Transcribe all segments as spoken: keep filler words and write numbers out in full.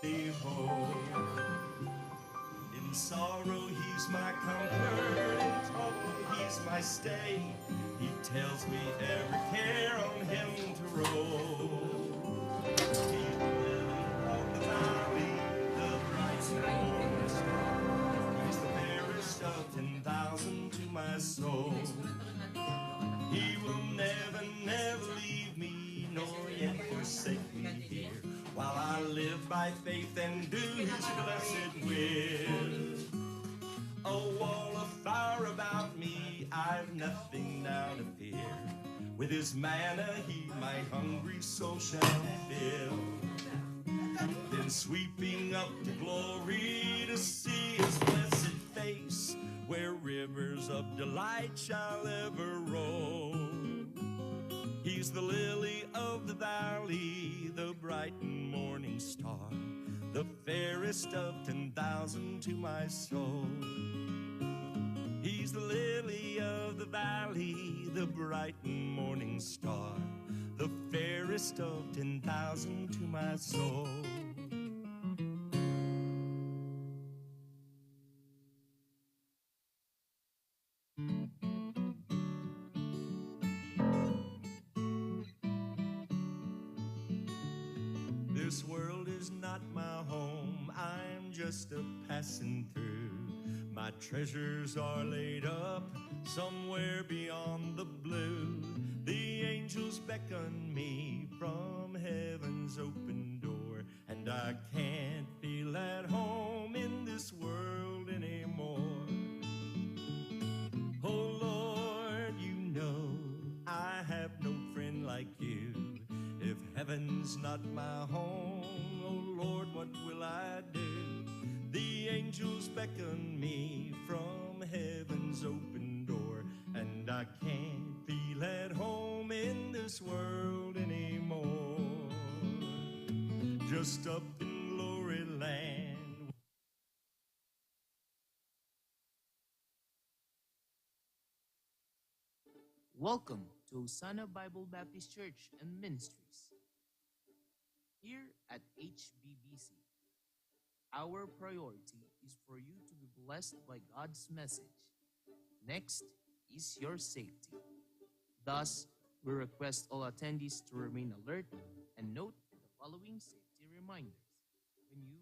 Behold, in sorrow he's my comfort, in trouble he's my stay. He tells me every care on him to roll. He's the lily of the valley, the bright morning star. He's the fairest of ten thousand to my soul. He will never, never leave me, nor yet forsake me here, while I live by faith and do his blessed will. A wall of fire about me, I've nothing now to fear. With his manna he my hungry soul shall fill. Then sweeping up to glory to see his blessed face, where rivers of delight shall ever roll. He's the lily of the valley, the bright morning star, the fairest of ten thousand to my soul. He's the lily of the valley, the bright morning star, the fairest of ten thousand to my soul. This world is not my home, I'm just a passing through. My treasures are laid up somewhere beyond the blue. The angels beckon me from heaven's open door, and I can't feel at home in this world anymore. Oh Lord, you know I have no friend like you. If heaven's not my home, oh Lord, what will I do? The angels beckon me from heaven's open door, and I can't feel at home in this world anymore. Just up in glory land. Welcome to Hosanna Bible Baptist Church and Ministries. Here at H B B C, our priority is for you to be blessed by God's message. Next is your safety. Thus, we request all attendees to remain alert and note the following safety reminders. When you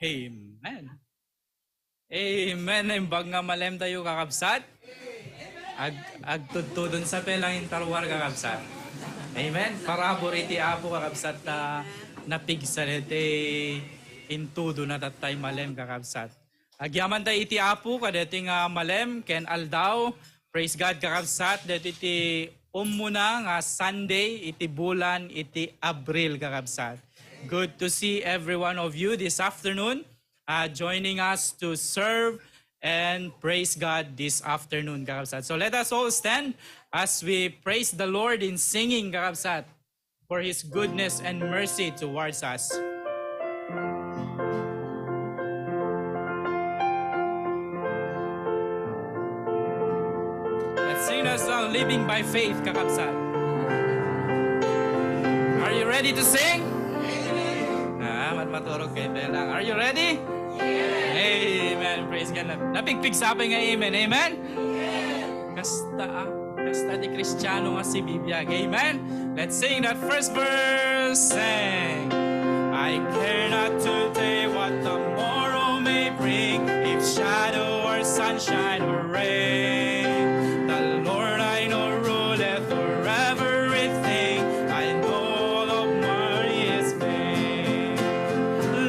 Amen. Amen. Imbag nga malemtayo, kakabsat. Ag-, agtudtudon sa pelang intalwar, kakabsat. Amen. Parabur iti Apo, kakabsat, ta napigsa deti intudo na tattay malem, kakabsat. Agyamanta iti Apo kadeti nga malem ken aldaw. Praise God, kakabsat. Deti ti ummuna nga Sunday iti bulan iti Abril, kakabsat. Good to see every one of you this afternoon, uh, joining us to serve and praise God this afternoon, kakabsat. So let us all stand as we praise the Lord in singing, kakabsat, for His goodness and mercy towards us. Let's sing that song, Living by Faith, kakabsat. Are you ready to sing? Ah, mat-, maturog kayo, Belang. Are you ready? Amen. Praise God. Napigpigsa pay nga amen. Amen? Kasta, ah. Kasta ti Kristiano nga sibibiag. Amen? Let's sing that first verse. Sing. I care not today what tomorrow may bring, if shadow or sunshine or rain. The Lord I know ruleth over everything. I know all of my is vain.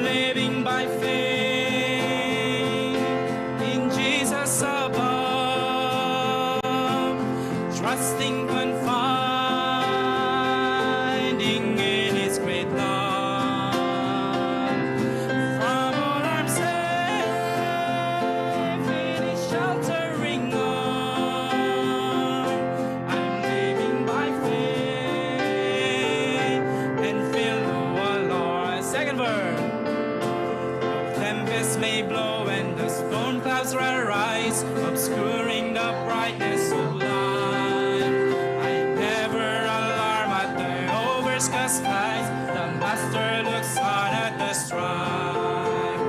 Living by faith in Jesus above, trusting, confiding in His great love. From all harm safe in His sheltering arms, I'm living by faith and feel no alarm. Second verse. Tempest may blow and the storm clouds rise, obscuring the brightness of life. I never alarm at the overcast skies. The Master looks on at the strife.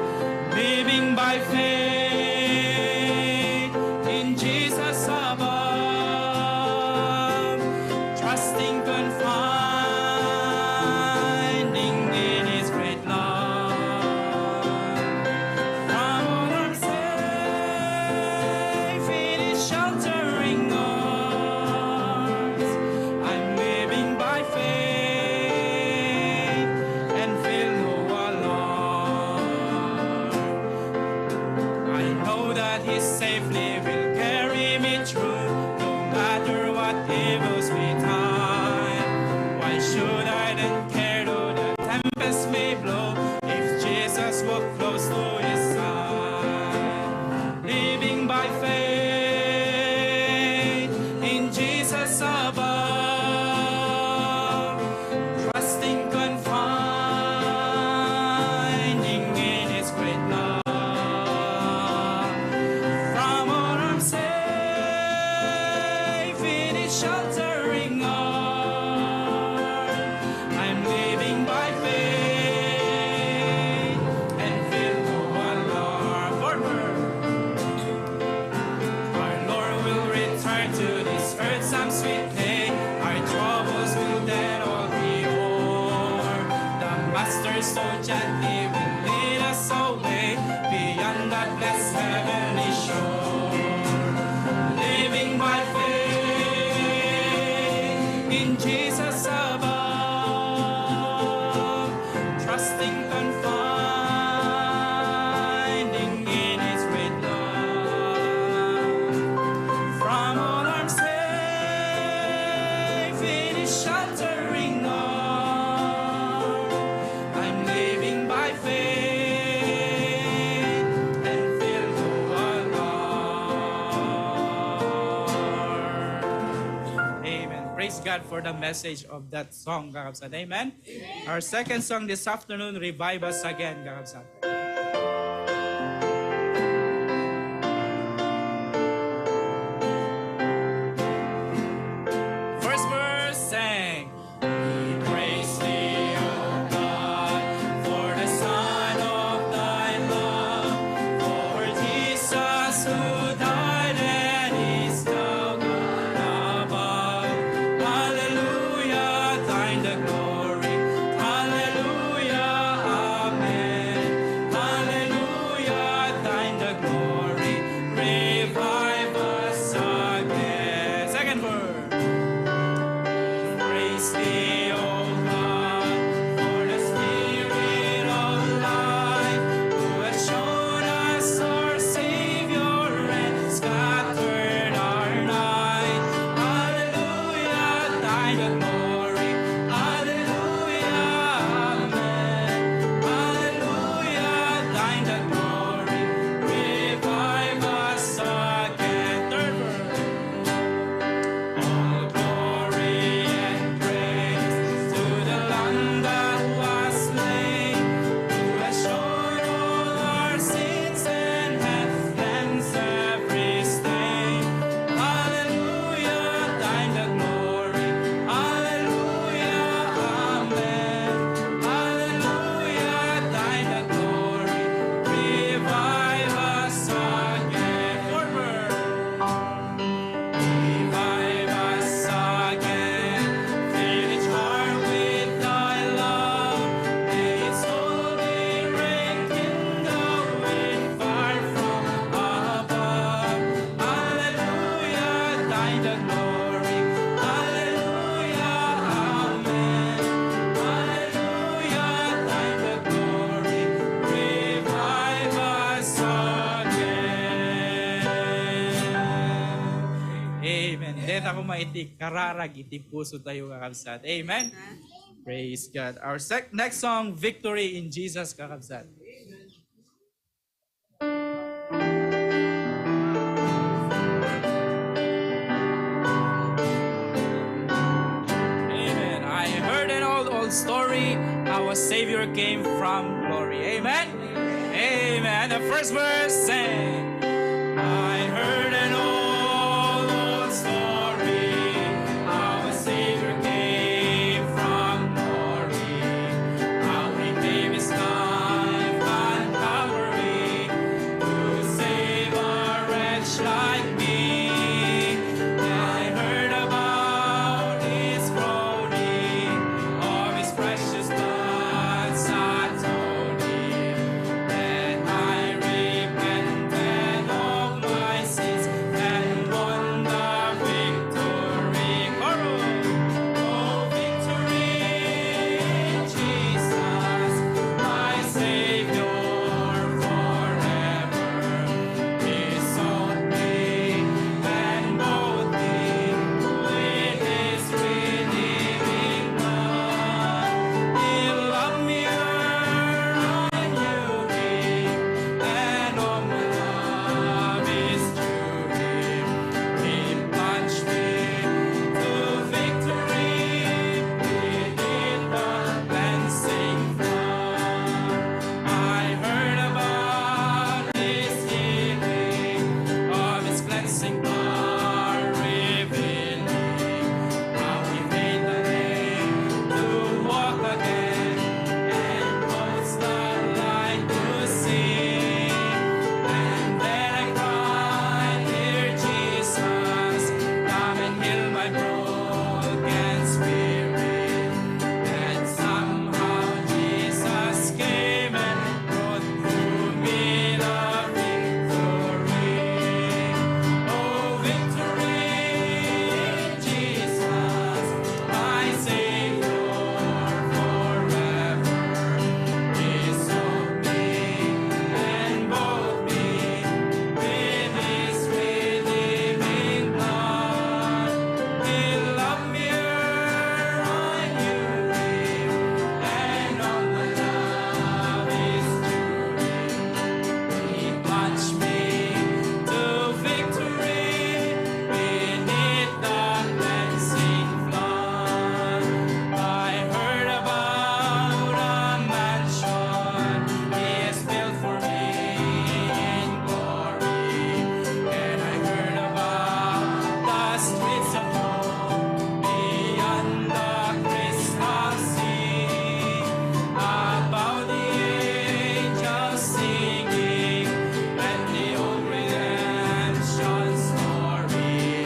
Living by faith in Jesus above, trusting, confiding in His great love. From all harm safe in His sheltering arms, I'm living by faith and feel no alarm. I know that He safely will carry me through, no matter what evils betide. Why should I then care though the tempest may blow, if Jesus walk close to His side? Living by faith in Jesus above, trusting, confiding in His great love. From all harm safe in His sheltering arms, I'm living by faith and feel no alarm. Forever. Our Lord will return to this earth some sweet day. Our troubles will then all be o'er. The Master so gently will lead us away beyond that blessed heavenly shore. Living by faith in Jesus above, trusting, confiding in His great love. From all harm safe in His sheltering arms, I'm living by faith and feel no alarm. Amen. Praise God for the message of that song, kakabsat. Amen? Amen. Our second song this afternoon, Revive Us Again, kakabsat. First verse, sing. We praise thee, O God, for the Son of thy love, for Jesus who died and is now gone above. Hallelujah, thine the glory. Hallelujah, amen. koma iti kararag iti pusotayo, kakabsat. Amen? Praise God. Our sec-, next song, Victory in Jesus, kakabsat. Amen. I heard an old, old story how a Savior came from glory. Amen. Amen. The first verse, sing. I heard an old, old story how a Savior came from glory. How he gave his life on Calvary to save a wretch like me. I heard about his groaning, of his precious blood's atoning. Then I repented of my sins and won the victory. Chorus. Oh, victory in Jesus, my Savior forever. He sought me and bought me with his redeeming blood. He loved me ere I knew him, and all my love is due him. He plunged me to victory beneath the cleansing flood. I heard about his healing, of his cleansing power revealing, how he made the lame to walk again, and those that blind to see. And then I cried, "Dear Jesus, come and heal my broken spirit." And somehow Jesus came and brought to me the victory. Oh, victory in Jesus, my Savior forever. He sought me and bought me with his redeeming blood. He loved me ere I knew him, and all my love is due him. He plunged me to victory beneath the cleansing flood. I heard about a mansion he has built for me in glory. And I heard about the streets of gold beyond the crystal sea, about the angels singing and the old redemption story.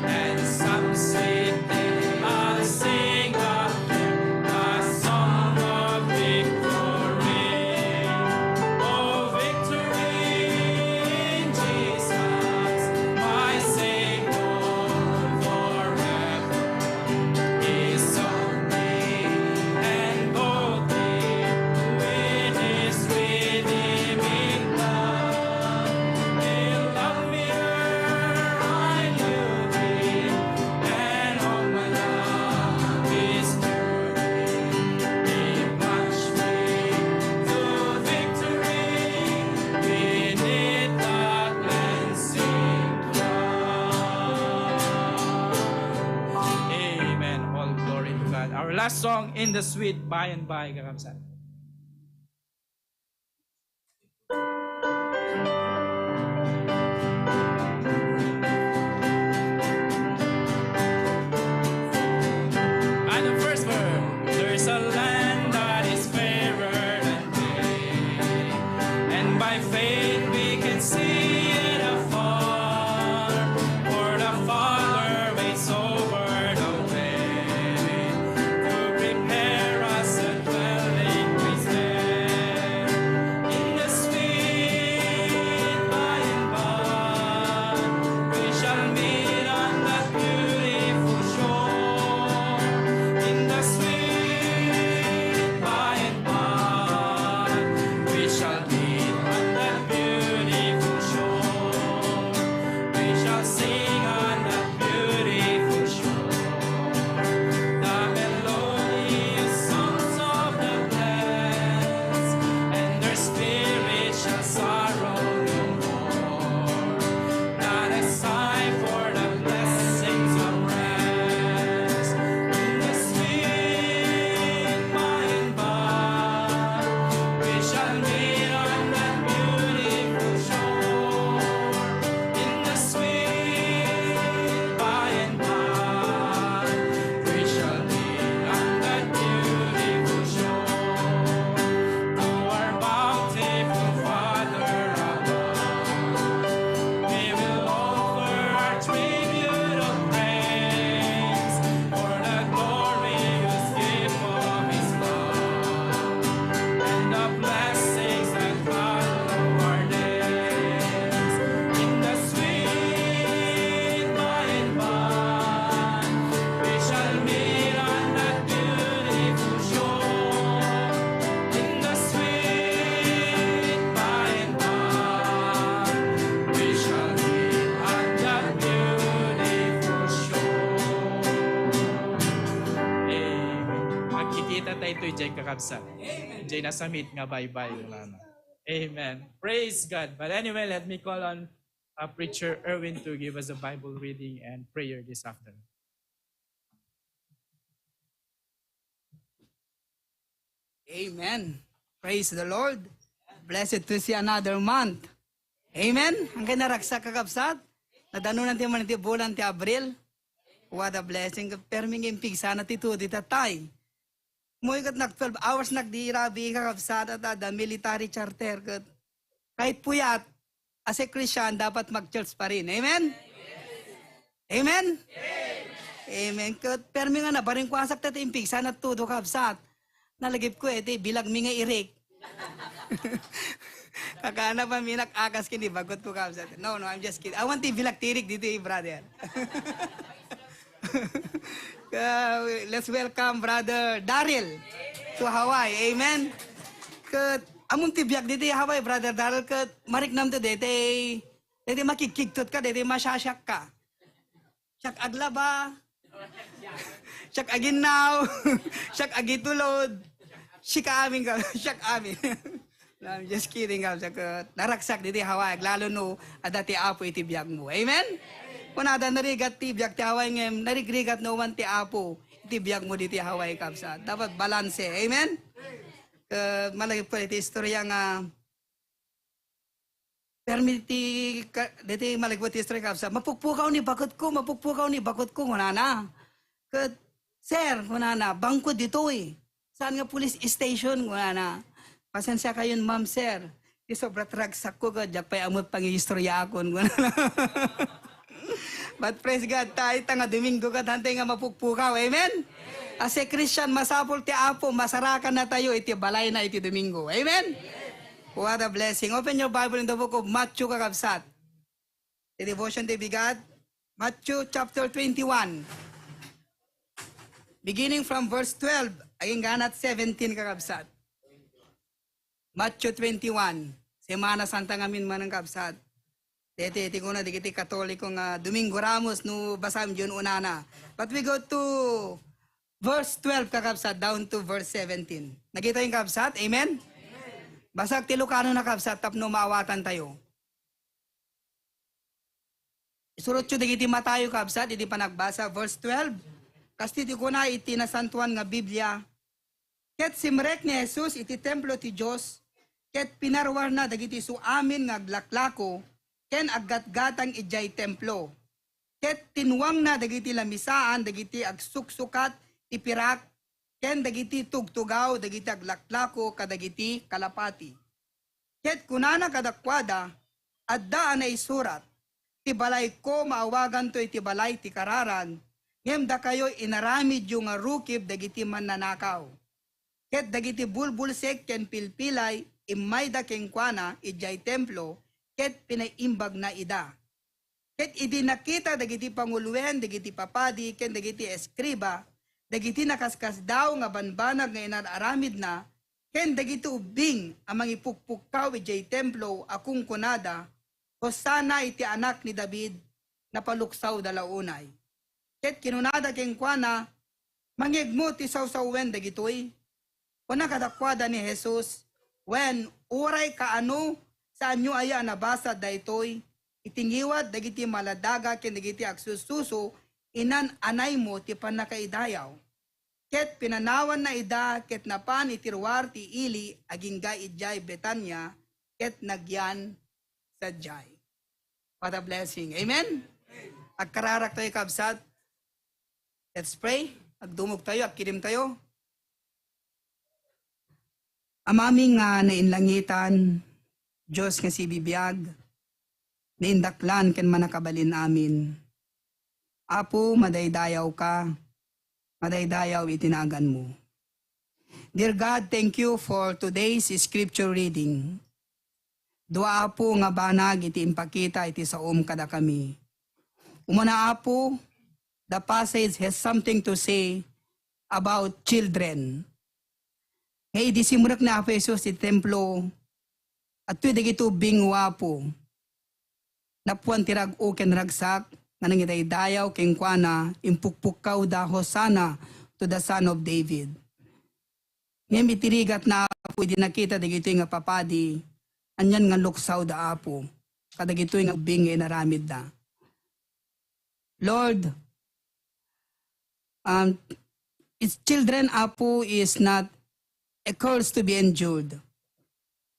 And some sweet thing I'll sing again, a song of victory. Oh, victory in Jesus, my Savior forever. He sought me and bought me with his redeeming blood. He loved me ere I knew him, and all my love is due him. He plunged me to victory beneath the cleansing flood. Amen. All glory to God. Our last song, In the Sweet By and By, kakabsat. And the first verse, "There's a land that is fairer than day, and by faith we can see it afar, for the Father waits over the way to prepare us a dwelling Kita tayo to, Jay, kakabsat. Jay, nasamit nga bye-bye, Lana. Amen. Praise God. But anyway, let me call on uh, Preacher Erwin to give us a Bible reading and prayer this afternoon. Amen. Praise the Lord. Blessed to see another month. Amen. Ang kay naragsak, kakabsat. Nadanunan ti man ti bulan ti Abril. What a blessing. Permi nga impigsana ti tudo ti tatay. Mo ket nag twelve hours nagdirabi, kakabsat, at ada military charter ket. Kahit puyat, as a Christian, dapat mag-church pa rin. Amen? Amen? Amen. Ket permi nga nabaring ko asak ta ti impigsana tudo, kabsat. Nalagip ko iti bilag mi nga irik. Kakana pa minak akas kini bagot ko, kabsat. No, no, I'm just kidding. I want ti bilag tirik dito, eh, brother. Uh, let's welcome Brother Daryl to Hawaii. Amen. Ket amon ti biag diti Hawaii, Brother Daryl, ket mariknam to dete, dete makigkigtot ka, dete masasiak ka. Siak aglaba. Siak aginnaw. Siak agitulod. Sika amin ka. Siak amin. No, I'm just kidding, kabsat. Naragsak diti Hawaii, lalo no, adda ti Apo iti biag mo. Amen? Kunada narigat ti biag ti Hawaii ngem, narigrigat no man ti Apo iti biag mo diti Hawaii, kabsat. Dapat balanse. Amen? Ket malagip ko iti istorya nga, permi ti ka, diti malagip ti istorya, kabsat. Mapukpukaw ni bakut ko, mapukpukaw ni bakut ko, kunana. Ket, sir, kunana, bangko ditoy. Saan nga police station? Kunana. Pasensya kayon, ma'am, sir. Ti sobra ti ragsak ko, ket diak pay ammo pangiistoryaakon. Kunana. But praise God, tayo ta nga Domingo ket hantay nga mapukpukaw. Amen? As a Christian, masapul ti Apo, masarakan na tayo iti balayna iti Domingo. Amen? What a blessing. Open your Bible in the book of Matthew, kakabsat. The devotion to be God, Matthew chapter twenty-one. Beginning from verse twelve, agingganat seventeen, kakabsat. Matthew twenty-one. Semana Santa ngamin manang, kabsat. Deti, ti kuna, dagiti Katoliko nga Domingo Ramos no basam diyon unana. But we go to verse twelve, kakabsat, down to verse seventeen. Nakita yung, kabsat? Amen? Basak ti Lucano na, kabsat, tapno maawatan tayo. Isurotyo dagiti matayo, kabsat, iti panagbasa, verse twelve. Kasta ti kuna iti Nasantoan nga Biblia, ket simrek ni Jesus iti templo ti Dios, ket pinaruarna dagiti su amin nga aglaklako ken aggatgatang idiay templo. Ket tinwangna dagiti lamisaan dagiti agsuksukat ti pirak, ken dagiti tugtugaw dagiti aglaklako kadagiti kalapati. Ket kunana kadakuada, "Adda a naisurat, 'Ti balayko maawaganto iti balay ti kararag,' ngem dakayo inaramidyo nga rukib dagiti mannanakaw." Ket dagiti bulbulsek ken pilpilay immayda kenkuana idiay templo, ket pinaimbagna ida. Ket idi nakita dagiti panguloen dagiti papadi ken dagiti eskriba dagiti nakaskasdaaw nga banbanag nga inar-aramidna, ken dagiti ubbing a mangipukpukkaw idiay templo a kunkunada, "Hosanna iti Anak ni David," napaluksawda la unay. Ket kinunada kenkuana, "Mangngegmo ti sawsawen dagitoy." Kuna kadakuada ni Jesus, "Wen, uray kaano, saanyo aya a nabasa daytoy? Iti ngiwat dagiti maladaga ken dagiti agsususo, inan-anaymo ti pannakaidayaw." Ket pinanawanna ida ket napan iti ruar ti ili agingga idiay Betania, ket nagyan sadiay. What a blessing. Amen? Agkararak tayo, kabsat. Let's pray. Agdumog tayo, agkilim tayo. Amami nga nainlangitan, Dios nga sibibiag, naindaklan ken mannakabalin amin. Apo, madaydayaw ka, madaydayaw iti naganmo. Dear God, thank you for today's scripture reading. Dua, Apo, nga banag iti impakita iti saom kadakami. Umuna, Apo, the passage has something to say about children. Nga idi simrek ni Apo Jesus ti templo, adtoy dagiti ubbing, Apo. Napuan ti rag-o ken ragsak nga nangidaydayaw kenkuana, impukpukkawda, "Hosanna to the Son of David." Ngem iti rigatna, Apo, idi nakita dagitoy nga papadi, anian nga luksawda, Apo, kadagitoy nga ubbing nga inaramidda. Lord, um, its children, Apo, is not a curse to be endured.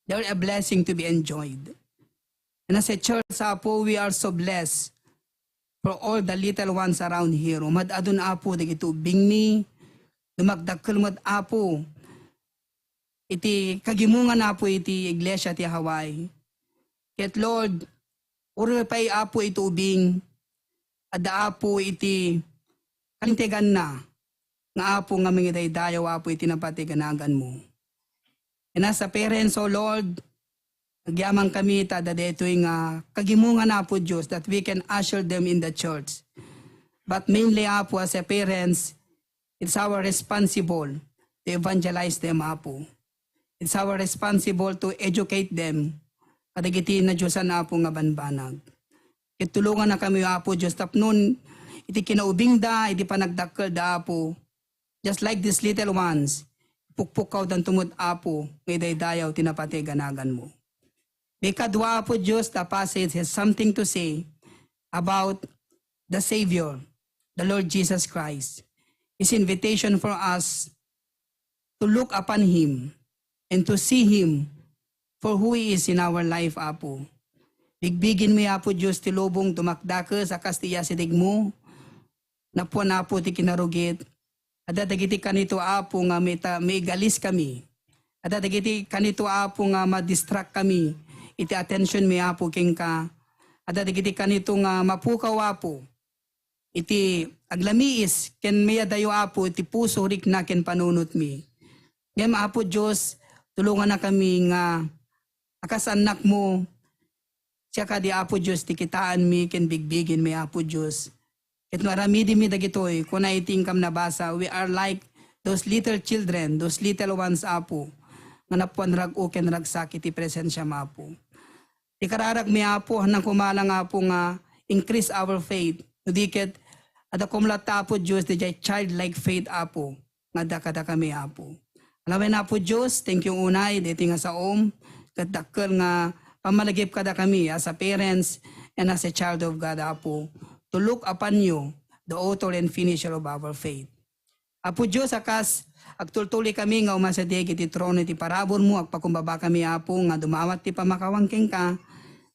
They're a blessing to be enjoyed. And as a church, Apo, we are so blessed for all the little ones around here. Umad-adun, Apo, dagiti ubbingmi, dumagdakkel met, Apo, iti kagimongan, Apo, iti iglesia ti Hawaii. Ket, Lord, uray pay, Apo, iti ubing, adda, Apo, iti kalinteganna nga, Apo, nga mangidaydayaw, Apo, iti napatay nga naganmo. And as a parents, O Lord, agyamankami ta adda daytoy nga kagimongan, Apo Dios, that we can usher them in the church. But mainly, Apo, as a parents, it's our responsible to evangelize them, Apo. It's our responsible to educate them kadagiti nadiosan, Apo, nga banbanag. Ket tulongannakami, Apo Dios, tapnon iti kinaubingda, iti panagdakkelda, Apo, just like these little ones, pukpukkawdanto met, Apo, nga idaydayaw ti napatay nga naganmo. Ikadua, Apo Dios, the passage has something to say about the Savior, the Lord Jesus Christ. His invitation for us to look upon Him and to see Him for who He is in our life, Apo. Bigbiginmi, Apo Dios, ti lubong dumakdakes a kas ti iyasidegmo. Napuan, Apo, ti kinarugit. Adda dagiti kanito, Apo, nga mita-, maigaliskami. Adda dagiti kanito, Apo, nga madistract kami iti attention mi, Apo, kenka. Adda dagiti kanito nga mapukaw, Apo, iti aglamiis ken mayadayo, Apo, iti puso, rikna ken panunotmi. Ngem, Apo Dios, tulongannakami nga a kas annakmo, siak kadi, Apo Dios, ti kitaenmi ken bigbiginmi, Apo Dios. Ket no aramidmi dagitoy, kuna iti inkam nabasa, we are like those little children, those little ones, Apo, nga napuan rag-o ken ragsak iti presensiam, Apo. Ti kararagmi, Apo, haanna koma laeng, Apo, nga increase our faith. No di ket, adda koma latta, Apo Dios, diay childlike faith, Apo, nga adda kadakami, Apo. Alawen, Apo Dios, thank you unay, daytoy nga saom, ket dakkel nga pammalagip kadakami as a parents and as a child of God, Apo, to look upon you, the author and finisher of our faith. Apo Dios a kas, agtultuloy kami nga umasideg iti trono iti paraburmo, agpakumbaba kami, Apo, nga dumawat ti pamakawan kenka.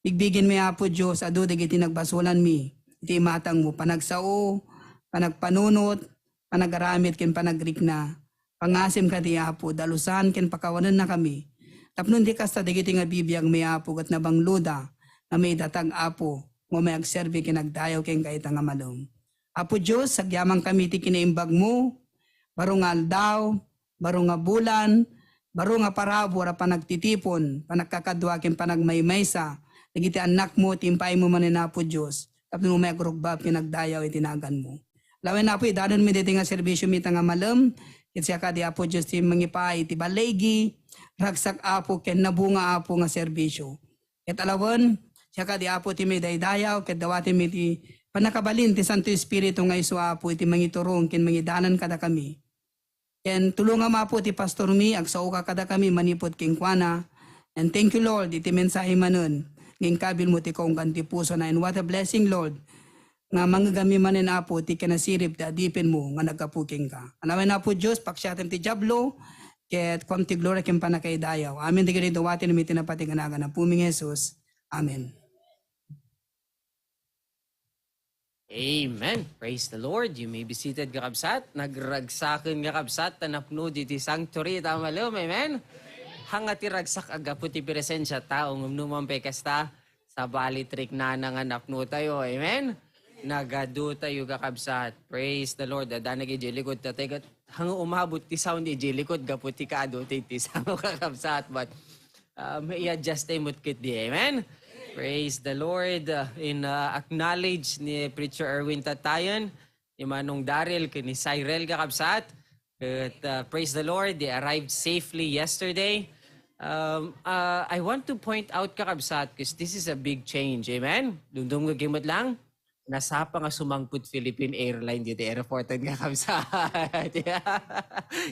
Bigbiginmi, Apo Dios, adu dagiti nagbasolanmi iti imatangmo, panagsao, panagpanunot, panagaramid ken panagrikna. Pangasim kadi, Apo, dalusan ken pakawanennakami. Tapno di kasta dagiti nga bibiagmi, Apo, ket nabangloda nga maidatag, Apo, nga umay agserbi ken agdayaw kenka ita nga malem. Apo Dios, agyamankami iti kinaimbagmo, baro nga aldaw, baro nga bulan, baro nga parabur a panagtitipon, panagkakadua ken panagmaymaysa dagiti annakmo ti impaaymo manen, Apo Dios, tapno umay agrugbab ken agdayaw iti naganmo. Lawen, Apo, idanonmi daytoy nga serbisiomi ita nga malem, ket siak kadi, Apo Dios, ti mangipaay iti balligi, ragsak, Apo, ken nabunga, Apo, nga serbisio. Ket alawen, siak kadi, Apo, ti maidaydayaw, ket dawatenmi ti pannakabalin ti Santo Espiritu nga isu, Apo, iti mangiturong ken mangidalan kadakami. Ken tulongam, Apo, ti pastormi, agsaoka kadakami manipud kenkuana. And thank you, Lord, iti mensahe manen nga inkabilmo ti kaunggan ti pusona. And what a blessing, Lord, nga mangegami manen, Apo, ti kinasirib ti adipenmo nga naggapu kenka. Alawen, Apo Dios, paksiatem ti Diablo, ket kuam ti gloria ken pannakaidayaw. Amen. Dagiti dawatenmi ti napateg a nagan Apumi nga Jesus. Amen. Amen. Praise the Lord. You may be seated, kakabsat. Nagragsaken, kakabsat, ta napno diti sanctuary ita malem. Amen. Hanga ti ragsak a gapu ti presensia tao, ngem no man pay kasta, sabali triknana nga napno tayo. Amen. Nagadu tayo, kakabsat. Praise the Lord. Adda nag idiay likod ta tayo ket hanga umabot ti sound idiay likod gapu ti kaadu ti, ti sound, kakabsat. But um, i-adjust tayo met ketdi. Amen? Praise the Lord. Uh, in uh, acknowledge ni Preacher Erwin Tatayan, ni Manong Daryl, ken ni Cyril, kakabsat. But, uh, praise the Lord, they arrived safely yesterday. Um, uh, I want to point out, kakabsat, because this is a big change. Amen? Dumdum nga gimot lang. nasapa nga sumangpet Philippine Airline dita airport, kakabsat.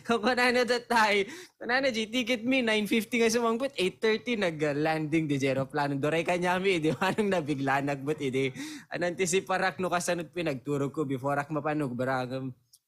Kunkunana that time, kunana, "Jay, ticket mi, nine fifty nga sumangpet, eight thirty nag-landing di aeroplano." Duray kaniami, di manong nabiglanak met idi. Anantisiparak no kasano ti pinagturogko before ak mapan ugbara.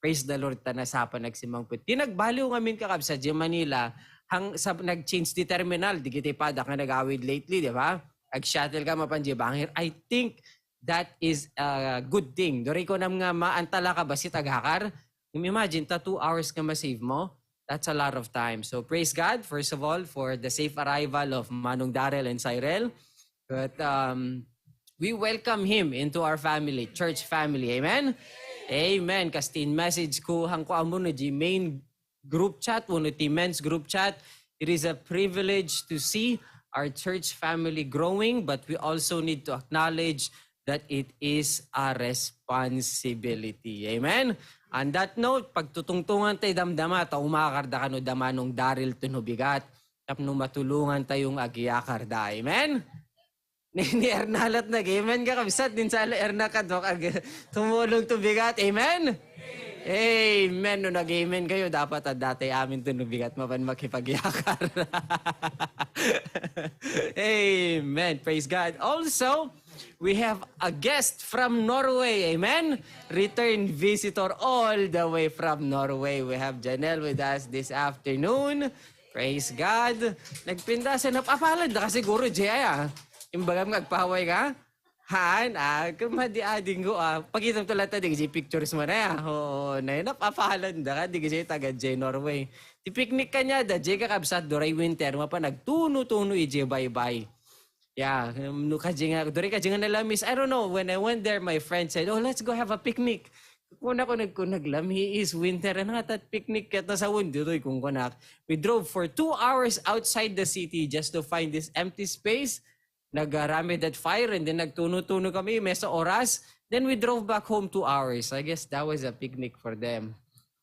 Praise the Lord, ta nasapa nagsumangpet. Ti nagbaliw ngamin, kakabsat, di Manila, hang, sa, nag-change di terminal, di kita pada ka nag-awid lately, di ba? Ag-shuttle ka mapan di bangir. I think that is a good thing. Duray kunam nga maantala ka bassit agakar. Imagine, ta two hours nga ma-save mo. That's a lot of time. So praise God, first of all, for the safe arrival of Manong Daryl and Cyril. But um, we welcome him into our family, church family. Amen? Amen. Kas ti in-message ko, hangko ammo no di main group chat, wenno ti men's group chat, it is a privilege to see our church family growing, but we also need to acknowledge that it is a responsibility. Amen? On that note, pagtutungtungan tayo damdama, ta umakar da kano da Manong Daryl ti no bigat, tapno matulungan tayong agyakar da. Amen? Ni, ni Erna la't nag-amen, kakabsat, din sa Erna kadok ag-, tumulong to bigat. Amen? Amen. No nag-amen kayo, dapat adda tay amin to no bigat mapan makipagyakar. Amen. Praise God. Also, we have a guest from Norway. Amen? Return visitor all the way from Norway. We have Janelle with us this afternoon. Praise God. Nagpintas, napapalad da ka siguro, Jay, ah. Imbagam nga agpaway ka? Haan, ah, kumadi ading ko, ah. Pakitam to latta, di kasi pictures mo na, ah. Oo, na, napapalad da ka, di kasi taga Jay, Norway. Ti picnic kaniada, Jay, kakabsat, duray winter, mapan nagtuno-tuno, ije, bye-bye. Yeah, um, no, kaji nga, duray kaji nga nalamis. I don't know, when I went there, my friend said, "Oh, let's go have a picnic." Kuna ko nagkunag lami is winter, ano nga tat picnic ket nasawen ditoy kunkunak. We drove for two hours outside the city just to find this empty space. Nagaramid at fire and then nagtuno-tuno kami, mesa oras. Then we drove back home two hours. I guess that was a picnic for them.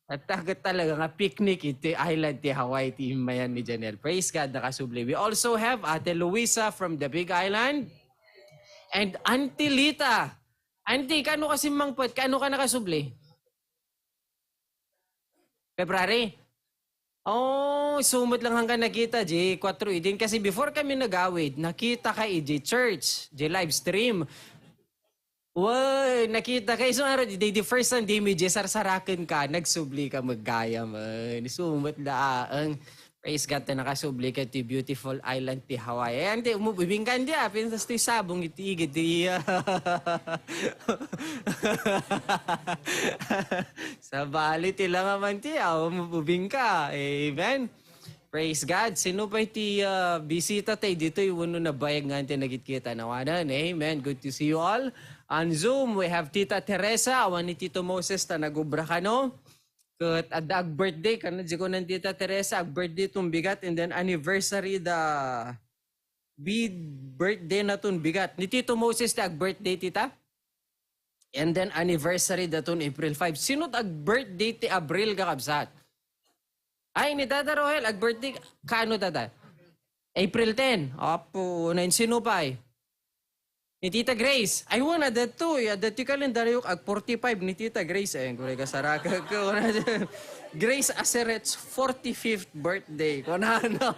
At tagat talaga nga picnic iti island ti Hawaii ti immayan ni Janelle. Praise God, nakasubli. We also have Ate Luisa from the Big Island and Auntie Lita. Auntie, kano kasi mangpet? Kano ka nakasubli? February? Oh, sumot lang hanggang nakita, J, kwatro idin. Kasi before kami nagawid, nakita ka iti church, iti live stream. Woy, nakita ka. Isu nga, di, di first time, di mi, J, sarsaraken ka, nagsubli ka, maggayam. Ay, sumot laang. Praise God, ta nakasubli ka ti beautiful island ti Hawaii. Ay, ante, umubing ka, ante, ah, pintas ti sabong iti igid, ti, ah. Sabali ti lang aman ti, ah, umubing ka. Amen. Praise God. Sino pa iti, ah, bisita tayo dito? Yung uno na bayag nga ti nagkita na wanan. Amen. Good to see you all. On Zoom, we have Tita Teresa, awan ni Tito Moses, ta nagubra kano. Ket adda ag-birthday, kano, di ko nan Tita Teresa, ag-birthday tun bigat, and then anniversary da, bi-, birthday na tun bigat. Ni Tito Moses ti ag-birthday, tita? And then anniversary da tun April five. Sino ti ag-birthday ti Abril, kakabsat? Ay, ni Tata Rohel, ag-birthday, kano, Tata? April ten. Apo, na, sino pay? Ni Tita Grace. Ay, wen, adda to, eh. Adda ti kalendaryo, ag forty-five ni Tita Grace. Eh, kuray ka, saraka ko. Grace Aserets forty-fifth birthday. Kunano?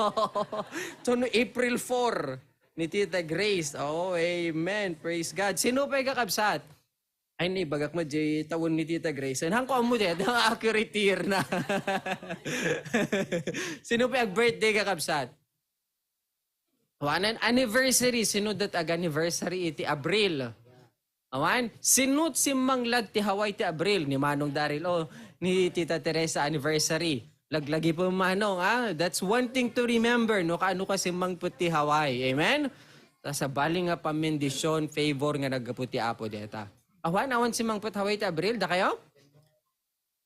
So, no, April four ni Tita Grace. Oh, amen. Praise God. Sino pay, kakabsat? Ay, ni, bagak mo, J, taon ni Tita Grace. Hangko mo, J, accurate year na. Sino pay ag-birthday, kakabsat? Awanan, anniversary. Sino dat ag-anniversary iti Abril? Awan, sino ti simmanglag ti Hawaii ti Abril? Ni Manong Daryl o ni Tita Teresa anniversary? Laglagi po, Manong, ah. That's one thing to remember, no? Kaano ka simmangpet ti Hawaii. Amen? Ta sabali nga pamendisyon, favor nga naggapu ti Apo deta. Awan, awan simmangpet Hawaii ti Abril, da kayo?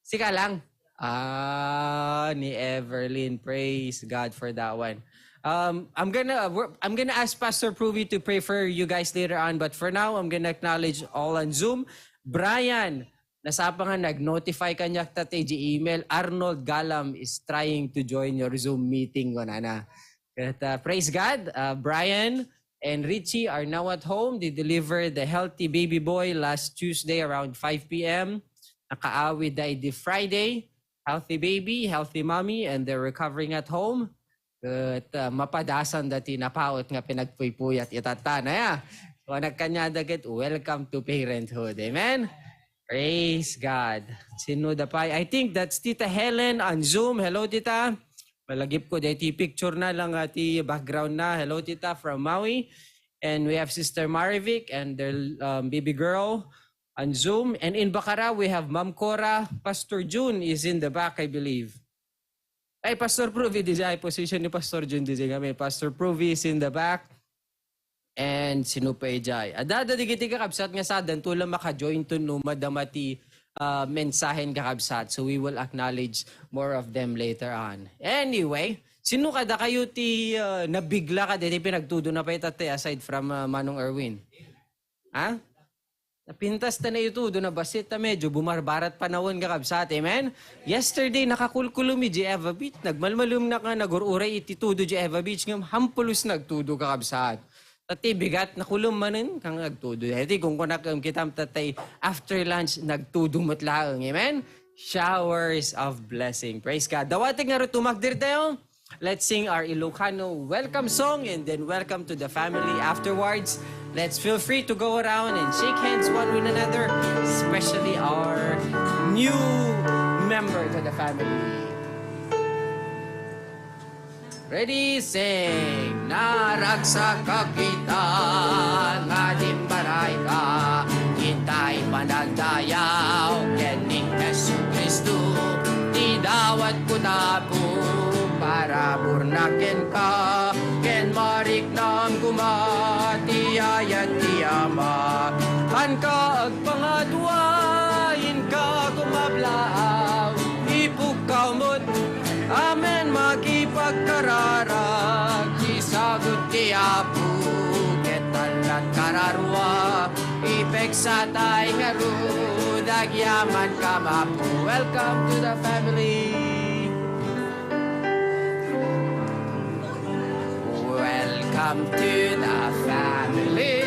Sika lang. Ah, ni Everlyn. Praise God for that one. Um, I'm gonna, we're- I'm gonna ask Pastor Pruvi to pray for you guys later on, but for now, I'm gonna acknowledge all on Zoom. Brian, nasapa nga nag-notify kaniak ta ti email, Arnold Galam is trying to join your Zoom meeting, kunana. Ket, uh, praise God, uh, Brian, and Richie are now at home. They delivered the healthy baby boy last Tuesday around five p.m. Nakaawid da idi Friday. Healthy baby, healthy mommy, and they're recovering at home. Ket, ah, mapadasan da ti napaut nga pinagpuypuyat itatta, aya. Kunak kaniada ket, "Welcome to parenthood." Amen? Praise God. Sino da pay? I think that's Tita Helen on Zoom. Hello, Tita. Malagip ko, dahil ti picture na lang, ah, ti background na. Hello, Tita, from Maui. And we have Sister Marivic and their, um, baby girl on Zoom. And in Bacara, we have Ma'am Cora. Pastor June is in the back, I believe. Ay, Pastor Pruvi, di jay position ni Pastor June, di jay kami. Pastor Pruvi is in the back. And sino pa jay? Adda, adda digiti kakabsat nga sadanto lang maka-join to no madama ti, ah, mensahen kakabsat. So we will acknowledge more of them later on. Anyway, sino kada kayo ti, ah, nabigla kada ti pinagtudo na pa itata aside from, ah, Manong Erwin? Ha? Napintas ta na itudo na bassit ta medyo bumarbarat panawen kakabsat. Amen? Yesterday, nakakulkulom iji Eva Beach. Nagmalmalem na ka, nagur-uray iti tudo iji Eva Beach. Ngem, hampulos nagtudo kakabsat. Tati bigat, nakulom manen, kang nagtudo. Iti kung kunak, um, kitam tatay, after lunch, nagtudo met laeng. Amen? Showers of blessing. Praise God. Dawatek nga ru tumagder tayo. Let's sing our Ilocano welcome song and then welcome to the family afterwards. Let's feel free to go around and shake hands one with another, especially our new member to the family. Ready, sing! Naragsak a kita nga dimbaray ka, intay panagdayaw ken ni Jesu-Cristo, ti dawat ko tapu para burnaken ka, ken mariknam koma ti ayat ti Ama. Anka agpangadua, inka kumablaaw, ipukkaw met amin makipagkararag, ti sagut ti Apo, ket talna kararua, ipeksa tay ngarud, agyaman ka mapu. Welcome to the family. Welcome to the family.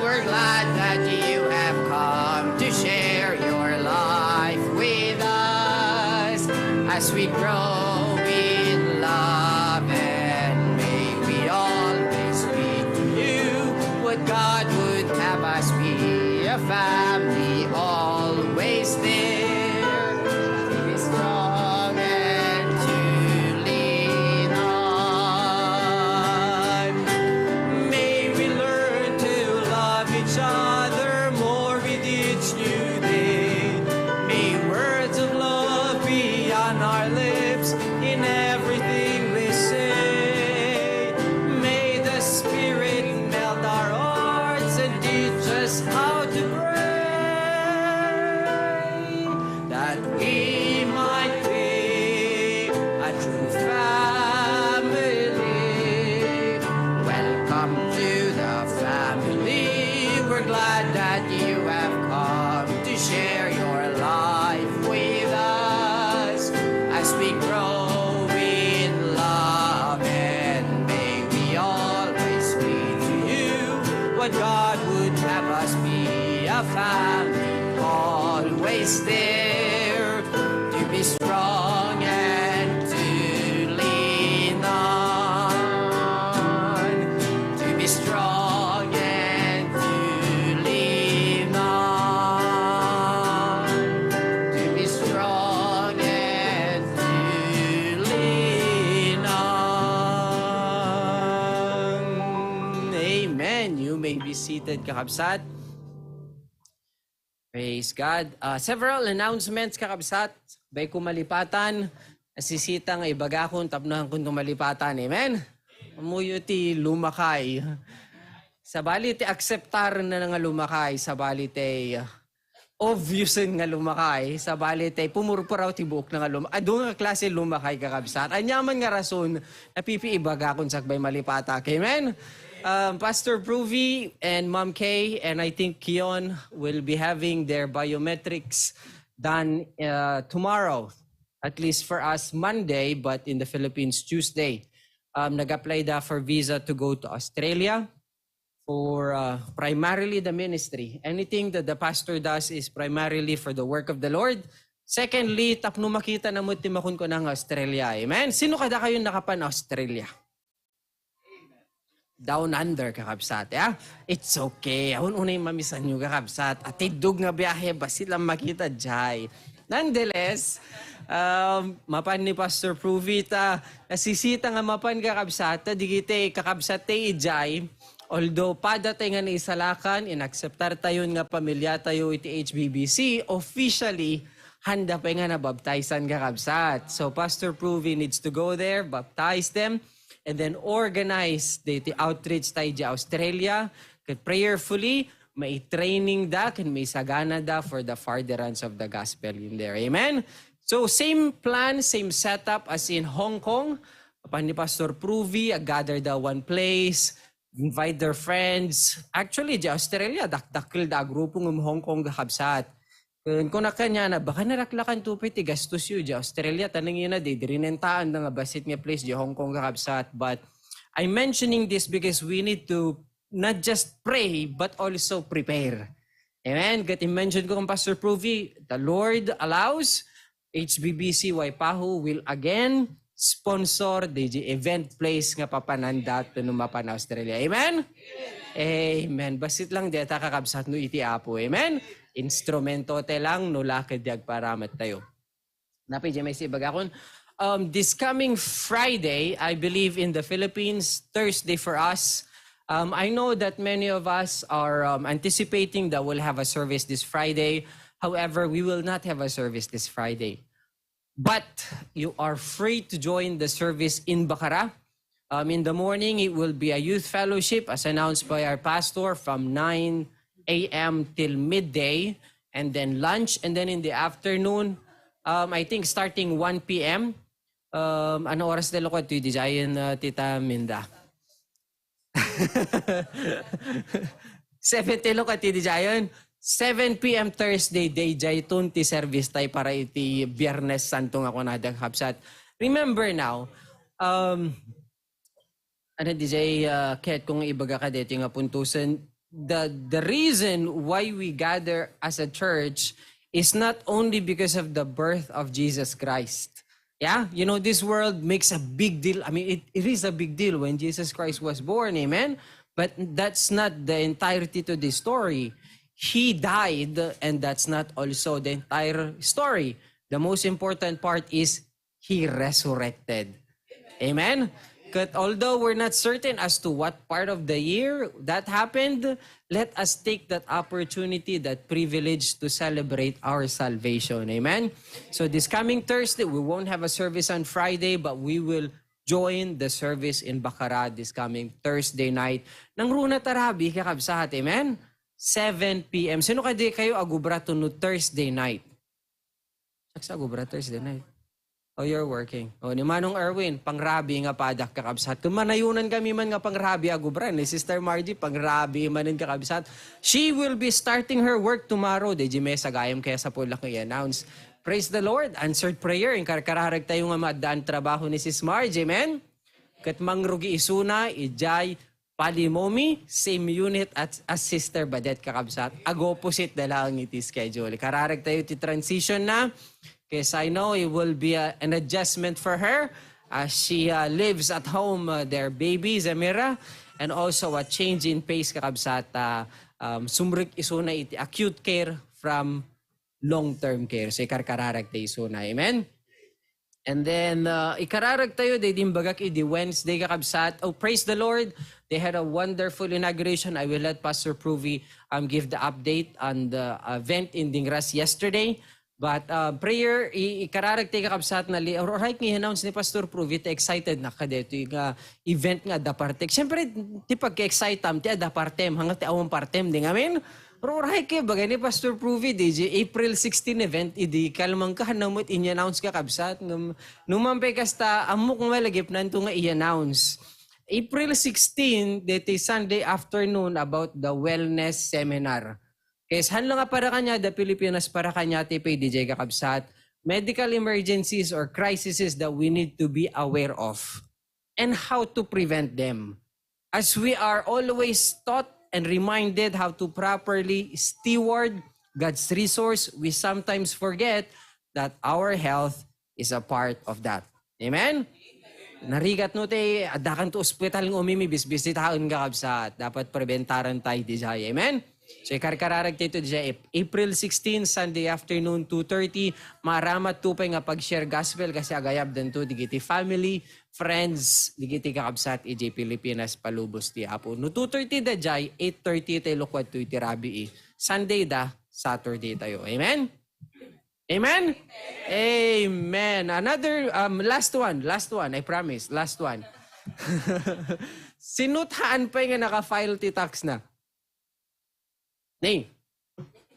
We're glad that you have come to share your life with us as we grow in love, and may we always be to you what God would have us be, a family always there to be strong and to lean on. May we learn to love each other more with each new day. May words of love be on our lips in everything we say. May the Spirit melt our hearts and teach us how to pray, that we might be a true family. Welcome to the family. We're glad that you have come to share your life with us as we grow in love, and may we always be to you what God would have us be, a family always there to be strong and to lean on, to be strong and to lean on, to be strong and to lean on. Amen. You may be seated, kakabsat. Praise God. Ah, several announcements, kakabsat. Bay ko malipatan, nasisita nga ibagakon tapno hankon to malipatan. Amen? Amuyo ti lumakay. Sabali ti akseptar na nga lumakay, sabali ti, ah, obviosen nga lumakay, sabali ti pumurpuraw ti buok na nga lumakay. Adu nga klase lumakay, kakabsat. Anyaman nga rason, napipiibagakon sakbay malipatak. Amen? Um, Pastor Pruvi and Ma'am Kay, and I think Kion will be having their biometrics done, uh, tomorrow. At least for us, Monday, but in the Philippines, Tuesday. Um, nag-apply da for visa to go to Australia. for uh, primarily the ministry. Anything that the pastor does is primarily for the work of the Lord. Secondly, tapno makita na mo ti makunkuna nga Australia. Amen? Sino kada kayo nakapan Australia? Down under, kakabsat, ya? It's okay. Awan unay mamisanyo, kakabsat. Atiddog nga biyahe, basi lang makita, jay. Nonetheless, um, mapan ni Pastor Provita, nasisita nga mapan, kakabsat, ta digiti kakabsat ti ijay, although pada tayo nga naisalakan, inakseptar tayo nga pamilya tayo iti H B B C, officially, handa pa nga nabaptizan, kakabsat. So, Pastor Provy needs to go there, baptize them, and then organize the, the outreach tayo di Australia, ket prayerfully, maitraining da, ken maisagana da for the furtherance of the gospel in there. Amen? So, same plan, same setup as in Hong Kong. Pan ni Pastor Provy, a gather da one place, invite their friends. Actually, di Australia, dakdakkel da a grupo ngem Hong Kong, kakabsat. Kun kuna kanya na, baka nalaklakan to pay ti gastos yu, di Australia, tanang yun na, di, di rinentaan na nga basit nga place, di Hong Kong, kakabsat. But I'm mentioning this because we need to not just pray, but also prepare. Amen? Ket i-mention ko kang Pastor Provy, the Lord allows, H B B C Waipahu will again sponsor the event place nga papananda to no mapan Australia. Amen? Amen. Basit lang di ta kakabsat no iti Apo. Amen? Instrumento te lang no lakad di agparamat tayo. Napi di may sibag akon. Um, this coming Friday, I believe in the Philippines, Thursday for us. Um, I know that many of us are um, anticipating that we'll have a service this Friday. However, we will not have a service this Friday. But you are free to join the service in Bacara. Um, in the morning, it will be a youth fellowship as announced by our pastor from nine a m till midday, and then lunch, and then in the afternoon, um, I think starting one p m, um, ano oras da lokad to, di jayen, uh, Tita Minda? Seven ti lokad ti di jayen. Seven p m Thursday, day jay ton ti service tay para iti Biyernes Santo nga kunada, kabsat. Remember now, um, ano di jay, uh, ket kung ibaga ka deti nga puntusen, the, the reason why we gather as a church is not only because of the birth of Jesus Christ. Yeah, you know, this world makes a big deal. I mean, it, it is a big deal when Jesus Christ was born, amen? But that's not the entirety to the story. He died, and that's not also the entire story. The most important part is he resurrected. Amen? But although we're not certain as to what part of the year that happened, let us take that opportunity, that privilege to celebrate our salvation. Amen? So this coming Thursday, we won't have a service on Friday, but we will join the service in Bacara this coming Thursday night. Nangruna tarabi, kakabsat. Amen? Seven p m. Sino kadi kayo agubra to no Thursday night? Saksa agubra Thursday night. Oh, you're working. Oh, ni Manong Erwin, pangrabi nga padak, kakabsat. Kung manayunan kami man nga pangrabi agubra, ni Sister Margie, pangrabi manen, kakabsat. She will be starting her work tomorrow. Di mesa gayam kaya sa pulak nga i-announce. Praise the Lord. Answered prayer. Inkarkararag tayo nga maddaan trabaho ni Sis Margie. Amen? Ket mangrugi isuna, ijay Palimomi, same unit at, as Sister Badet, kakabsat. Ag-opposite da lang iti schedule. Kararag tayo ti transition na. Because I know it will be a, an adjustment for her as she uh, lives at home, uh, their baby, Zamira, and also a change in pace, kakabsat. Uh, um, sumrek isuna iti acute care from long-term care. So, ikarkararag tayo isuna. Amen? And then, uh, ikararag tayo, day din bagak idi Wednesday, kakabsat. Oh, praise the Lord. They had a wonderful inauguration. I will let Pastor Pruvi, um, give the update on the event in Dingras yesterday. But uh, prayer, i- ikararag tayo, kakabsat, na li- or right nga announce ni Pastor Pruvi, ta excited na ka dito yung uh, event nga adda parte. Siyempre, ti pagka-excite am, ti adda partem, hanggang ti awan partem, di ngamin? Ruray kayo, bagay ni Pastor Pruvi, di April sixteen event, idi kalmang ka, hanamot in-announce, kakabsat, ngam, numan pay kasta, amok nga malagip nanto nga i-announce. April sixteen, deti Sunday afternoon about the wellness seminar. Kaya saan lang nga para kanya, the Pilipinas para kanya, ti pay di jay kakabsat, medical emergencies or crises that we need to be aware of and how to prevent them. As we are always taught and reminded how to properly steward God's resource, we sometimes forget that our health is a part of that. Amen? Narigat no ti, addakan to ospital nga umimi, bisbisitaen, kakabsat. Dapat prebentaran tayo diay. Amen? So, ikarkararag tayo diay, Ap-, April sixteen, Sunday afternoon, two thirty. Maaramat to pay nga pag-share gospel kasi agayabdan to, digiti family, friends, digiti kakabsat, iti Pilipinas, palubos ti Apo. No two thirty da diay, eight thirty tayo lukuad to iti rabii. Sunday da, Saturday tayo. Amen? Amen? Amen. Another, um, last one, last one, I promise, last one. Sino haan pay nga naka-file ti tax na? Ni,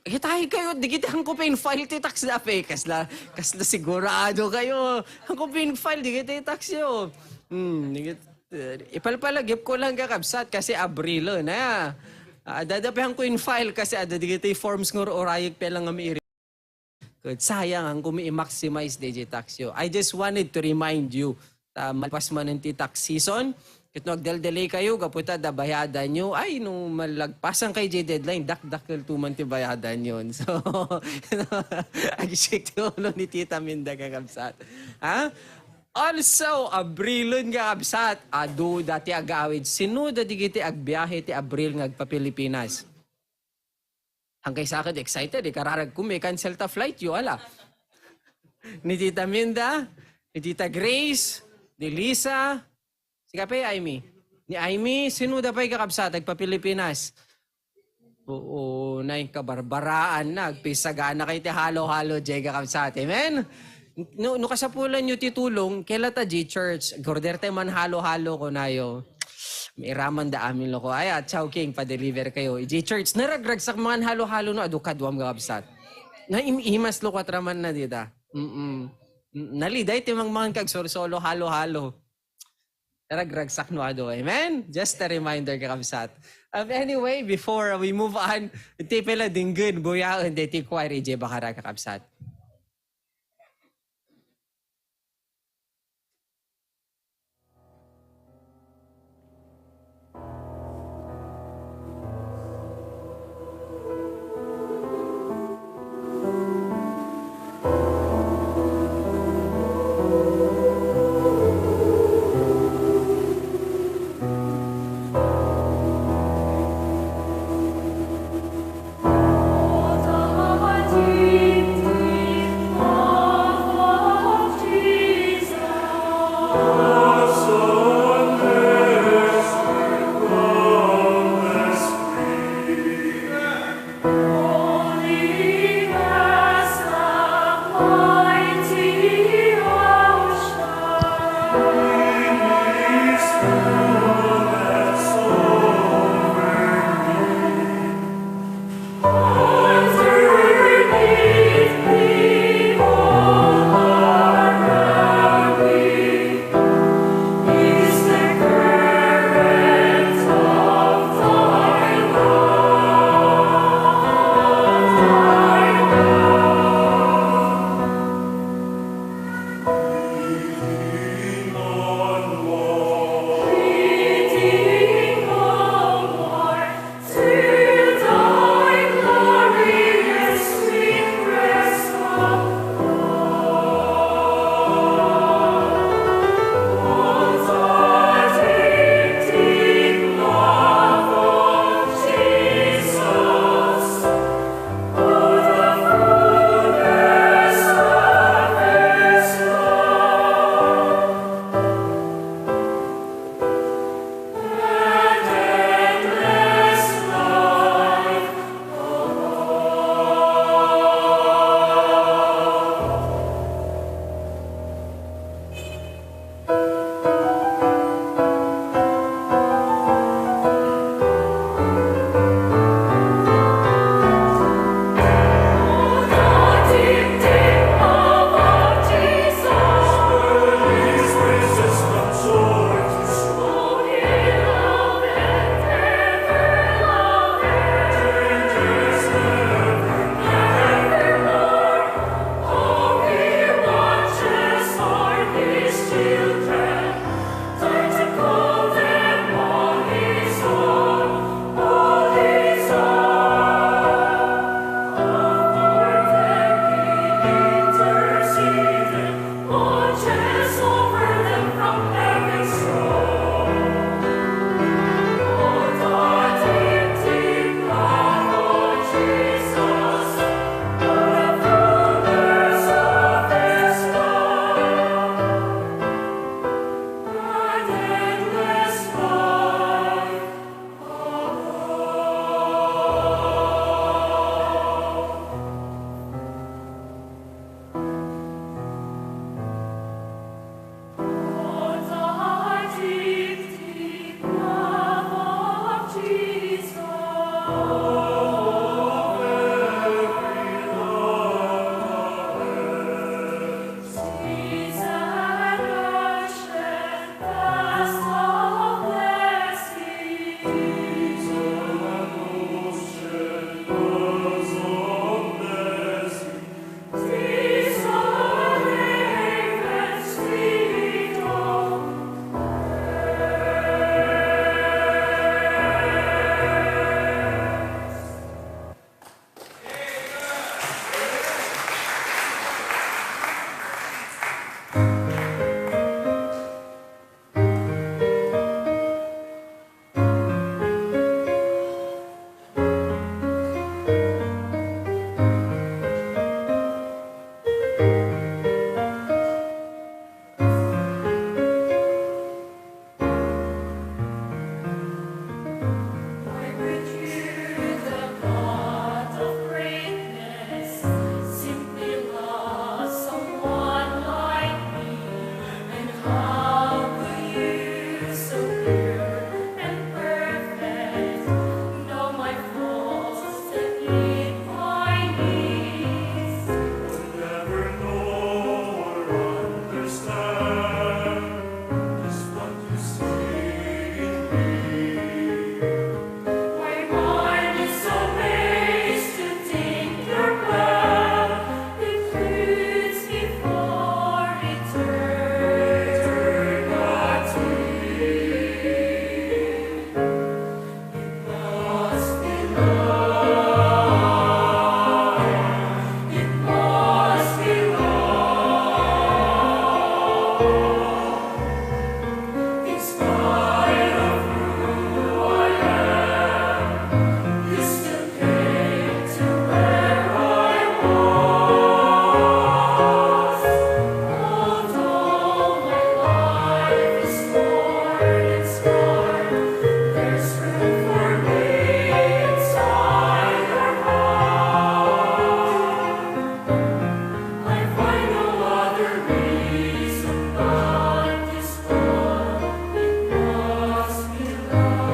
kita kayo, di kita hangko pay file ti tax da pe, kasla, kasla sigurado kayo. Hangko pay file, di kita tax yo. Hmm, di kita, eh, ipalpalagip ko lang kakabsat kasi Abril na. Ah, dada pe hangko in file kasi ada di kita forms ngur orayek pe lang nga mairi. Ket sayang, hangko mi i-maximize diay tax yo. I just wanted to remind you, ta malpas manen ti tax season, ket no agdaldalay kayo, gapu ta da bayadan yo, ay, no malagpasan kayo diay deadline, dakdakkel to man ti bayadan yo. So, agsik ti ulo ni Tita Minda, kakabsat. Ha? Also, Abrilen, kakabsat, adu dati agaawid. Sino da digiti agbiahe ti Abril nga agpa-Pilipinas? Hangkay sakit, excited, ikararag ko, may cancel ta flight yo, ala. Ni Tita Minda, ni Tita Grace, ni Lisa, si Kape, Aimee. Ni Aimee, sino da pay kakabsat, agpa-Pilipinas? Oo, nay, kabarbaraan na, agpisagana kayo ti halo-halo, diay kakabsat. Amen? No, no kasapulan yo ti tulong, kela ta diay church, order tayo man halo-halo, kunayo. Mairaman da amin loko. Ay, at Chowking, pa-deliver kayo. Iti church, naragragsak mangan halo-halo no, adu kaduam nga kabsat. Naim-imas loko at raman na dita. Mm-mm. Naliday ti mangmangan kag solo-solo, halo-halo. Naragragsak no adu. Amen? Just a reminder, kakabsat. Um, anyway, before we move on, iti pala dinggen, buyaen, deti choir, ije bakara, kakabsat. How could you, so pure and perfect, know my faults and meet my needs? Would never know or understand just what you see in me. My mind is amazed to think your plan includes before eternity. It must be love. It must be love. In spite of who I am, you still came to where I was. Although my life is torn and scarred, there's room for me inside your heart. I find no other reason but this love. It must be love.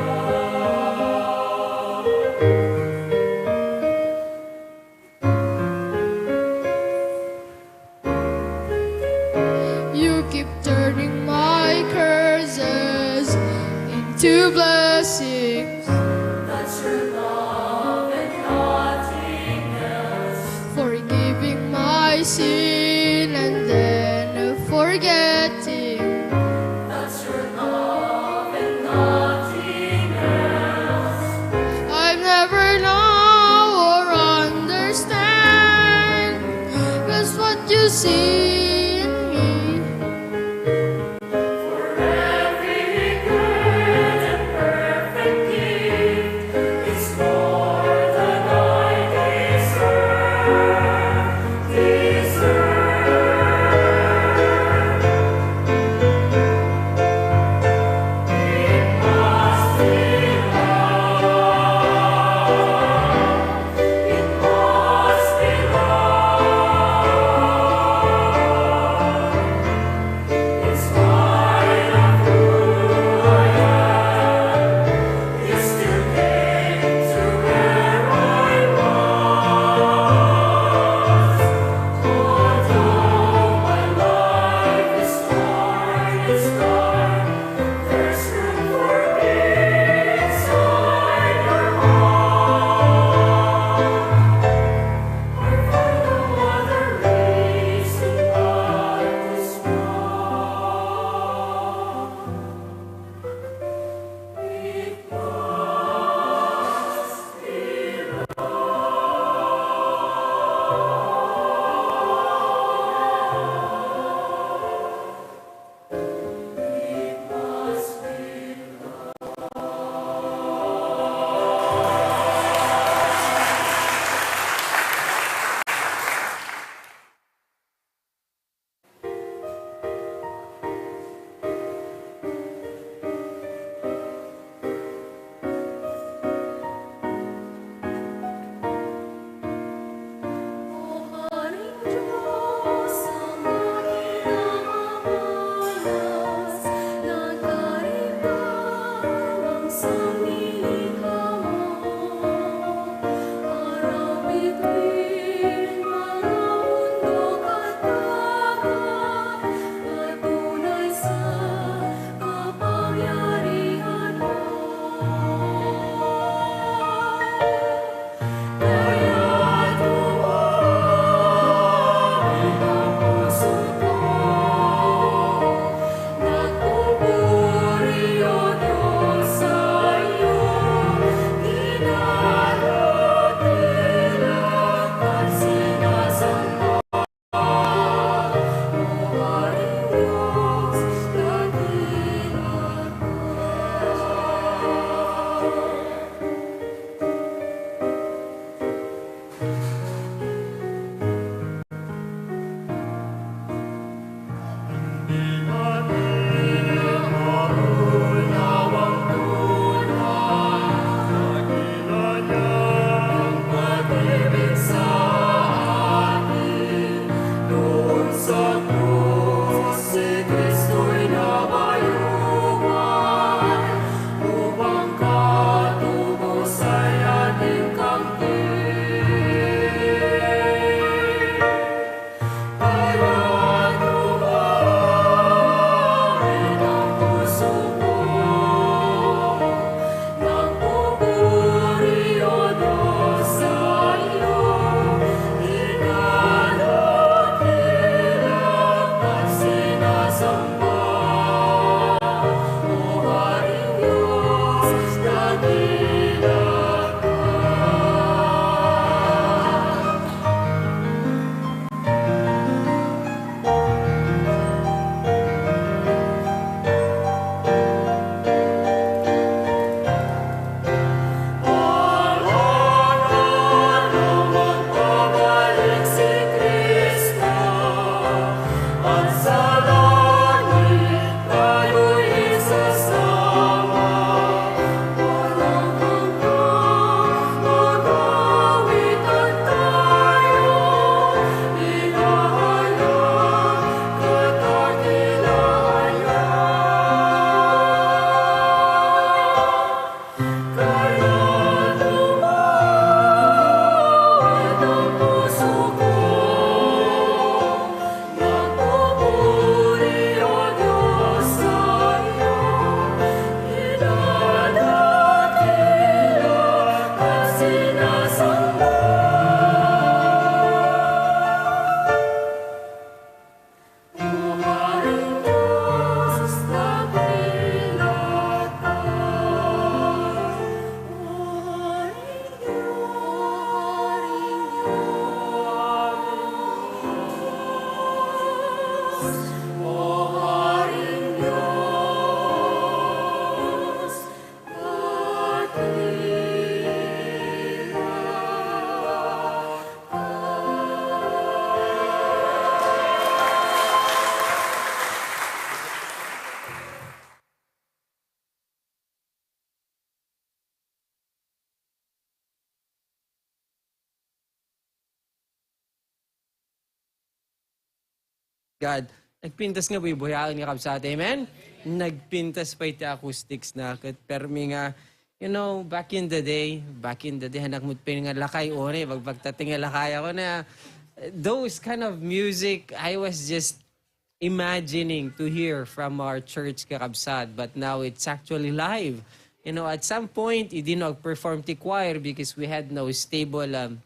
You keep turning my curses into blessings. That's your love and nothing else. Forgiving my sin and then forgetting. That's your love and nothing else. I never know or understand just what you see in me. For every good and perfect God. Nagpintas nga buybuyaen nga kabsat. Amen? Nagpintas pa iti acoustics na. Ket permi nga, you know, back in the day, back in the day, anak mo pin nga lakay, ore, bagbagtati nga lakay ako na. Those kind of music, I was just imagining to hear from our church, kakabsat, but now it's actually live. You know, at some point, hindi na perform ti choir because we had no stable um,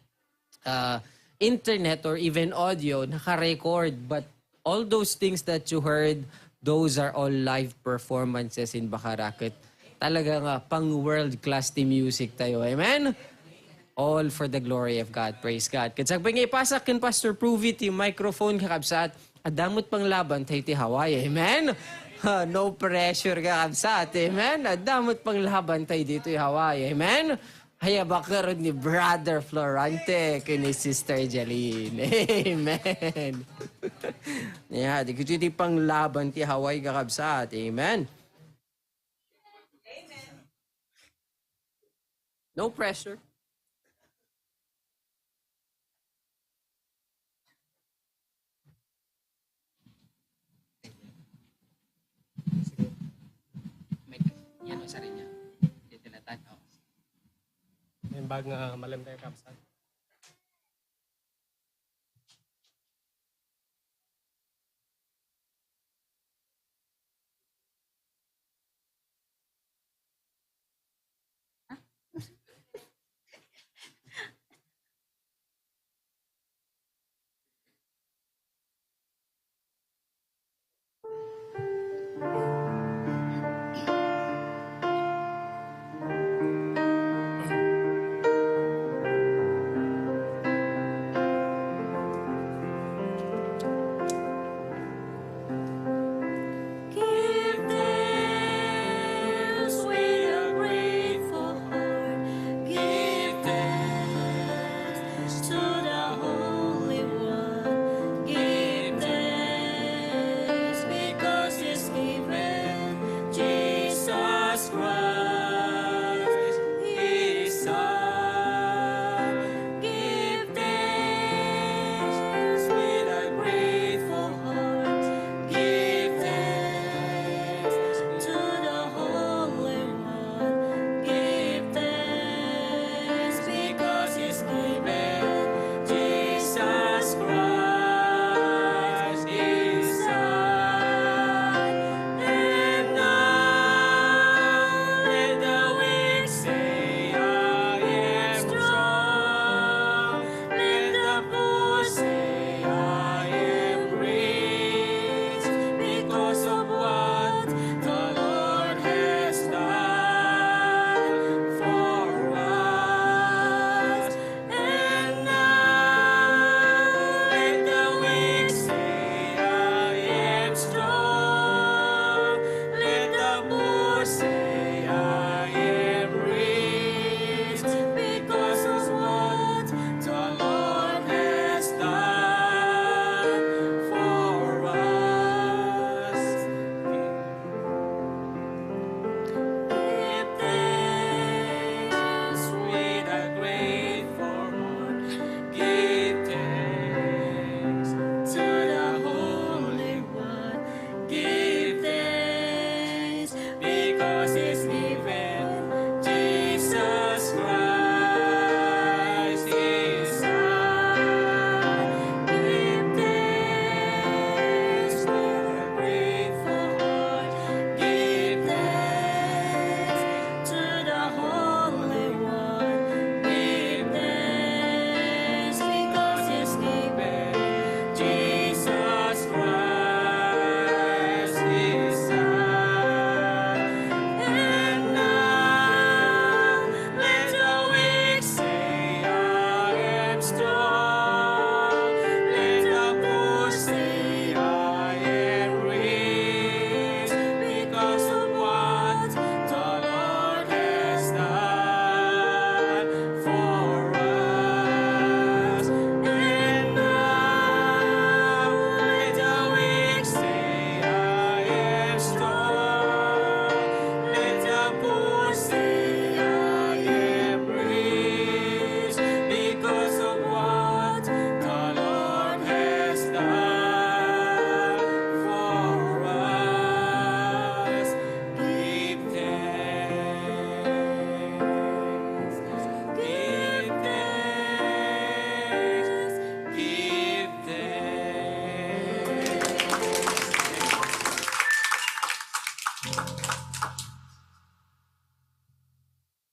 uh, internet or even audio, naka-record. But all those things that you heard, those are all live performances in Bacarac. Talaga nga, pang world class ti music tayo. Amen? All for the glory of God. Praise God. Ket sakbay nga ipasak ken Pastor Pruvi ti microphone, kakabsat, adda met panglaban tayo ti Hawaii. Amen? Ha, no pressure, kakabsat. Amen? Adda met panglaban tayo ditoy Hawaii. Amen? Ay, abaker ni Brother Florante ken ni Sister Jeline. Amen. Ya, di kiti panglaban ti Hawaii, kakabsat. Amen. No pressure. Sige. May, yan ang sarili niya. Dito na tayo. May bag nga malam tayo, kabsat.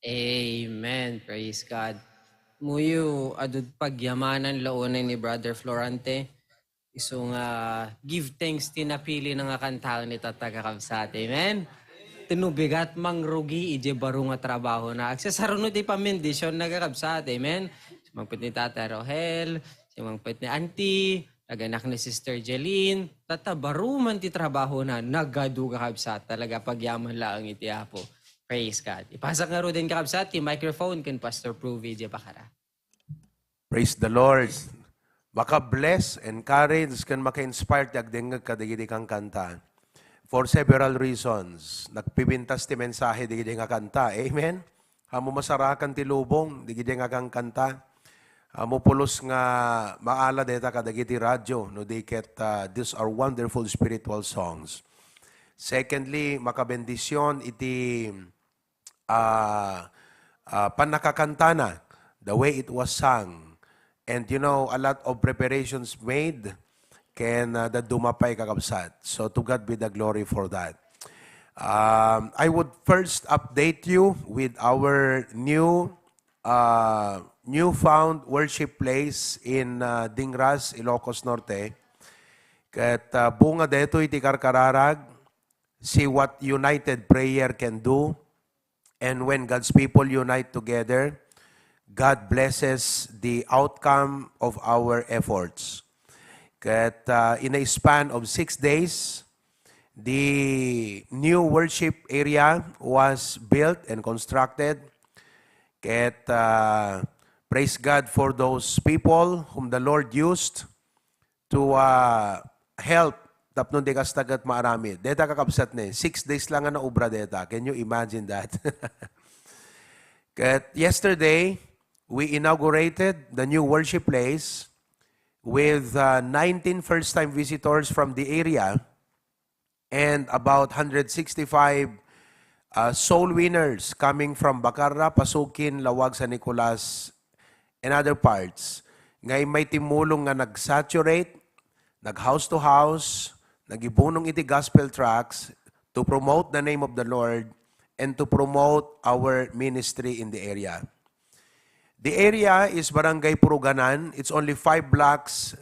Amen. Praise God. Muyo, adud pagyamanan launay ni Brother Florante. Isu nga, give thanks ti napili na nga kanta ni Tata, kakabsat. Amen? Ti no bigat mangrugi iti baro nga trabaho na. Agsasarunod ti pamendisyon na, kakabsat. Amen? Sumangpet ni Tata Rohel, sumangpet ni Auntie, naganak ni Sister Jeline, Tata, baro man ti trabaho na, nagadu, kakabsat. Talaga, pagyaman laeng iti Apo. Praise God. Ipasak nga ruden, kakabsat, ti microphone ken Pastor Pruvi, di pakara. Praise the Lord. Maka-bless, encourage, ken maka-inspire ti agdengngeg kadagiti kankanta. For several reasons, nagpipintas ti mensahe dagiti nga kanta. Amen? Ammom a sarakan ti lubong dagiti nga kankanta. Ammom pulos nga maala dayta kadagiti radio no di ket, ah, these are wonderful spiritual songs. Secondly, makabendisyon iti ah, ah, pannakakantana, the way it was sung. And, you know, a lot of preparations made ken, ah, dadduma pay, kakabsat. So to God be the glory for that. Um, I would first update you with our new, uh, newfound worship place in, uh, Dingras, Ilocos Norte. Ket, uh, bunga daytoy ti karkararag, see what united prayer can do. And when God's people unite together, God blesses the outcome of our efforts. Ket, uh, in a span of six days, the new worship area was built and constructed. Ket, uh, praise God for those people whom the Lord used to, uh, help tapno di kasta ket maaramid. Dayta, kakabsat, ne, six days lang nga naubra dayta. Can you imagine that? Ket yesterday, we inaugurated the new worship place with, uh, nineteen first-time visitors from the area and about hundred sixty-five, uh, soul winners coming from Bacarra, Pasukin, Laoag, San Nicolas, and other parts. Nga immay timmulong nga nag-saturate, nag-house to house, nagibunong iti gospel tracts to promote the name of the Lord and to promote our ministry in the area. The area is Barangay Puruganan. It's only five blocks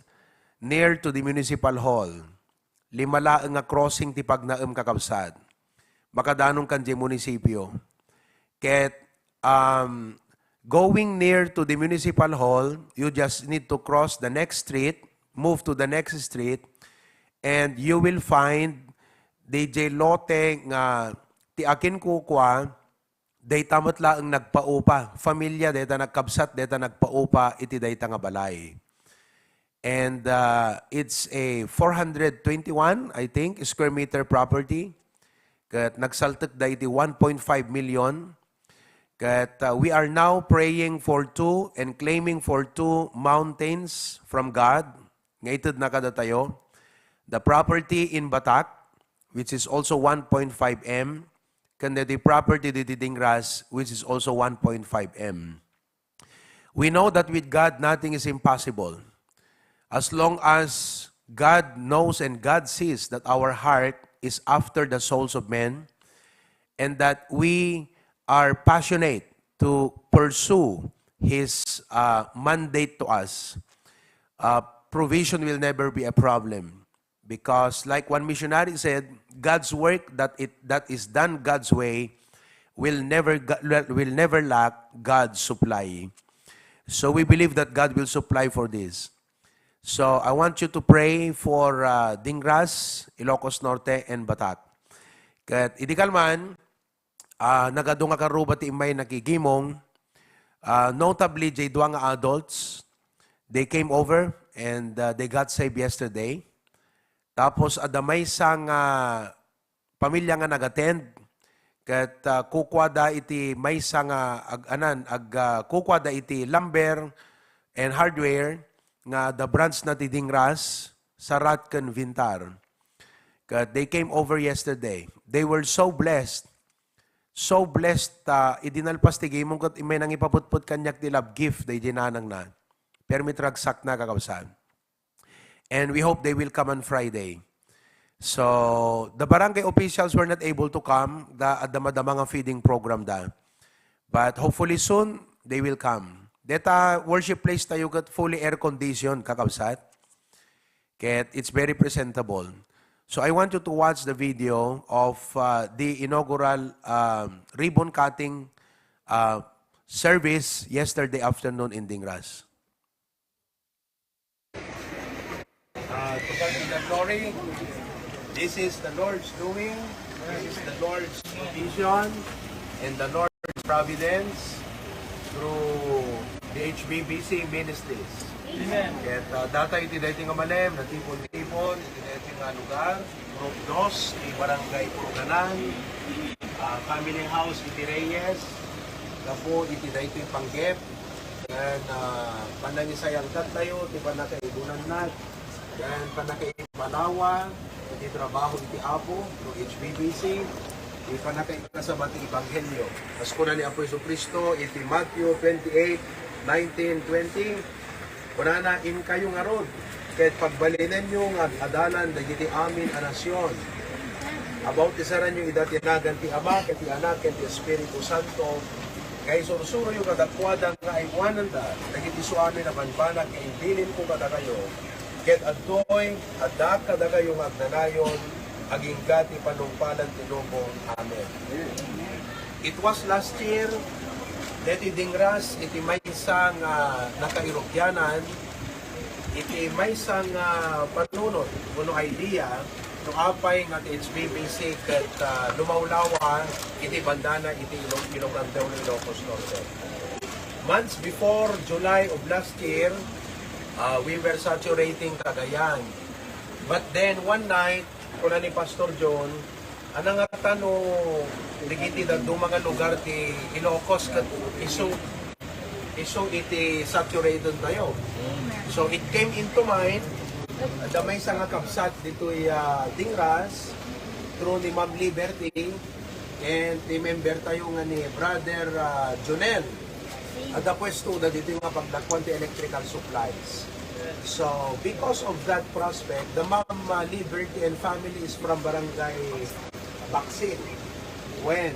near to the municipal hall. Lima laeng nga crossing ti pagnaem, kakabsat. Makadanon kan di munisipyo. Ket, um, going near to the municipal hall, you just need to cross the next street, move to the next street, and you will find D J lote nga ti akin kukua, dayta met laeng nagpaupa. Familia dayta, nagkabsat dayta nagpaupa iti dayta nga balay. And, uh, it's a four hundred twenty-one, I think, square meter property. Ket nagsaltekda iti one point five million. Ket, uh, we are now praying for two and claiming for two mountains from God nga itedna kadatayo. The property in Batac, which is also one point five M, ken the property diti Dingras, which is also one point five M. We know that with God, nothing is impossible. As long as God knows and God sees that our heart is after the souls of men and that we are passionate to pursue His, uh, mandate to us, uh, provision will never be a problem. Because like one missionary said, God's work that it, that is done God's way will never ga-, will never lack God's supply. So we believe that God will supply for this. So I want you to pray for, uh, Dingras, Ilocos Norte, and Batac. Ket idi kalman, ah, nagadu nga karuba ti immay nakigimong, ah, notably, jay dua nga adults, they came over and, ah, they got saved yesterday. Tapos, adda maysa nga pamilya nga nag-attend, ket, ah, kukuada iti maysa nga ag-, anan, ag-, ah, kukuada iti lumber and hardware nga the branch na ti Dingras, Sarat, ken Vintar. Ket they came over yesterday. They were so blessed. So blessed, ah, idi nalpas ti gimong ket immay nangipaputpot kaniak ti love gift daydi nanangna. Permi ti ragsakna, kakabsat. And we hope they will come on Friday. So, the barangay officials were not able to come. Da, adda madama nga feeding program da. But hopefully soon, they will come. Deta worship place tayo ket fully air-conditioned, kakabsat. Ket it's very presentable. So I want you to watch the video of, uh, the inaugural, um, ribbon cutting, uh, service yesterday afternoon in Dingras. Uh, to God be the glory. This is the Lord's doing. This is the Lord's provision and the Lord's providence through the H B B C ministries. Amen. Ket, uh, datayo iti daytoy nga malem, natipon-tipon iti daytoy nga lugar, Group Dos, ti Barangay Puruganan, uh, Family House iti Reyes, gapu iti daytoy panggep, ken, ah, panangisayangkattayo ti pannakaibunanna, ken pannakaipalawa iti trabaho iti Apo no H B B C, ti pannakaikasaba ti ebanghelio. Kas kuna ni Apo Jesu-Cristo iti Matthew twenty-eight, nineteen, twenty, kunana, "Inkayo ngarud, ket pagbalinenyo nga ad-adalan dagiti amin a nasion. Abautisaranyo ida ti nagan ti Ama, ken ti Anak, ken ti Espiritu Santo, nga isursuroyo kadakuada nga aywananda dagiti isuamin a banbanag nga imbilinko kadakayo. Ket adtoy, addaak kadakayo nga agnanayon, agingga ti panungpalan ti lubong." Amen. It was last year, deti Dingras, iti maysa nga nakairugyanan, iti maysa nga panunot wenno idea no apay nga ti H B B C ket, ah, lumawlawa iti bandana iti Ilo-, Ilocantao, Ilocos Norte. Months before July of last year, ah, we were saturating Cagayan. But then, one night, kuna ni Pastor John, "Ania ngata no dagiti dadduma nga lugar ti Ilocos ket isu, isu iti saturated tayo." So, it came into mind, adda maysa nga kabsat ditoy, ah, Dingras, through ni Ma'am Liberty, and ti member tayo nga ni Brother, ah, Jonel. Adda puesto da dito nga pagdakuan ti electrical supplies. So, because of that prospect, the Ma'am, uh, Liberty and family is from Barangay Baksin. When?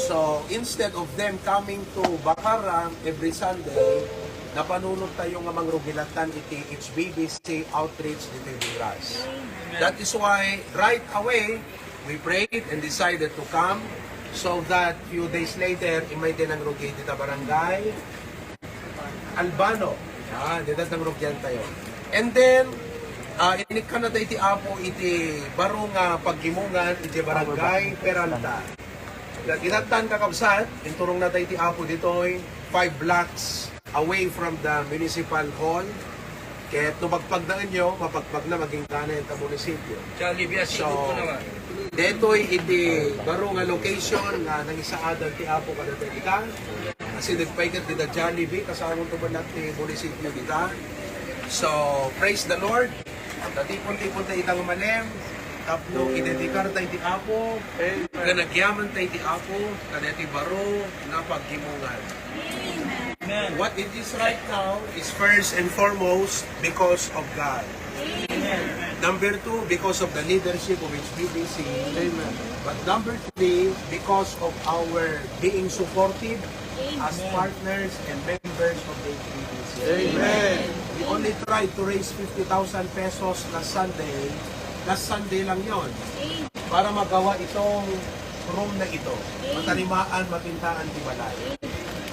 So, instead of them coming to Bacarang every Sunday, napanunot tayo nga mangrugilatan iti H B B C outreach dito in Dingras. That is why, right away, we prayed and decided to come so that few days later, immay ti nangrugi dita barangay Albano. Ah, dita nangrugian tayo. And then, ah, inikkan na tayo iti Apo iti baro nga paggimongan iti barangay Peralta. Ket itatta, kakabsat, inturong na tayo iti Apo ditoy, five blocks away from the municipal hall. Ket no pagpagnaenyo, mapagpagna, magingga na ita munisipyo. Jollibee, ah, so, detoy iti baro nga location nga nangisaadan ti Apo kadatayo ita. Asideg pay ket dita Jollibee, kasamonto met ti munisipyo dita. So, praise the Lord. Natipon-tipon tayo ita nga malem, tapno idedikar tayo iti Apo, ken agyaman tayo iti Apo, kadaytoy baro nga paggimongan. What it is right now is first and foremost because of God. Number two, because of the leadership of H B B C. But number three, because of our being supportive as partners and members of the H B B C. We only tried to raise fifty thousand pesos last Sunday. Last Sunday lang yon. Para magawa itong room na ito. Matanimaan, mapintaan ti balay.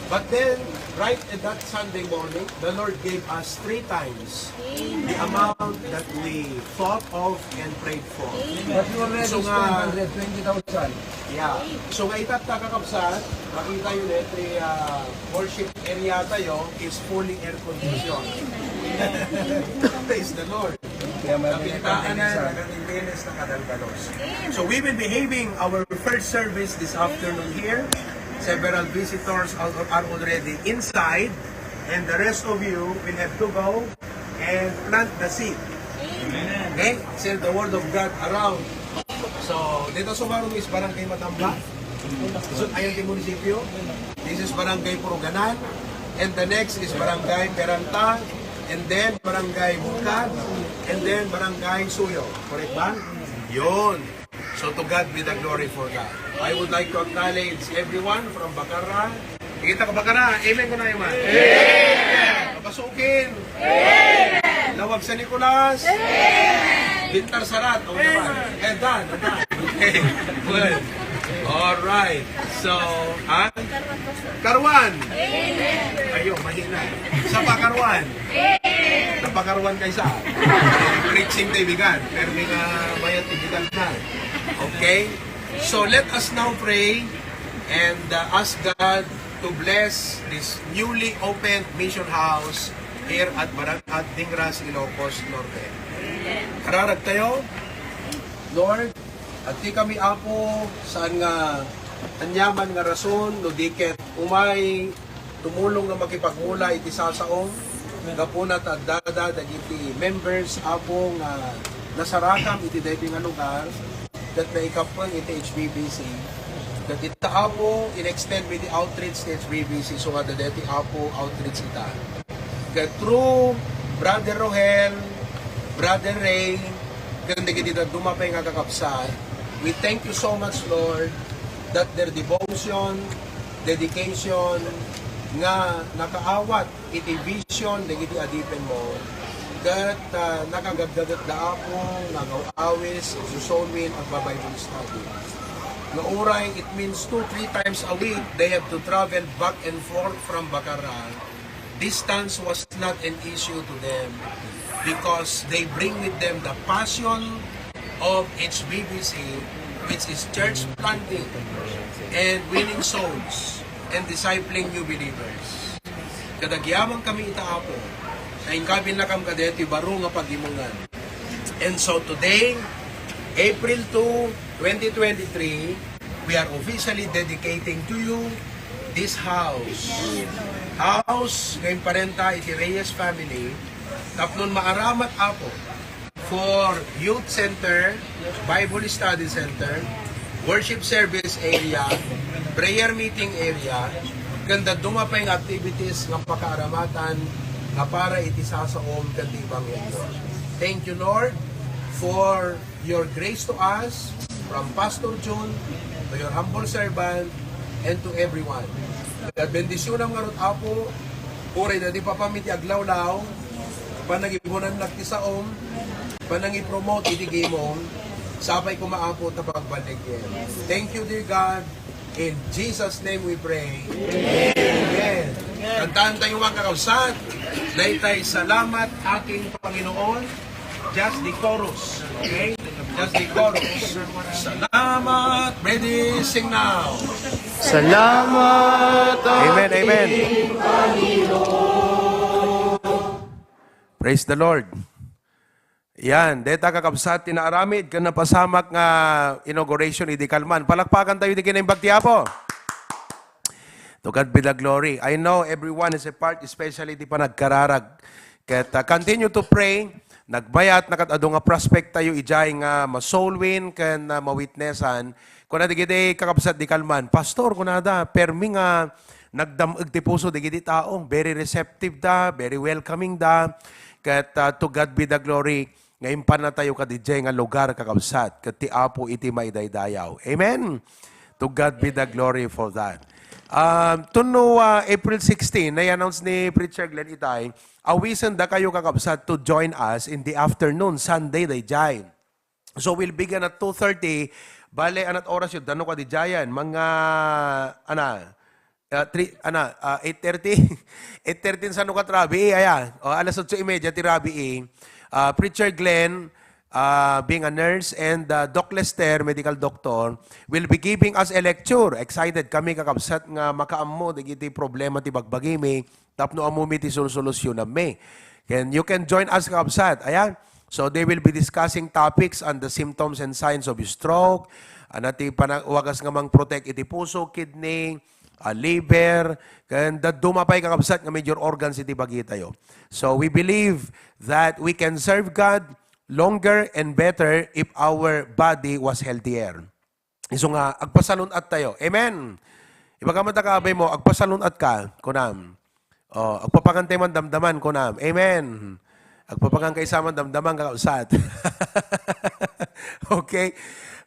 But then, right at that Sunday morning, the Lord gave us three times the amount that we thought of and prayed for. But you already So nga, spent one hundred twenty thousand. Yeah. So nga itatta, kakabsat, makita yun, every, ah, worship area tayo is fully air conditioned. Praise the Lord. Kaya may Kapintaan na, naging na kadaldalos. So we will be having our first service this afternoon here. Several visitors are, are already inside, and the rest of you will have to go and plant the seed. Okay? Share the word of God around. So, dito sa Marumi is Barangay Matamba. So, ayan ti munisipyo. This is Barangay Puruganan. And the next is Barangay Peralta. And then Barangay Bukad. And then Barangay Suyo. Correct ba? Yun. So to God be the glory for that. I would like to acknowledge everyone from Bacarra. Kita ka Bacarra, amen ko na yun, man. Amen! Kapasukin. Amen! Lawag San Nicolas. Amen! Bintar Sarat. O naman. Amen. Eh, done, done. Okay. Good. All right. So, ha? Karuan. Amen! Ayo, mahina. Sa Pakaruan. Napakaruan kaysa. Preaching tayo, bigan. Pero may nga mayat, bigan na. Okay? So, let us now pray and uh, ask God to bless this newly opened mission house here at Barangay at Dingras, Ilocos Norte. Kararag tayo. Lord, agki kami, Apo, saan nga aniaman nga rason, no di ket umay tumulong nga makipagmula iti sasaom, gapuna ta addada dagiti members, Apo, nga nasarakam iti daytoy nga lugar, ket naikappeng iti H B B C. Ket ita, Apo, in-extend mi ti outreach ti H B B C, so nga daytoy, Apo, outreach ita. Ket through Brother Rohel, Brother Ray, ken dagiti dadduma pay nga kakabsat, we thank you so much, Lord, that their devotion, dedication, nga nakaawat iti vision dagiti adipen mo, ket, ah, nakagaggadetda, Apo, nga agaw-awis, agsusoul win, agba-Bible study. Nga uray, it means two, three times a week, they have to travel back and forth from Bacarra. Distance was not an issue to them because they bring with them the passion of H B B C, which is church planting and winning souls and discipling new believers. Kadagyaman kami ita, Apo, nga inkabil na kam kadeti baro nga pagimongan. And so today, April two, twenty twenty-three, we are officially dedicating to you this house. House nga imparenta iti Reyes family, tapno maaramat, Apo, for youth center, Bible study center, worship service area, prayer meeting area, ken dadduma pay nga activities nga pakaaramatan nga para iti sasaom ken ti ebanghelio. Thank you, Lord, for your grace to us, from Pastor Jun to your humble servant and to everyone. Ket bendisyonam ngarud, Apo, uray daydi papam iti aglawlaw, panangibunan ti saom, panangipromote iti gimong, sapay koma, Apo, ta pagballigem. Thank you, dear God. In Jesus' name we pray. Amen. Kantaan tayo, mga kakabsat. Daytay, "Salamat, aking Panginoon." Just the chorus. Okay? Just the chorus. Salamat. Ready? Sing now. Salamat, amen, amen. Praise the Lord. Yan, deta, kakabsat, ti naaramid ken napasamak nga inauguration idi kalman. Palakpakan tayo ti kinaimbag ti Apo. To God be the glory. I know everyone is a part, especially ti panagkararag. Ket, uh, continue to pray. Nagbayat, nakatado nga prospect tayo idiay nga ma-soul win ken, uh, ma-witnessan. Kuna dagiti kakabsat di kalman, "Pastor," kunada, "permi nga nagdam-eg ti puso dagiti tao. Very receptive da, very welcoming da." Ket, uh, to God be the glory. Nga impanna tayo kadidiay nga lugar, kakabsat, ket ti Apo iti maidaydayaw. Amen? To God be the glory for that. Um, tuno, uh, April sixteen, na-announce ni Preacher Glenn itay, awisen da kayo, kakabsat, to join us in the afternoon, Sunday, daydiay. So we'll begin at two thirty. Bale, anat oras yun? Dano ka di dyan? Mga, ana, ah, three, ana, ah, eight thirty? Eight thirty sa nukat rabii, aya. O, alas otso y media ti rabii. Ah, Preacher Glenn, ah, being a nurse, and, ah, Doc Lester, medical doctor, will be giving us a lecture. Excited kami, kakabsat, nga makaammo dagiti problema ti bagbagimi. Tapno ammom iti solsolusyonanmi. And you can join us, kakabsat. Ayan. So they will be discussing topics on the symptoms and signs of stroke, ano ti panawagas nga mang-protect iti puso, kidney, ah, liver, ken dadduma pay, kakabsat, nga major organs iti bagitayo. So we believe that we can serve God longer and better if our body was healthier. Isu nga, agpasalun-at tayo. Amen. Ibaga man ta kaabay mo, "Agpasalun-at ka," kunam. O, "Agpapangan tayo man damdaman," kunam. Amen. Agpapakan kay saman damdaman, kakabsat. Okay?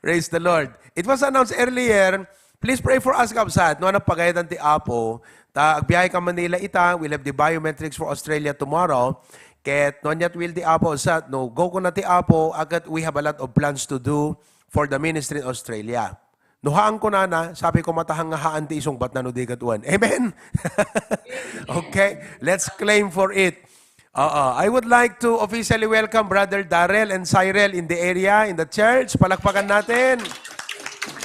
Praise the Lord. It was announced earlier, please pray for us, kabsat. No, napagayadan ti Apo. Ta, agbiyahe ka Manila ita, we'll have the biometrics for Australia tomorrow. Ket, no, yet will the Apo, sat, no, go ko na ti Apo, agad we have a lot of plans to do for the ministry in Australia. No haan ko nana, sabi ko matahang nga haan ti isungbat na no di ket wen. Amen? Okay? Let's claim for it. Oo. I would like to officially welcome Brother Darrell and Cyril in the area, in the church. Palakpakan natin.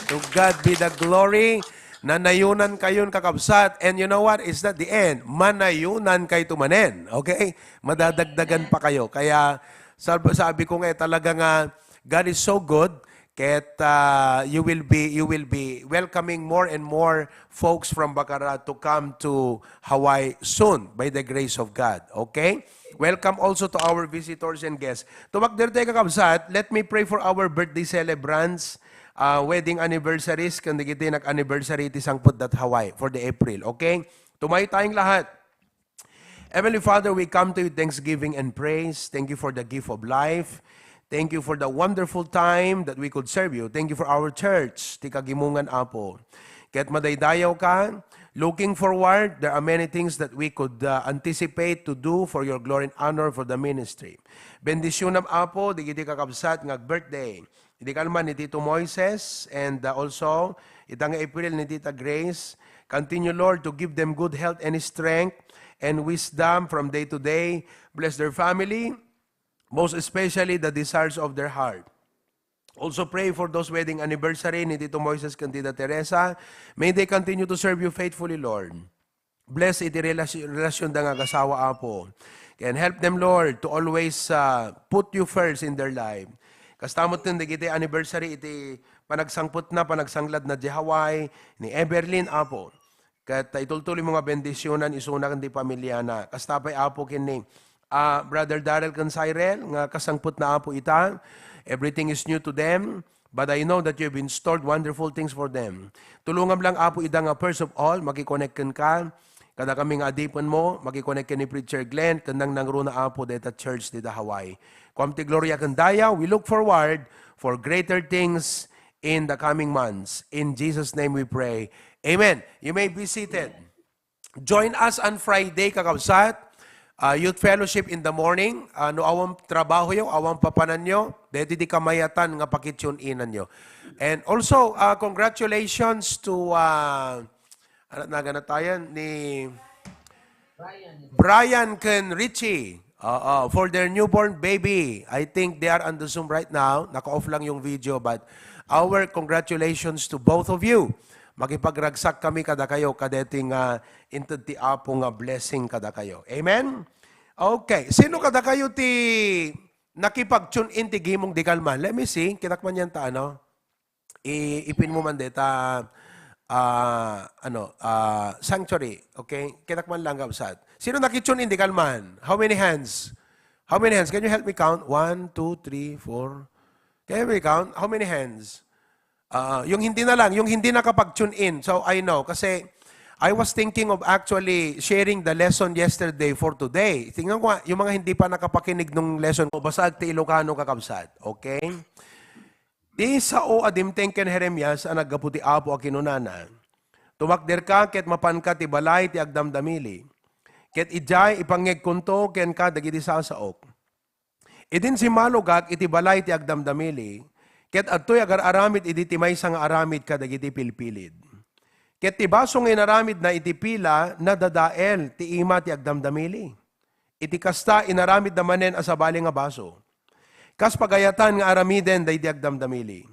To God be the glory. Nanayunan kayon, kakabsat. And you know what? It's not the end. Manayunan kayo tumanen. Okay? Madadagdagan pa kayo. Kaya sab-, sabi ko nga, eh, talaga nga, God is so good. Ket, uh, you will be, you will be welcoming more and more folks from Bacarra to come to Hawaii soon by the grace of God. Okay? Welcome also to our visitors and guests. Tumakder tayo, kakabsat. Let me pray for our birthday celebrants, uh, wedding anniversaries, ken dagiti nag-anniversary iti sangput dat Hawaii for the April. Okay? Tumayo tayong lahat. Heavenly Father, we come to you with thanksgiving and praise. Thank you for the gift of life. Thank you for the wonderful time that we could serve you. Thank you for our church, ti kagimongan, Apo. Ket madaydayaw ka, looking forward, there are many things that we could, uh, anticipate to do for your glory and honor for the ministry. Bendisyonam, Apo, digiti kakabsat nga birthday. Idi kalman ni Tito Moises, and, uh, also, ita nga April ni Tita Grace. Continue, Lord, to give them good health and strength and wisdom from day to day. Bless their family, most especially the desires of their heart. Also pray for those wedding anniversary ni Tito Moises ken Tita Teresa. May they continue to serve you faithfully, Lord. Bless iti relasy-, relasyon da nga agasawa, Apo. And help them, Lord, to always, uh, put you first in their life. Kasta met ken dagiti anniversary iti panagsangputna, panagsangladna di Hawaii, ni Everlyn, Apo. Ket itultuloy mo nga bendisyonam isuna ken ti pamilyana. Kasta pay, Apo, ken ni, ah, Brother Darrell ken Cyril, nga kasangputna, Apo, ita. Everything is new to them. But I know that you have installed wonderful things for them. Tulongam lang, Apo, ida nga first of all, makikonek kenka. Kada kami nga adipen mo, makikonek ken ni Preacher Glenn, ken nangnangruna, Apo, deta church dita Hawaii. Kuam ti gloria ken daya, we look forward for greater things in the coming months. In Jesus' name we pray. Amen. You may be seated. Join us on Friday, kakabsat. Ah, Youth Fellowship in the morning. Ah, no awan trabahoyo, awan papananyo, deti ti kamayatan nga pakitune inanyo. And also, ah, congratulations to, ah, ano, naganatayan ni Brian ken Richie. Oo, for their newborn baby. I think they are on the Zoom right now. Naka-off lang yung video, but our congratulations to both of you. Makipagragsak kami kadakayo, kadeti nga inted ti Apo nga blessing kadakayo. Amen? Okay. Sino kadakayo ti nakipag-tune in ti gimong di kalman? Let me see. Kinakman yan ta, ano? I-, ipin mo man deta, ah, ano, ah, sanctuary. Okay? Kinakman lang, kabsat. Sino naki-tune in di kalman? How many hands? How many hands? Can you help me count? One, two, three, four. Can you help me count? How many hands? Ah, yung hindi na lang, yung hindi nakapag-tune in. So, I know. Kasi, I was thinking of actually sharing the lesson yesterday for today. Tingnan ko nga, yung mga hindi pa nakapakinig nung lesson ko, basta ti Ilocano, kakabsat. Okay? Ti sao a dimteng ken Jeremias a naggapu ti Apo a kinunana, "Tumakderka ket mapanka ti balay ti agdamdamili, ket idiay ipangngegkonto kenka dagiti sasaok." Idin simmalugak iti balay ti agdamdamili, ket adtoy agar-aramid idi ti maysa nga aramid kadagiti pilpilid. Ket ti baso nga inaramidna iti pila nadadael ti ima ti agdamdamili. Iti kasta, inaramidda manen a sabali nga baso. Kas pagayatan nga aramiden daydi agdamdamili.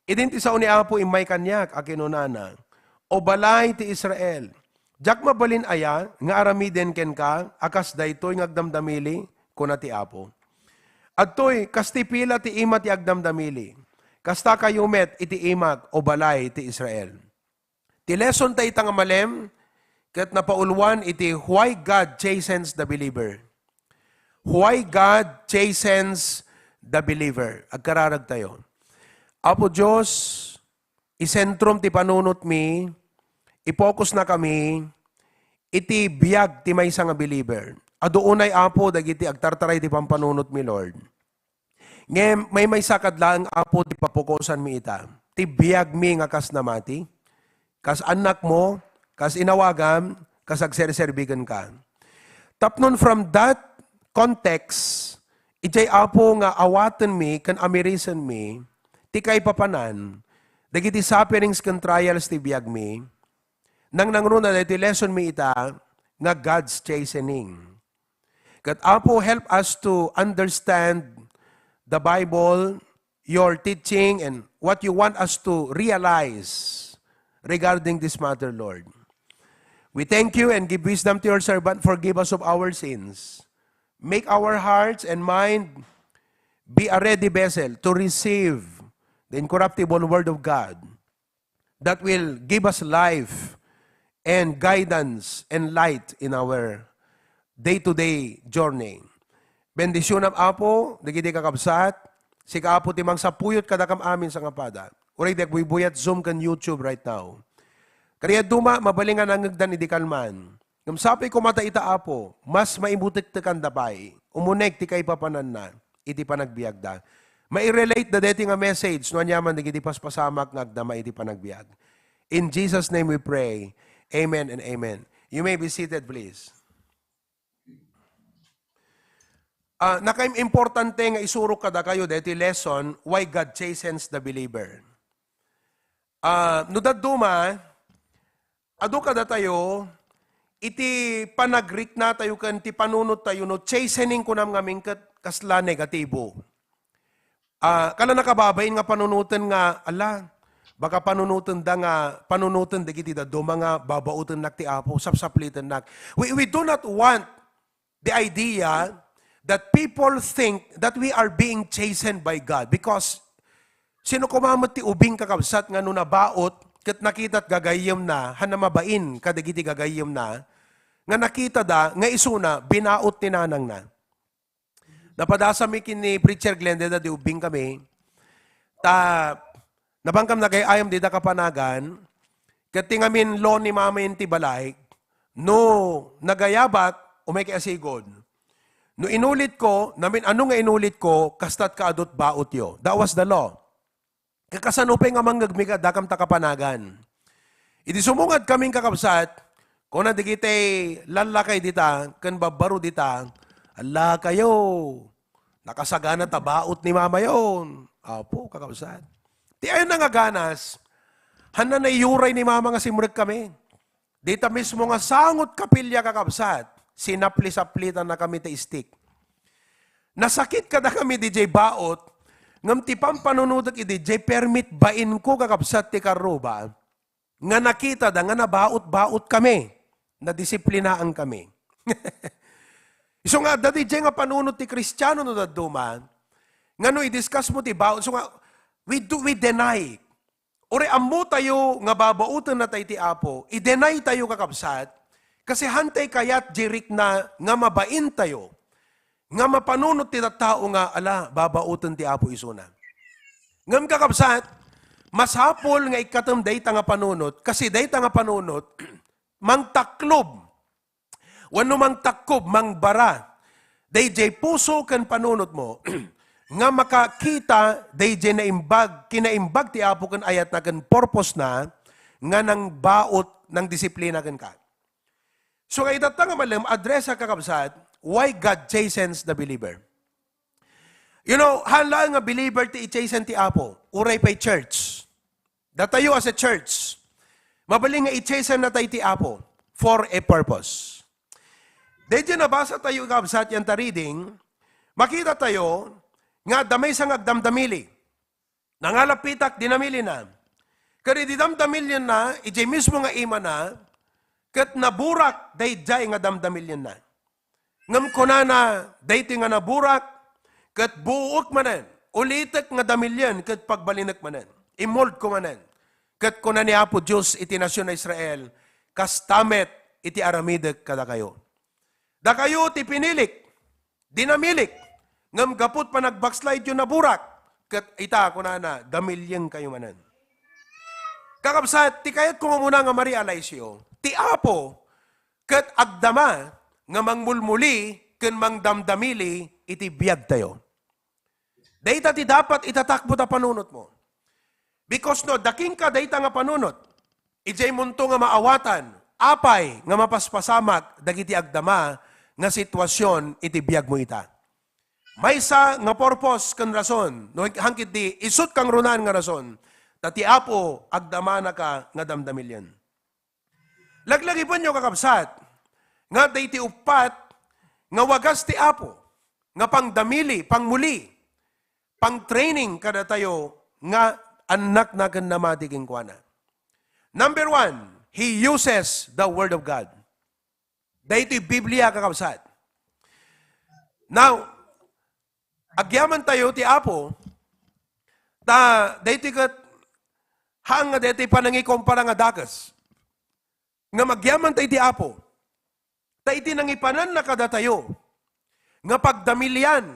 Idin ti sao ni Apo immay kaniak a kinunana, "O balay ti Israel, diak mabalin aya nga aramiden kenka a kas daytoy nga agdamdamili?" kuna ti Apo. Adtoy, kas ti pila ti ima ti agdamdamili. Kasta kayo met iti imak, O balay ti Israel. Ti lesson ta ita nga malem, ket napauluan iti why God chastens the believer. Why God chastens the believer. Agkararag tayo. Apo Dios, isentrum ti panunotmi, i-focus na kami iti biag ti maysa nga believer. Adu unay, Apo, dagiti agtartaray ti pampanunotmi, Lord. Ngem maymaysa kad laeng, Apo, ti papukosanmi ita. Ti biagmi nga kas namati, kas annakmo, kas inawagam, kas agserserbi kenka. Tapnon from that context, idiay, Apo, nga awatenmi ken amirisenmi ti kaipapanan dagiti sufferings ken trials ti biagmi, nangnangruna daytoy lessonmi ita nga God's chastening. Ket, Apo, help us to understand the Bible, your teaching, and what you want us to realize regarding this matter, Lord. We thank you and give wisdom to your servant. Forgive us of our sins. Make our hearts and mind be a ready vessel to receive the incorruptible Word of God that will give us life and guidance and light in our day-to-day journey. Bendisyonam, Apo, dagiti kakabsat, sika, Apo, ti mangsapuyot kadakam amin sangapada. Uray ti agbuybuyaat Zoom ken YouTube right now. Kadi dadduma, mabalin nga nangngegdan idi kalman. Ngem sapay koma ta ita, Apo, mas maibutektekanda pay. Umuneg ti kaipapananna iti panagbiagda. Mai-relate da deti nga message no aniaman dagiti paspasamak nga agdama iti panagbiag. In Jesus' name we pray. Amen and amen. You may be seated, please. Ah, nakaim-importante nga isurok kadakayo deti lesson, why God chastens the believer. Ah, no dadduma, adu kadatayo iti panagriknatayo ken ti panunottayo, no chastening kunam ngamin ket kasla negatibo. Ah, kasla nakababain nga panunoten nga, ala, baka panunoten da nga, panunoten dagiti dadduma nga babaotennak ti Apo, sapsaplitennak. We, we do not want the idea that people think that we are being chastened by God, because sino koma met ti ubing, kakabsat, nga no nabaot ket nakitat gagayyemna, haan a mabain kadagiti gagayyemna, nga nakitada nga isuna binaot ni nanangna. Napadasami ken ni Preacher Glenn, dayta di ubing kami. Ta, nabankammi nagay-ayam dita kapanagan, ket ti ngamin law ni mama iti balay, no nagayabat, umay kay asigud. No inulitko, namin ano nga inulitko, kasta't kaadut baotyo. That was the law. Kasano pay nga mangngegmi kadakam ta kapanagan? Idi sumungadkamin, kakabsat, kuna dagiti lallakay dita ken babbaro dita, "Ala kayo, nakasagana ta baot ni mamayo." Apo, kakabsat. Ti ayanna nga ganas, haan a naiyuray ni mama nga simrekkami. Dita mismo nga sangot kapilya, kakabsat, sinapli-saplitannakami ti stick. Nasakit kadakami diay baot, ngem ti pampanunotek idi diay permit bainko, kakabsat, ti karruba, nga nakitada nga nabaot-baotkami, nadisiplinankami. Isu nga adda diay nga panunot ti Kristiano no dadduma, nga no i-discuss mo ti baot, isu nga, we do, we deny. Uray ammotayo nga babaotenna tay ti Apo, i-deny tayo, kakabsat, kasi hantay kayat di rikna nga mabain tayo, nga mapanunot ti tattao nga, ala, babaoten ti Apo isuna. Ngem, kakabsat, masapul nga ikkatem dayta nga panunot, kasi dayta nga panunot, mangtaklob wenno mangtakkob, mangbara daydiay puso ken panunotmo nga makakita daydiay naimbag, kinaimbag ti Apo ken ayatna ken purpose-na nga nangbaot, nangdisiplina kenka. So, nga itatta nga malem, address a kakabsat, why God chastens the believer. You know, haan laeng nga believer ti i-chasten ti Apo, uray pay church. Datayo as a church, mabalin nga i-chasten natay ti Apo for a purpose. Daydiay nabasa tayo, kakabsat, yan ta reading, makita tayo nga adda maysa nga agdamdamili. Nangalapitak, dinamilina. Ket idi damdamilienna, idiay mismo nga imana, ket naburak daydiay nga damdamilienna. Ngem kunana, daytoy nga naburak, ket buoek manen, ulitek nga damilien ket pagbalinek manen. Imoldko manen. Ket kuna ni Apo Dios iti nasion a Israel, kasta met iti aramidek kadakayo. Dakayo ti pinilik, dinamilik, ngem gapu ti panagbackslide-yo naburak, ket ita, kunana, damilienkayo manen. Kakabsat, ti kayatko nga umuna nga ma-realize-yo, ti Apo ket agdama nga mangmulmuli ken mangdamdamili iti biagtayo. Dayta ti dapat itatakbo ta panunotmo. Because no, adda kenka dayta nga panunot, idiaymonto nga maawatan, apay nga mapaspasamak dagiti agdama nga sitwasion iti biagmo ita. Maysa nga purpose ken rason, no, hangkit di isut' kangrunaan nga rason, ta ti Apo agdamanaka nga damdamilian. Laglagipenyo, kakabsat, nga daytoy uppat nga wagas ti Apo nga pangdamili, pangmuli, pang-training kadatayo nga annakna ken namati kenkuana. Number one, he uses the Word of God. Daytoy Biblia, kakabsat. Now, agyamantayo ti Apo, ta daytoy ket haan nga daytoy panangikompara nga dakes. Ngem agyamantayo ti Apo, ta iti nangipananna kadatayo nga pagdamilian,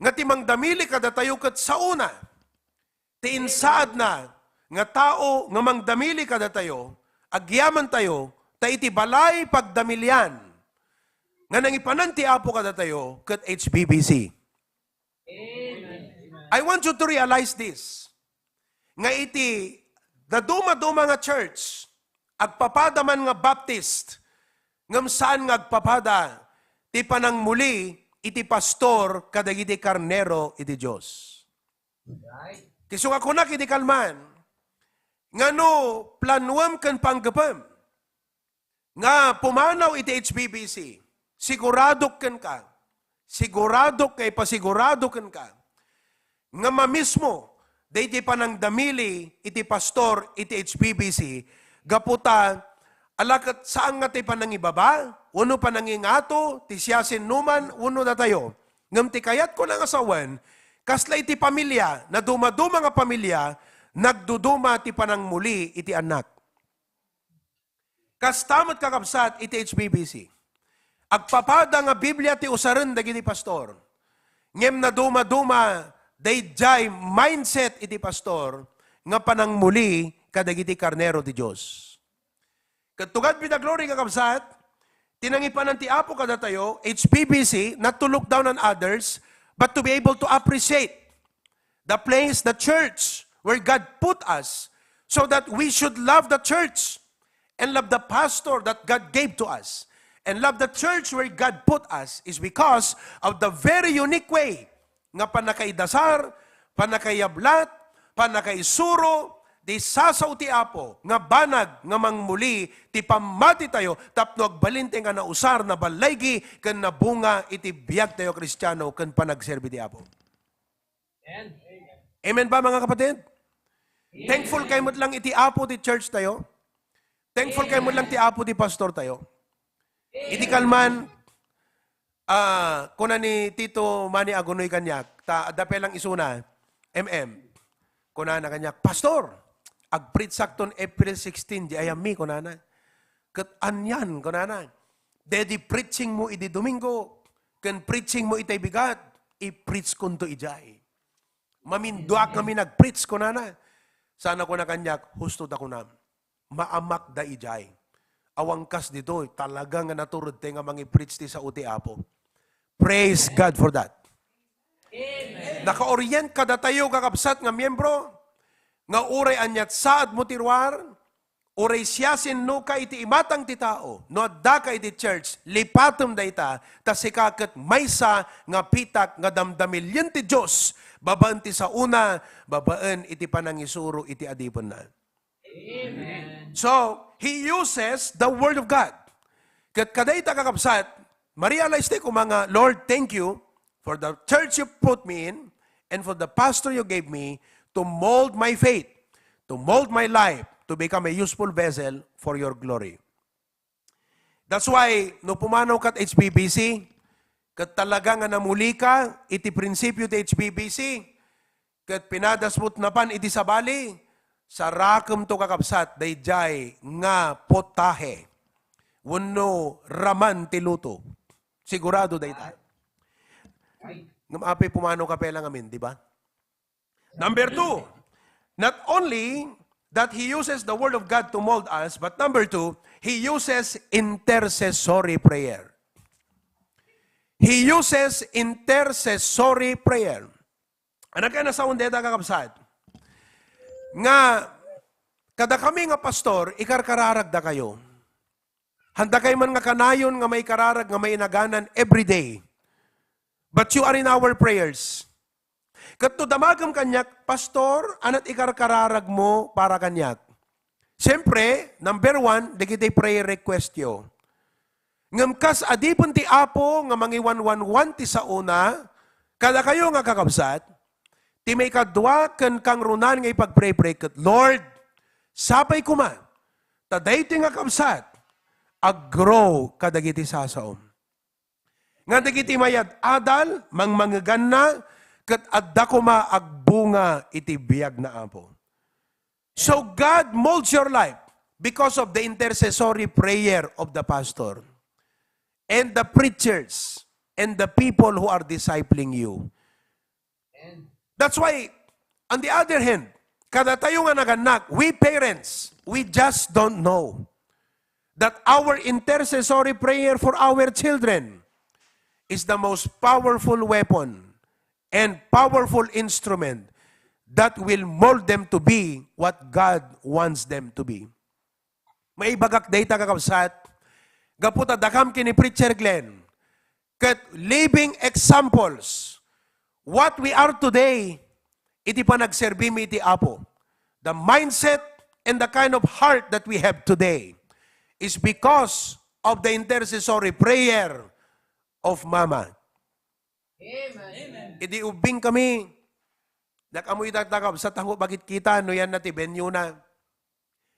nga ti mangdamili kadatayo ket saona, ti insaadna nga tao nga mangdamili kadatayo, agyamantayo, ta iti balay pagdamilian nga nangipanan ti Apo kadatayo ket H B B C. I want you to realize this, nga iti dadumaduma nga church, agpapada man nga Baptist, ngem saan nga agpapada ti panangmuli iti pastor kadagiti karnero iti Dios. Ti isu nga kunak iti kalman, nga no planuem ken panggepem nga pumanaw iti H B B C, siguradok kenka, siguradok nga ipasigurado kenka, nga mamismo daydi panangdamili iti pastor iti H B B C, gapu ta ala ket saan nga ti panangibaba wenno panangingato ti siasinoman wenno datayo. Ngem ti kayatko nga sawen, kasla iti pamilia, nadumaduma nga pamilia, nagduduma ti panangmuli iti annak. Kasta met, kakabsat, iti H B B C. Agpapada nga Biblia ti usaren dagiti pastor. Ngem nadumaduma daydiay mindset iti pastor nga panangmuli kadagiti karnero ti Dios. Ket to God be the glory, kakabsat, ti nangipanan ti Apo kadatayo, H B B C, not to look down on others, but to be able to appreciate the place, the church where God put us, so that we should love the church and love the pastor that God gave to us. And love the church where God put us is because of the very unique way nga pannakaidasar, pannakayablat, pannakaisuro, ti sasao ti Apo nga banag nga mangmuli ti pammatitayo tapno agbalin ti nga nausar, naballaigi, ken nabunga iti biagtayo a Kristiano ken panagserbi ti Apo. Amen ba, mga kapatid? Thankful kayo met lang iti Apo ti church tayo. Thankful kayo met lang ti Apo ti pastor tayo. Iti kalman, ah, kuna ni Tito Manny Agunoy kaniak, ta adda pay lang isuna, M M. Kunana kaniak, "Pastor, agpreach sakton April sixteen, di ayammi," kunana. "Ket anian," kunana. "Dedi preaching mo idi Domingo, ken preaching mo itay bigat, i-preach konto idiay." Maminduak ngamin agpreach, kunana. Sana kuna kaniak, "Husto ta kunam. Maamak da idiay. Awan kas ditoy, talaga nga natured tay nga mangipreach ti sao ti Apo." Praise God for that. Amen. Naka-orient kadatayo, kakabsat nga miyembro, nga uray aniat saad mo ti ruar, uray siasinoka iti imatang ti tao, no addaka iti church, lipatem dayta, ta sika ket maysa nga pitak nga damdamilien ti Dios, babaen ti saona, babaen iti panangisuro iti adipenna. Amen. So, he uses the word of God. Ket kadayta, kakabsat, ma-realize tayo koma nga, "Lord, thank you for the church you put me in and for the pastor you gave me to mold my faith, to mold my life, to become a useful vessel for your glory." That's why, no pumanaw ka H B B C, ket talaga nga namuli ka iti prinsipio ti H B B C, ket pinadasmo napan iti sabali, sarakemto, kakabsat, daydiay nga potahe wenno raman ti luto. Sigurado dayta. Ngem apay pumanaw ka pay lang amin, di ba? Number two, not only that he uses the word of God to mold us, but number two, he uses intercessory prayer. He uses intercessory prayer. Ano kaya nasaon deta, kakabsat? Nga, kadakami nga pastor, ikarkararagda kayo. Handa kayo man nga kanayon nga maikararag nga mainaganan every day. But you are in our prayers. Ket no damagem kaniak, "Pastor, anat ikarkararag mo para kaniak?" Siyempre, number one, dagiti prayer request yo. Ngem kas adipen ti Apo nga mangiwanwanwan ti saona, kadakayo nga kakabsat, ti maikadua ken kangrunan nga ipagpray-pray ket, "Lord, sapay koma, ta daytoy nga kabsat, ag-grow kadagiti sasaom." Nga dagiti mayad-adal, mangmangeganna, ket adda koma agbunga iti biag na Apo. So God molds your life because of the intercessory prayer of the pastor and the preachers and the people who are discipling you. That's why, on the other hand, kadatayo nga nagannak, we parents, we just don't know that our intercessory prayer for our children is the most powerful weapon and powerful instrument that will mold them to be what God wants them to be. Maibagak dayta, kakabsat, gapu ta dakam ken ni Preacher Glenn, ket living examples, what we are today, iti panagserbimi iti Apo. The mindset and the kind of heart that we have today is because of the intercessory prayer of Mama. Amen. Idi ubbing kami, nakamuy ita, kakabsat, tango bagit kita, no yan na ti venue na.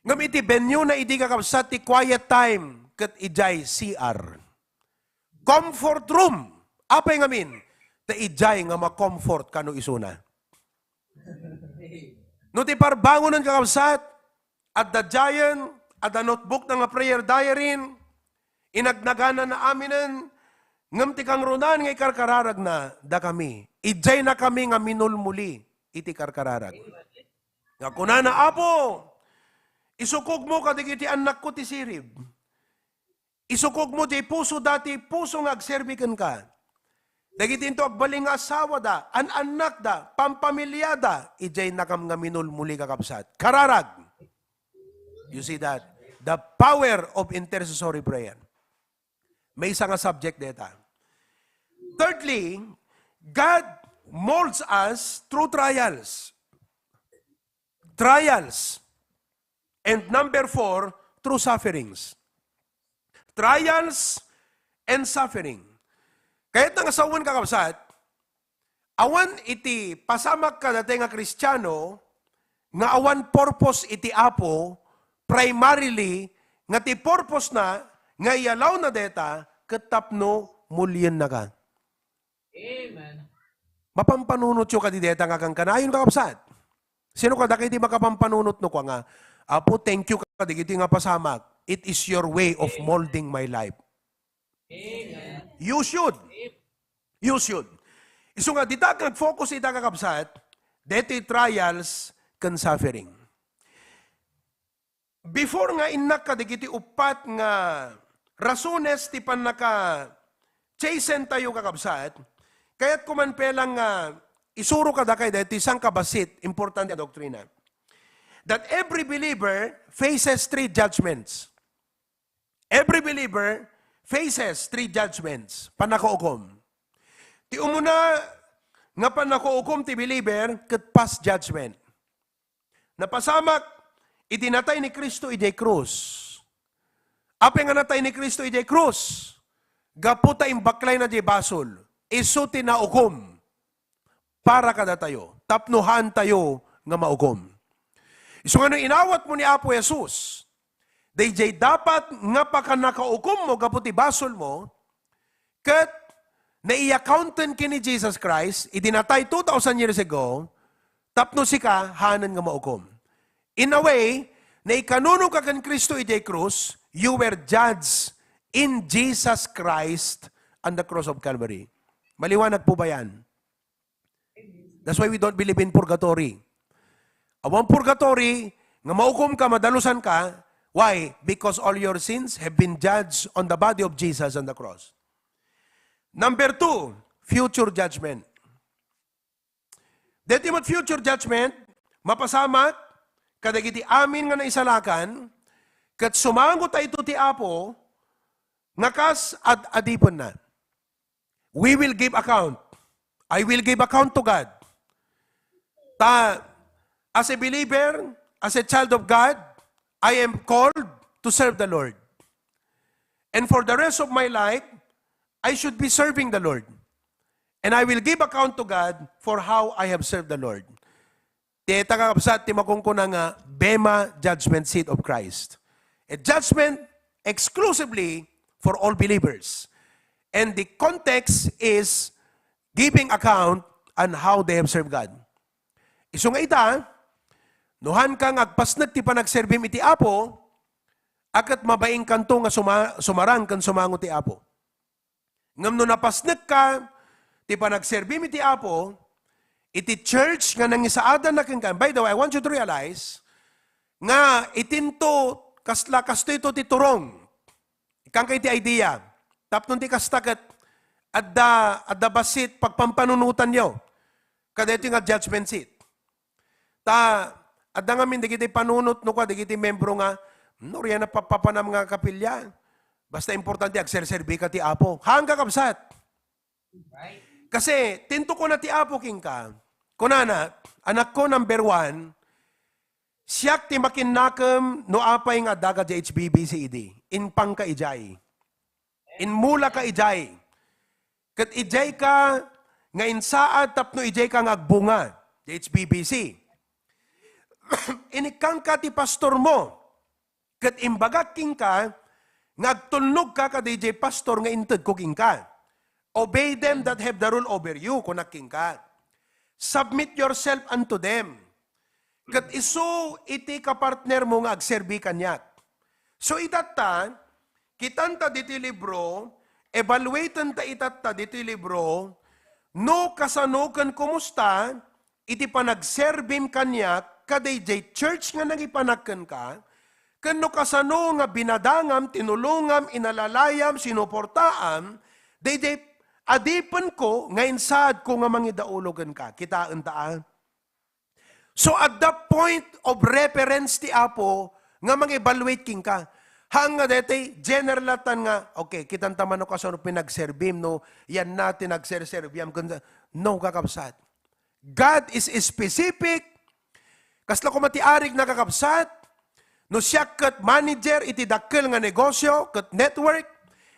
Ngem iti venue na idi, kakabsat, ti quiet time, ket idiay C R. Comfort room. Apay ngamin? Ta idiay nga ma-comfort kano isuna. No ti parbangonen, kakabsat, adda diayen, adda notebook na nga prayer diary, inagnagana na aminen, ngem ti kangrunan nga ikarkararagna, dakami. Idiay na kami nga minulmuli iti karkararag. Nga kunana, "Apo, isukogmo kadagiti annakko ti sirib. Isukogmo diay pusoda ti puso nga agserbi kenka. Dagiti into agbalin nga asawada, an-annakda, pampamiliada, idiay nakam nga minulmuli, kakabsat." Kararag. You see that? The power of intercessory prayer. Maysa nga subject deta. Thirdly, God molds us through trials. Trials. And number four, through sufferings. Trials and suffering. Kayatna nga sawen, kakabsat, awan iti pasamak kadatayo nga Kristiano nga awan purpose iti Apo, primarily, nga ti purpose na nga iyalawna deta ket tapno muliennaka. Amen. Mapampanunotyo kadi deta nga kankanayon, kakabsat? Sino kadakayo ti makapampanunot no kua nga, "Apo, thank you kadagiti nga pasamak. It is your way of molding my life." Amen. You should. You should. Isu nga, dita nag-focus ita, kakabsat, deti trials ken suffering. Before nga innak kadagiti uppat nga rasones ti pannaka-chasten tayo, kakabsat, kayatko man pelang nga isuro kadakayo daytoy sangkabassit, importante a doktrina, that every believer faces three judgments. Every believer faces three judgments, pannakaukom. Ti umuna nga pannakaukom ti believer ket past judgment. Napasamak iti natay ni Cristo idiay krus. Apay nga natay ni Cristo idiay krus? Gapu ta imbaklayna diay basol. Isu ti naukom para kadatayo, tapno haantayo nga maukom. Isu nga no inawatmo ni Apo Jesus, daydiay dapat nga pakannakaukommo gapu ti basolmo, ket naiya-counten ken ni Jesus Christ, idi natay two thousand years ago, tapno sika, haanen nga maukom. In a way, naikanunoka ken Cristo idiay krus, you were judged in Jesus Christ on the cross of Calvary. Maliwanag po ba yan? That's why we don't believe in purgatory. Awan purgatory, nga maukom ka, madalusan ka. Why? Because all your sins have been judged on the body of Jesus on the cross. Number two, future judgment. Deti met future judgment, mapasamak kadagiti amin nga naisalakan, ket sumango ta ito ti Apo nga kas ad-adipenna. We will give account. I will give account to God. Ta, as a believer, as a child of God, I am called to serve the Lord. And for the rest of my life, I should be serving the Lord. And I will give account to God for how I have served the Lord. Ti ita, kakabsat, ti makunkuna nga bema judgment seat of Christ. A judgment exclusively for all believers. And the context is giving account on how they have served God. Isu nga ita, no haanka nga agpasnek ti panagserbim iti Apo, a ket mabainkanto nga suma-, sumarang ken sumango ti Apo. Ngem no napasnekka ti panagserbim iti Apo, iti church nga nangisaadanna kenka. By the way, I want you to realize nga itinto kasla kastoyto ti turong. Ikkanka iti idea. Tapno ti kasta ket adda, adda bassit pagpampanunotanyo kadaytoy nga judgment seat. Ta, adda ngamin dagiti panunot no kua dagiti membro nga, "No, riyan a papapanam nga kapilya. Basta importante, agserserbika ti Apo." Haan, kakabsat. Kasi, tinto kuna ti Apo kenka. Kunana, "Anakko, number one, siak ti makinnakem no apay nga adda ka di H B B C idi. Impangka idiay. Inmulaka idiay. Ket idiayka nga insaad tapno idiayka nga agbunga di H B B C. Inikkanka ti pastormo, ket imbagak kenka nga agtulnogka kadaydiay pastor nga intedko kenka. Obey them that have the rule over you," kunak kenka. "Submit yourself unto them." Ket isu iti kapartnermo nga agserbi kaniak. So, itatta, kitanta ditoy libro, evaluatenta itatta ditoy libro, no kasano ken kumusta iti panagserbim kaniak kadaydiay church nga nangipanak kenka, ken no kasano nga binadangam, tinulongam, inalalayam, sinuportaam, daydiay adipenko nga insaadko nga mangidaulo kenka. Kitaenta, a? So, at the point of reference ti Apo nga mang-evaluate kenka. Haan nga daytoy, general latan nga, okay, kitanta man no kasano pinagserbim, no, yan na ti nagserserbiam. Kun-, no, kakabsat. God is specific. Kasla koma ti arik na, kakabsat, no siak ket manager iti dakkel nga negosyo ket network,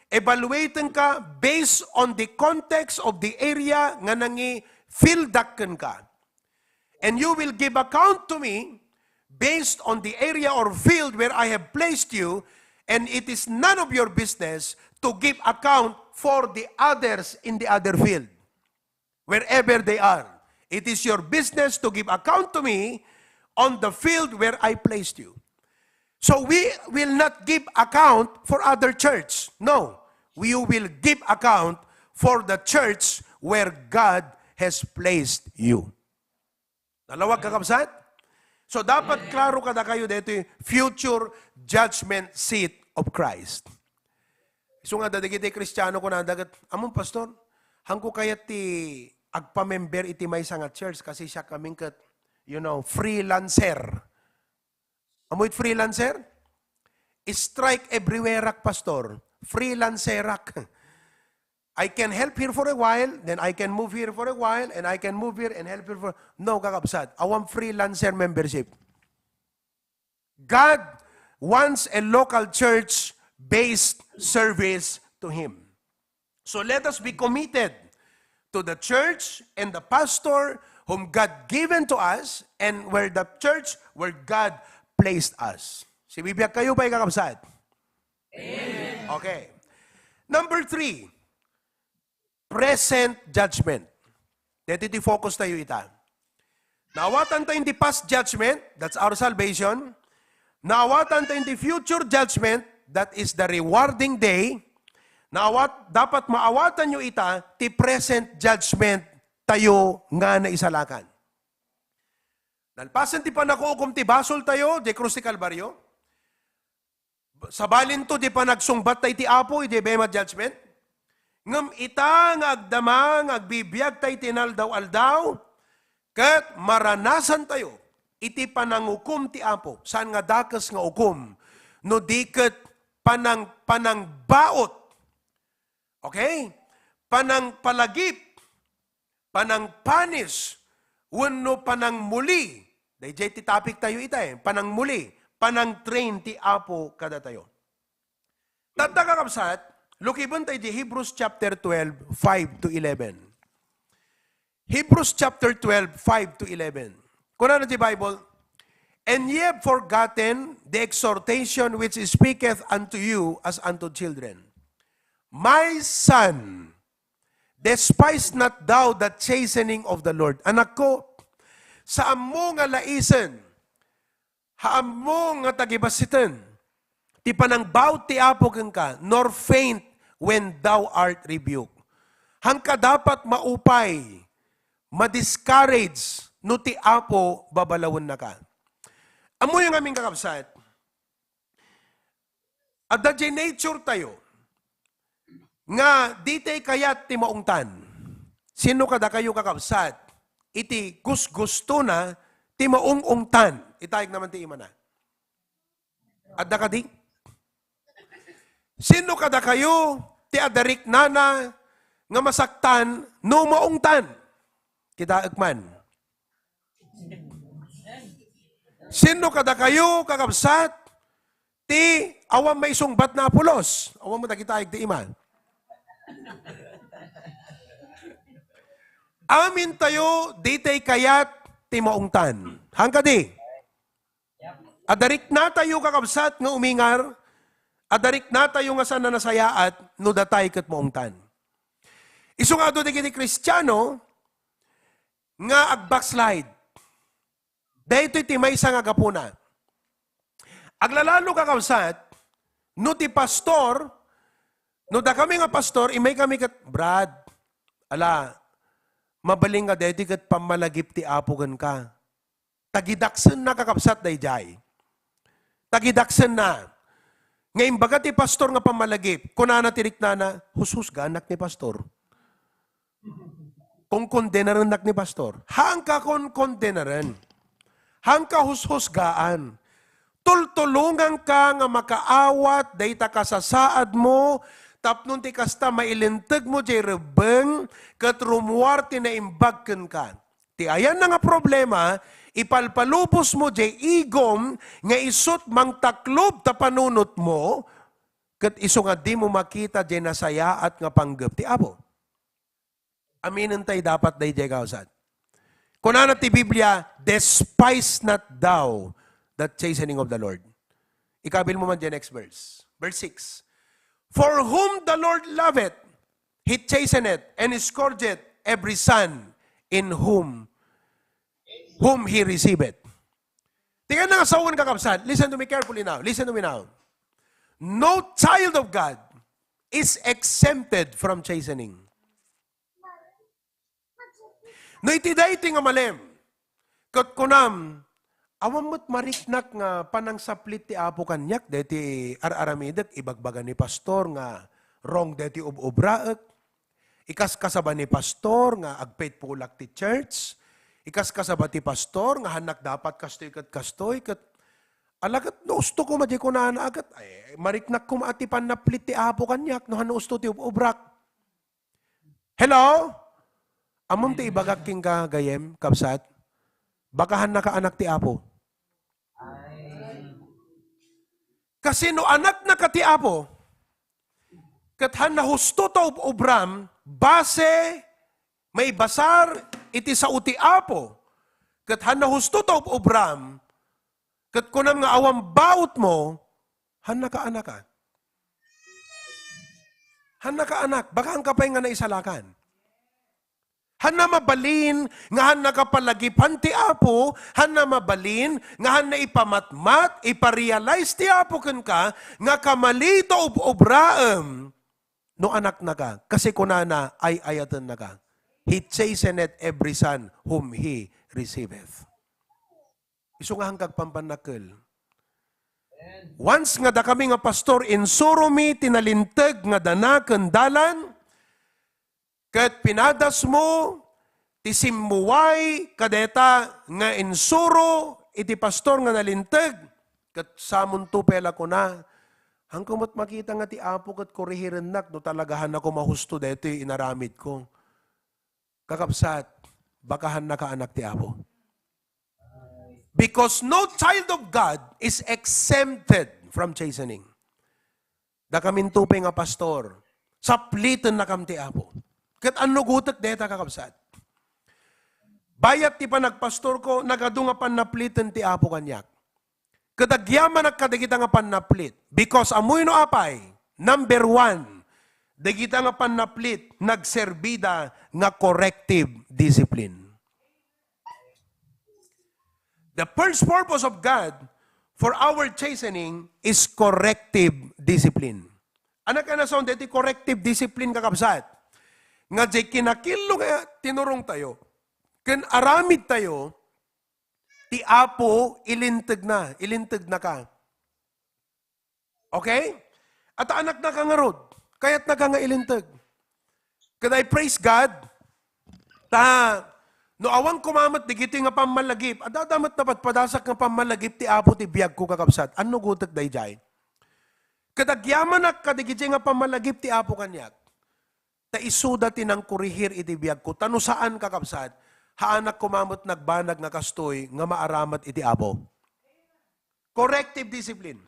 evaluatenka based on the context of the area nga nangi-fieldak kenka. And you will give account to me based on the area or field where I have placed you, and it is none of your business to give account for the others in the other field, wherever they are. It is your business to give account to me on the field where I placed you. So we will not give account for other church. No, we will give account for the church where God has placed you. Nalawag, kakabsat? So, dapat klaro kadakayo daytoy future judgment seat of Christ. Isu nga, dagiti Kristiano, kunada ket, "Ammom, Pastor, haanko kayat ti agpamember iti maysa nga church kasi siak ngamin ket, you know, freelancer." Ammoy freelancer? Strike everywhere-ak, Pastor. Freelancer-ak. I can help here for a while, then I can move here for a while, and I can move here and help here for... No, kakabsat. Awan freelancer membership. God wants a local church-based service to Him. So let us be committed to the church and the pastor whom God given to us and where the church where God placed us. Sibibiag kayo ba, kakabsat? Amen. Okay. Number three, present judgment. Daytoy ti focus tayo ita. Naawatan tayo in the past judgment, that's our salvation. Naawatan tayo in the future judgment, that is the rewarding day. Naawat, dapat maawatan nyo ita, ti present judgment tayo nga naisalakan. Nalpasen ti panakuukom ti basol tayo, di krus ti Kalbario. Sabalinto, di panagsungbat tayo iti Apo, iti bema judgment. Ngem ita nga agdama nga agbibiagta iti inaldaw-aldaw, ket maranasantayo iti panangukom ti Apo, saan nga dakes nga ukom, no di ket panang-, panangbaot. Okay? Panangpalagip, panangpanis, wenno panangmuli. Daydiay ti topic tayo ita eh. Panangmuli, panangtrain ti Apo kadatayo. Tatta, kakabsat, lukiben tayo di Hebrews chapter twelve, five to eleven. Hebrews chapter twelve, five to eleven. Kunana ti Bible, "And ye have forgotten the exhortation which speaketh unto you as unto children. My son, despise not thou the chastening of the Lord." Anakko, saanmo nga laisen, haanmo nga tagibassiten ti panangbaot ti Apo kenka, nor faint when thou art rebuked. Haanka dapat maupay, ma-discourage no ti Apo babalawennaka. Ammoyo ngamin, kakabsat, adda diay nature tayo nga ditay kayat ti maungtan. Sino kadakayo, kakabsat, iti gusgustona ti maung-ungtan? Itayeg naman ti imana. Adda kadi? Sino kadakayo ti adda riknana nga masaktan no maungtan? Kitaek man. Sino kadakayo, kakabsat, ti awan maisungbat na a pulos? Awan mo dagita, igdi ima. Amintayo, ditay kayat ti maungtan. Hangkadi? Adda riknatayo, kakabsat, nga umingar, adda riknatayo nga saan a nasayaat no datay ket maungtan. Isu nga adu dagiti Kristiano nga agbackslide. Daytoy ti maysa nga gapuna. Aglalalo, kakabsat, no ti pastor, no dakami nga pastor, immay kami ket, "Brad, ala, mabalin nga daytoy ket pammalagip ti Apo kenka." Tagidaksenna, kakabsat, daydiay. Tagidaksenna. Nga imbaga ti pastor nga pammalagip, kunana ti riknana, "Hushusganak ni pastor. Konkondenarennak ni pastor." Haanka konkondenaren. Haanka hushusgaan. Tultulonganka nga makaawat dayta kasasaadmo tapno ti kasta mailintegmo diay rebbeng ket rummuar ti naimbag kenka. Ti ayanna nga problema, ipalpalubosmo diay igom nga isut' mangtaklob ta panunotmo, ket isu nga dimo makita diay nasayaat nga panggep ti Apo. Aminentayo dapat daydiay, kakabsat. Kunana ti Biblia, "Despise not thou the chastening of the Lord." Ikabil mo man diay next verse. Verse six. "For whom the Lord loveth, he chasteneth, and scourgeth every son in whom, whom he receiveth." Tingnan na nga sawen, kakabsat. Listen to me carefully now. Listen to me now. No child of God is exempted from chastening. No iti daytoy nga malem, ket kunam, "Awan met mariknak nga panangsaplit ti Apo kaniak, daytoy ar-aramidek, ibagbaga ni pastor nga wrong daytoy ub-ubraek. Ikaskasaba ni pastor nga agpaitpulak ti church. Ikaskasaba ti pastor nga hannak dapat kastoy ket kastoy, ket ala ket no usto koma diay kunana a ket, ay, mariknak koma a ti pannaplit ti Apo kaniak no han no usto ti ub-ubrak." Hello? Ammom ti ibagak kenka, gayyem, kabsat? Baka hannaka anak ti Apo. Kasino anaknaka ti Apo? Ket hanna husto ta ub-ubram, base maibasar iti sao ti Apo. Ket hanna husto ta ub-ubram, ket kunam nga awan baotmo, hannaka anaka. Hannaka anak, baka hanka pay nga naisalakan. Hanna mabalin nga hanna kapalagipan ti Apo, hanna mabalin nga hanna ipamatmat, iparealize ti Apo kenka nga kamali ta ub-ubraem no anaknaka, kasi kunana, ay-ayatennaka. "He chasteneth every son whom he receiveth." Isu nga hangkag pampannakkel. Once nga dakami nga pastor, insuromi ti nalinteg nga dana ken dalan, Ket pinadasmo ti simmuway kadeta nga insuro iti pastor nga nalinteg, ket samonto pay la kuna, "Haanko met makita nga ti Apo ket korihirennak no talagahan ako mahusto daytoy inaramidko." Kakabsat, bakahan nakaanak ti Apo. Because no child of God is exempted from chastening. Dakaminto pay nga pastor, saplitennakam ti Apo. Ket annugotek dayta, kakabsat. Bayat ti panagpastorko, nagadu nga pannapliten ti Apo kaniak. Ket agyamanak kadagita nga pannaplit. Because ammoyo no apay, number one, dagita nga pannaplit, nagserbida nga corrective discipline. The first purpose of God for our chastening is corrective discipline. Ania kanayon daytoy corrective discipline, kakabsat? Nga diay kinakillo nga tinurong tayo, ken aramid tayo, ti Apo, ilinteg na, ilinteg na ka. Okay? At anakna ka ngarud, kayatna ka nga ilinteg. Can I praise God? Ta, no awan kumamet digiti nga pammalagip, adda met napadpadasak nga pammalagip ti Apo ti biagko, kakabsat. Annugotek daydiay? Ket agyamanak kadigiti nga pammalagip ti Apo kaniak. Ta isuda ti nangkorihir iti biagko. Ta no saan, kakabsat, haanak koma met nagbanag nga kastoy nga maaramat iti Apo. Corrective discipline.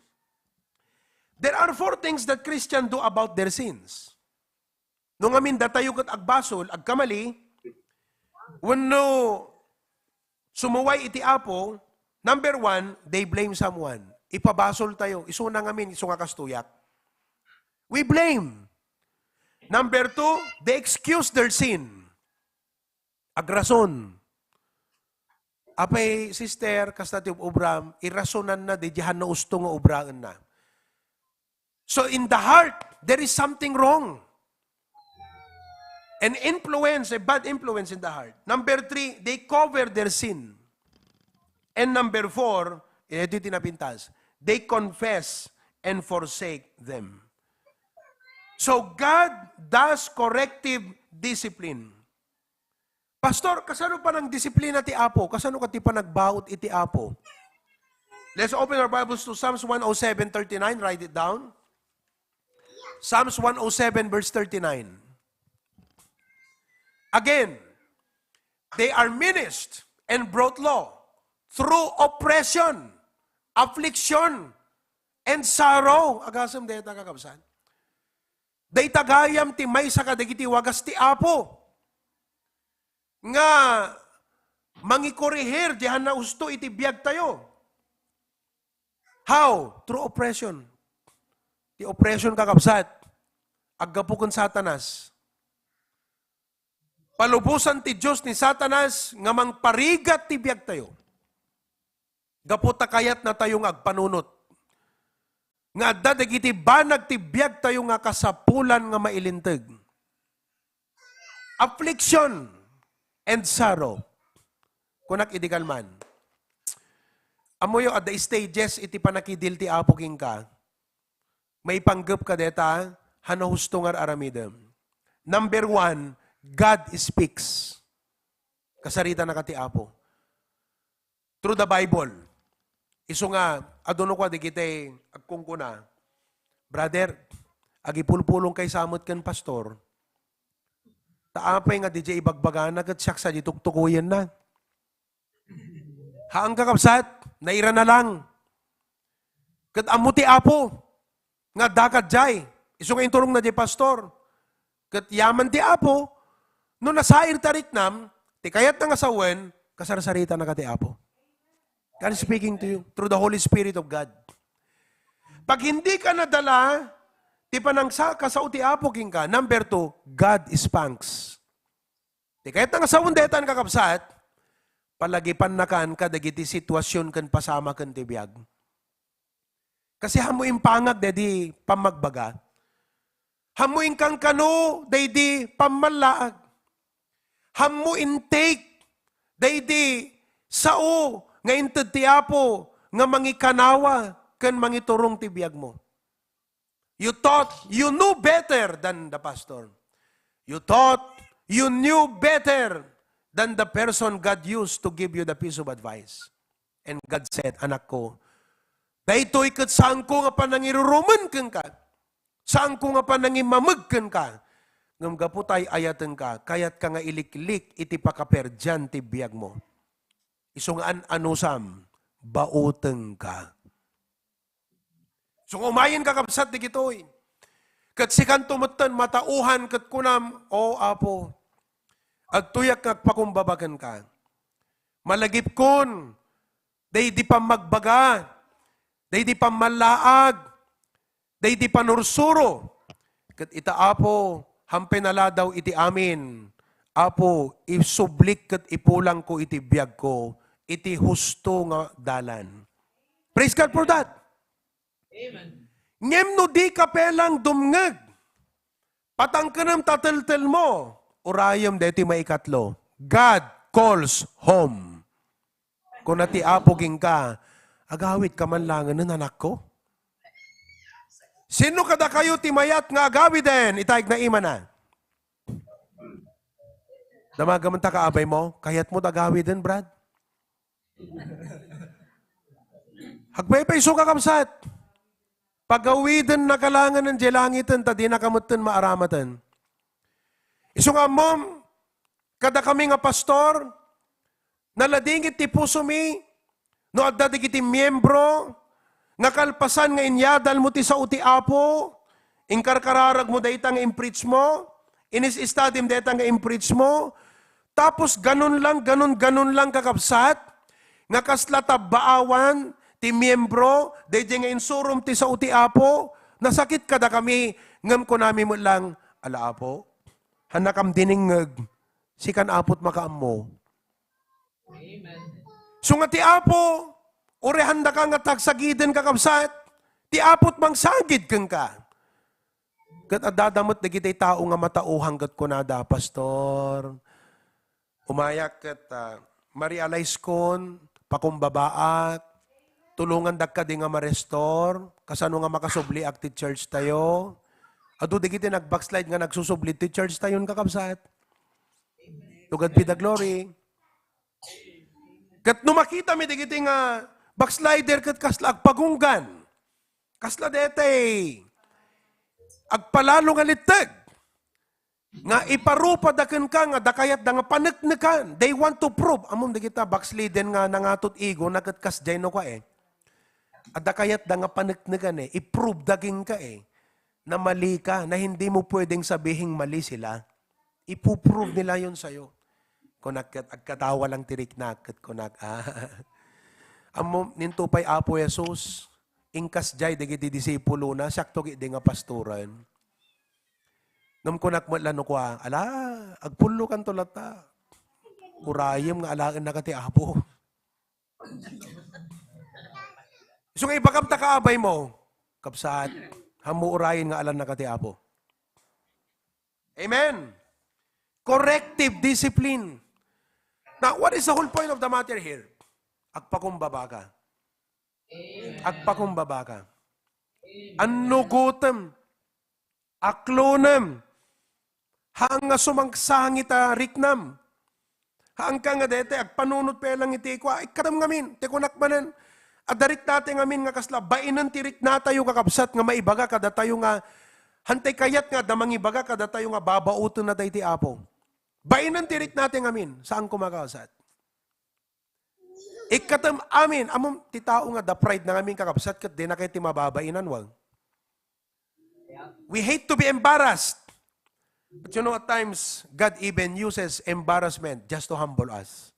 There are four things that Christian do about their sins. No ngamin datayo ket agbasol, agkamali, wenno sumuway iti Apo, number one, they blame someone. Ipabasol tayo. Isuna ngamin, isu nga kastoyak. We blame. Number two, they excuse their sin. Agrason. Apay, sister, kasta ti ubram, irasonanna, di dihan na usto nga ubraenna. So in the heart, there is something wrong. An influence, a bad influence in the heart. Number three, they cover their sin. And number four, ito ti napintas, they confess and forsake them. So God does corrective discipline. Pastor, kasano panangdisiplina ti Apo? Kasano ka ti panagbaut iti Apo? Let's open our Bibles to Psalms one oh seven thirty-nine. Write it down. Psalms one oh seven verse thirty-nine. Again, they are menaced and brought low through oppression, affliction, and sorrow. Agasem dayta, kakabsat. Dayta gayam ti maysa kadagiti wagas ti Apo nga mangikorihir dihan na usto iti biagtayo. How? Through oppression. Ti oppression, kakabsat, aggapu ken Satanas. Palubosan ti Dios ni Satanas nga mangparigat ti biagtayo. Gapu ta kayatnatayo nga agpanunot nga adda dagiti banag ti biagtayo nga kasapulan nga mailinteg. Affliction and sorrow. Kunak idi kalman. Ammoyo, adda stages iti panakidil ti Apo kenka. Maipanggep ka deta, hano husto nga ar-aramidem. Number one, God speaks. Kasaritanaka ti Apo. Through the Bible. Isu nga, aduno ko, dagiti agkunkuna, "Brother, agipulpulong kay samet ken pastor. Ta apay nga diay ibagbagana ket siak sa di tuktukoyenna." Haan, kakabsat, naira na lang. Ket ammo ti Apo nga adda kadiay. Isu nga inturongna diay pastor. Ket yaman ti Apo, no nasair ta riknam, ti kayatna nga sawen, kasarsaritanaka ti Apo. God is speaking to you through the Holy Spirit of God. Pag hindi ka nadala, ti panangsa-, kasao ti Apo kenka. Number two, God spanks. Ti kayatna nga sawen daytan, kakabsat, palagipannakan kadagiti situasion ken pasamaken ti biag. Kasi hammo impangag daydi pammagbaga. Hammo inkankano daydi pammallaag. Hammo intake daydi sao nga inted ti Apo nga mangikanawa ken mangiturong ti biagmo. You thought you knew better than the pastor. You thought You knew better than the person God used to give you the piece of advice. And God said, "Anakko, daytoy ket saanko nga panangirurumen kenka. Saanko nga panangimameg kenka. Ngem gapu ta ay-ayatenka, kayatka nga iliklik iti pakaperdian ti biagmo. Isu nga an-anusam, bautengka." So, nga umayen, kakabsat, digitoy. Ket sikanto metten matauhan ket kunam, "O Apo, adtoyak nga agpakumbaba kenka. Malagipkon, daydi pammagbaga, daydi pammallaag, daydi panursuro. Ket ita, Apo, hampay naladaw iti amin. Apo, isublik ket ipulangko iti biagko, iti husto nga dalan." Praise God for that. Amen. Ngem no di ka pelang dumngeg, patangkenem ta teltelmo, urayem daytoy maikatlo. God calls home. Kuna ti Apo kenka, "Agawidka man laengen, anakko." Sino kadakayo ti mayat nga agawiden ita ignaimana? Damagen ta kaabay mo, kayatmo ta agawiden, Brad? Agpaypayso, kakabsat. Pagawidennaka laengen diay langiten ta dinaka metten maaramaten. Isu nga ammom, kadakami nga pastor, naladingit ti pusomi no adda dagiti miembro nga kalpasan nga inyadalmo ti sao ti Apo, inkarkararagmo dayta nga impreach mo, inis-studyem dayta nga impreach mo, tapos ganun lang, ganun, ganun lang, kakabsat, nga kasla tabbaawan ti miembro daydiay nga insurom ti sao ti Apo, nasakit kadakami, ngem kunami met lang, "Ala, Apo, hannakam dinengngeg, sikan Apo't makaammo." Amen. So nga ti Apo, uray hannaka nga tagsagiden, kakabsat, ti Apo't mangsagid kenka. Ket addada met dagiti tao nga matauhan ket kunada, "Pastor, umayak ket, ah, ma-realize kon, pakumbabaak, tulongandak kadi nga ma-restore, kasano nga makasubliak ti church tayo?" Adu dagiti nag-backslide nga nagsusubli ti church tayon, kakabsat. To God be the glory. Ket no makitami dagiti nga backslider ket kasla agpagunggan, kasla detay agpalalo nga litteg, nga iparupada kenka nga dakayatda nga paneknekan. They want to prove. Ammom dagita backsliden nga nangatot ego na ket kasdiay no ka, eh. Adda kayatda nga paneknekan, eh. I-prove da kenka, eh, na mali ka, na hindi mo pwedeng sabihing mali sila. Ipuprove nila yon sayo. Kunak ket agkatawa lang ti riknak ket kunak, ah. Ammom, ninto pay Apo Jesus, inkasdiay dagiti disipulona, siakto ketdi nga pastoren. Ngem kunak met la no kua, "Ala, agpullokanto latta. Urayem nga alaennaka ti Apo." Isu nga ibagam ta kaabay mo, kabsat, hammo urayen nga alannaka ti Apo. Amen. Corrective discipline. Now, what is the whole point of the matter here? Agpakumbaba ka. Agpakumbaba ka. Annugotem. Aklonem. Haan nga sumangsangit a riknam. Haanka nga daytoy agpanunot pay lang iti kua, ikkatem ngamin, ti kunak manen, adda riknatayo ngamin nga kasla bainen ti riknatayo, kakabsat, nga maibaga kadatayo nga, hantay kayat nga adda mangibaga kadatayo nga babaotenna daytoy Apo. Bainen ti riknatayo ngamin, saan koma, kakabsat? Ikkatem amin, ammom ti tao nga da pride na ngamin, kakabsat, ket dina kay ti mababainan, wag. We hate to be embarrassed. But you know, at times, God even uses embarrassment just to humble us.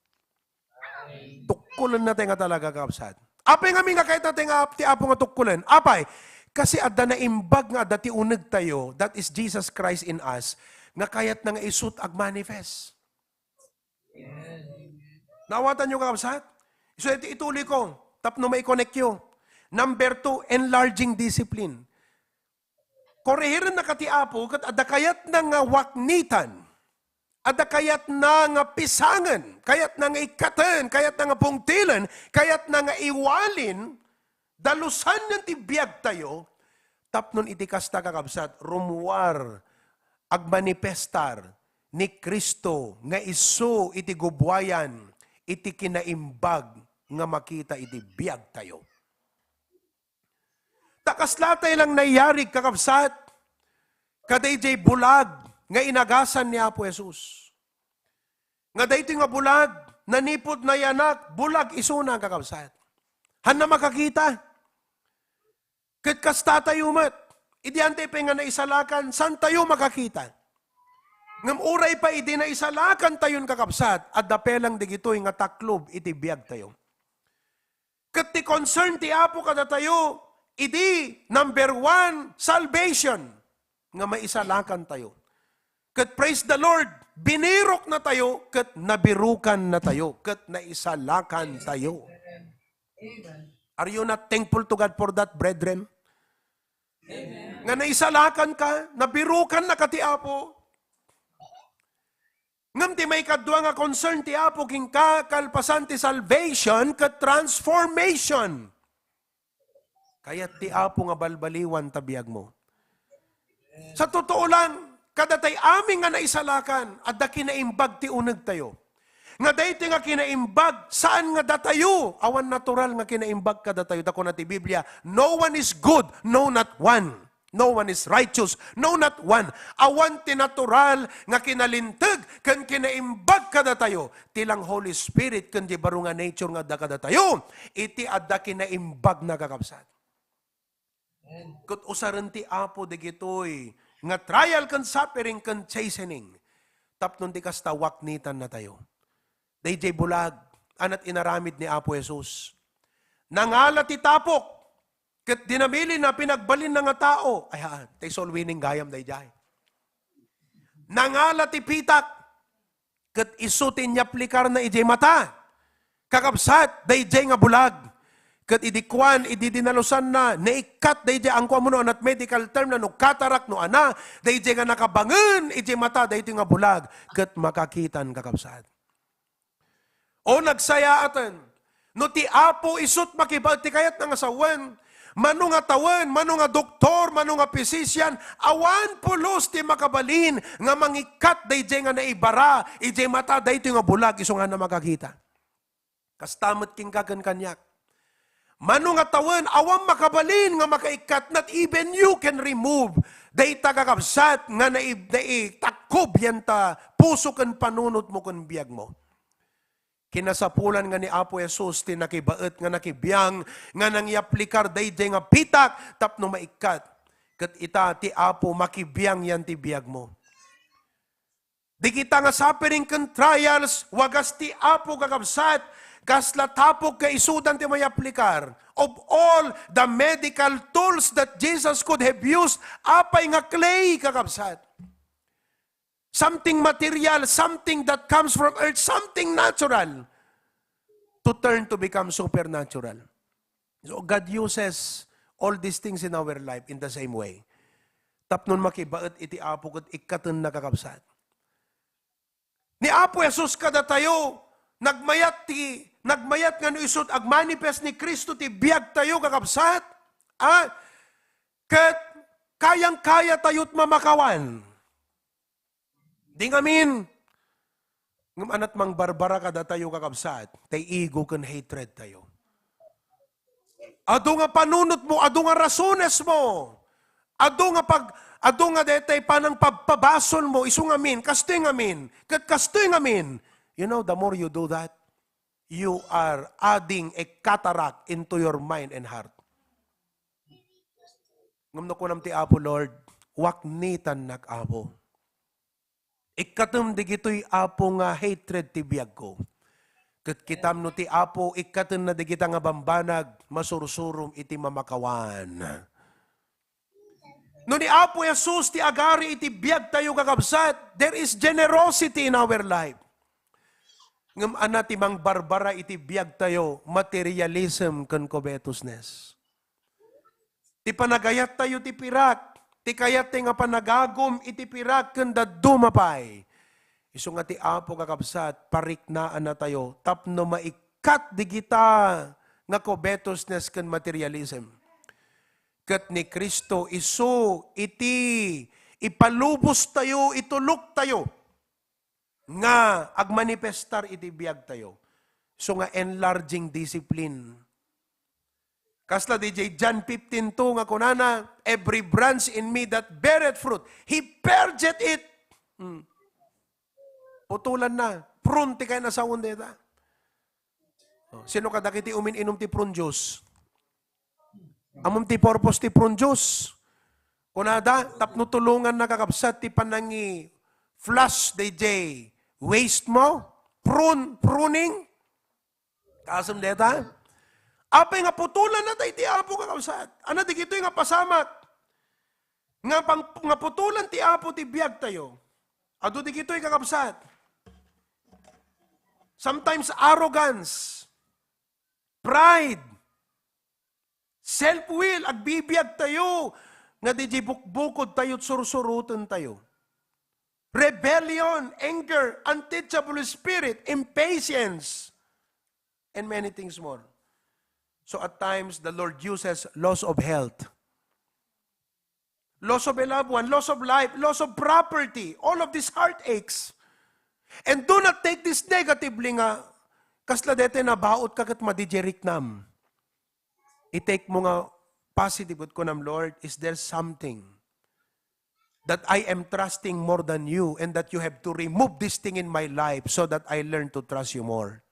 Tukkulen na tayo nga talaga, kakabsat. Apay ngamin nga kayat na tayo nga ti Apo nga tukkulen? Apay, kasi adda naimbag nga adda ti uneg tayo, that is Jesus Christ in us, nga kayat na nga isut agmanifest. Naawatan nyo, kakabsat? So, iti ituloy ko, tapno mai-connect yo. Number two, enlarging discipline. Korehirennaka ti Apo, ket adda kayatna nga waknitan, adda kayatna nga pisangen, kayatna nga ikkaten, kayatna nga pungtilen, kayatna nga iwalin, dalusanen ti biag tayo, tapnon iti kasta, kakabsat, rummuar, agmanifestar ni Cristo nga isu iti gubuayan iti kinaimbag nga makita iti biagtayo. Ta kasla tay lang nayarig, kakabsat, kadaydiay bulag nga inagasan ni Apo Jesus. Nga daytoy nga bulag, nanipud nayanak, bulag isuna, kakabsat. Hanna makakita. Ket kasta tayo met, idi antay pay nga naisalakan, saan tayo makakita? Ngem uray pay idi naisalakan tayon, kakabsat, adda pay lang digitoy nga taklob iti biag tayo. Ket ti concern ti Apo kadatayo, idi number one, salvation, nga maisalakan tayo. Ket praise the Lord, binirok na tayo, ket nabirukan na tayo, ket naisalakan tayo. Are you not thankful to God for that, brethren? Nga naisalakan ka, nabirukan na ka ti Apo. Ngem ti maikadua nga concern ti Apo kenka, kalpasan ti salvation ket transformation. Kayat ti Apo nga balbaliwan ta biagmo. Sa totoo lang, kadatay amin nga naisalakan, adda kinaimbag ti uneg tayo. Nga daytoy nga kinaimbag, saan nga datayo, awan natural nga kinaimbag kadatayo. Ta kuna ti Biblia, "No one is good, no, not one. No one is righteous, no, not one." Awan ti natural nga kinalinteg ken kinaimbag kadatayo. Ti lang Holy Spirit ken di baro nga nature nga adda kadatayo, iti adda kinaimbag na, kakabsat. Ket usaren ti Apo dagitoy nga trial ken suffering ken chastening tapno ti kasta waknitan natayo. Daydiay bulag, anat inaramid ni Apo Jesus. Nangala ti tapok, ket dinamili na pinagbalin na nga tao. Ay, haan, tay soul winning gayam daydiay. Nangala ti pitak, ket isu ti inyaplikarna idiay mata. Kakabsat, daydiay nga bulag. Ket idi kuan, idi dinalusanna, naikkat daydiay, angkuan mo no anat medical term na, no cataract, no ana, daydiay nga nakabangen idiay mata, daytoy nga bulag, ket makakitan, kakabsat. O nagsayaaten, no ti Apo isut makibaet ti kayatna nga sawen, mano nga tawen, mano nga doktor, mano nga physician, awan pulos ti makabalin nga mangikkat daydiay nga naibara idiay mata daytoy nga bulag isu nga na makakita. Kasta met kenka ken kaniak. Mano nga tawen, awan makabalin nga makaikkat, not even you can remove dayta, kakabsat, nga nai-, naitakkob yanta puso ken panunotmo ken biagmo. Kinasapulan nga ni Apo Jesus ti nakibaet nga nakibiang nga nangyaplikar daydiay nga pitak tapno maikkat. Ket ita ti Apo makibiang yan ti biagmo. Dagita nga suffering ken trials, wagas ti Apo, kakabsat, kasla tapok nga isudan ti mayaplikar. Of all the medical tools that Jesus could have used, apay nga clay, kakabsat? Something material, something that comes from earth, something natural to turn to become supernatural. So God uses all these things in our life in the same way. Tapnon makibaet iti Apo ket ikkatenna, kakabsat. Ni Apo Jesus kadatayo, nagmayat ti, nagmayat nga no isut agmanifest ni Cristo ti biagtayo, kakabsat. Ah, ket kayang-kaya tayot mamakawan. Di ngamin, ngem anat mangbarbara kadatayo, kakabsat, tay ego ken hatred tayo. Adu nga panunotmo, adu nga rasonesmo, adu nga pag-, adu nga daytay panangpabpabasolmo, isu ngamin, kastoy ngamin, ket kastoy ngamin. You know, the more you do that, you are adding a cataract into your mind and heart. Ngem no kunam ti Apo, "Lord, waknitannak, Apo. Ikkatem digitoy, Apo, nga hatred ti biagko. Ket kitam no ti Apo ikkatenna digita nga bambanag, masursurom iti mamakawan." No ni Apo Jesus ti agari iti biagtayo, kakabsat, there is generosity in our life. Ngem anat ti mangbarbara iti biagtayo, materialism ken covetousness. Ti panagayattayo ti pirak, ti kayattayo nga panagagum iti pirak ken dadduma pay. Isu nga ti Apo, kakabsat, pariknaannatayo tapno maikkat digita nga covetousness ken materialism. Ket ni Cristo isu iti ipalubostayo, ituloktayo. nga agmanifestar iti biagtayo. So nga enlarging discipline. Kasla D J John fifteen two nga kunana, "Every branch in me that beareth fruit, he purgeth it." Hmm. Putulan na. Prune ti kayat a sawen deta. Oh, sino kadagiti umin-inum ti prune juice? Ammom ti purpose ti prune juice? Kunada, tapno tulongan na kakabsat ti panangi-flush D J waste mo? Prune, pruning? Kaasem deta? Apay nga putulan na tayo ti Apo kakabsat. Ano, digitoy nga pasamak. Nga, pang, nga putulan ti Apo ti biag tayo. Adu digitoy kakabsat. Sometimes arrogance, pride, self-will, agbibiag tayo, nga di bukbukod tayo, sursuroten tayo. Rebellion, anger, unteachable spirit, impatience, and many things more. So at times, the Lord uses loss of health, loss of a loved one, loss of life, loss of property, all of these heartaches. And do not take this negatively nga, kasla dete nabaot ka ket madijeriknam. I-take mo nga positive ket kunam, "Lord, is there something that I am trusting more than you and that you have to remove this thing in my life so that I learn to trust you more?"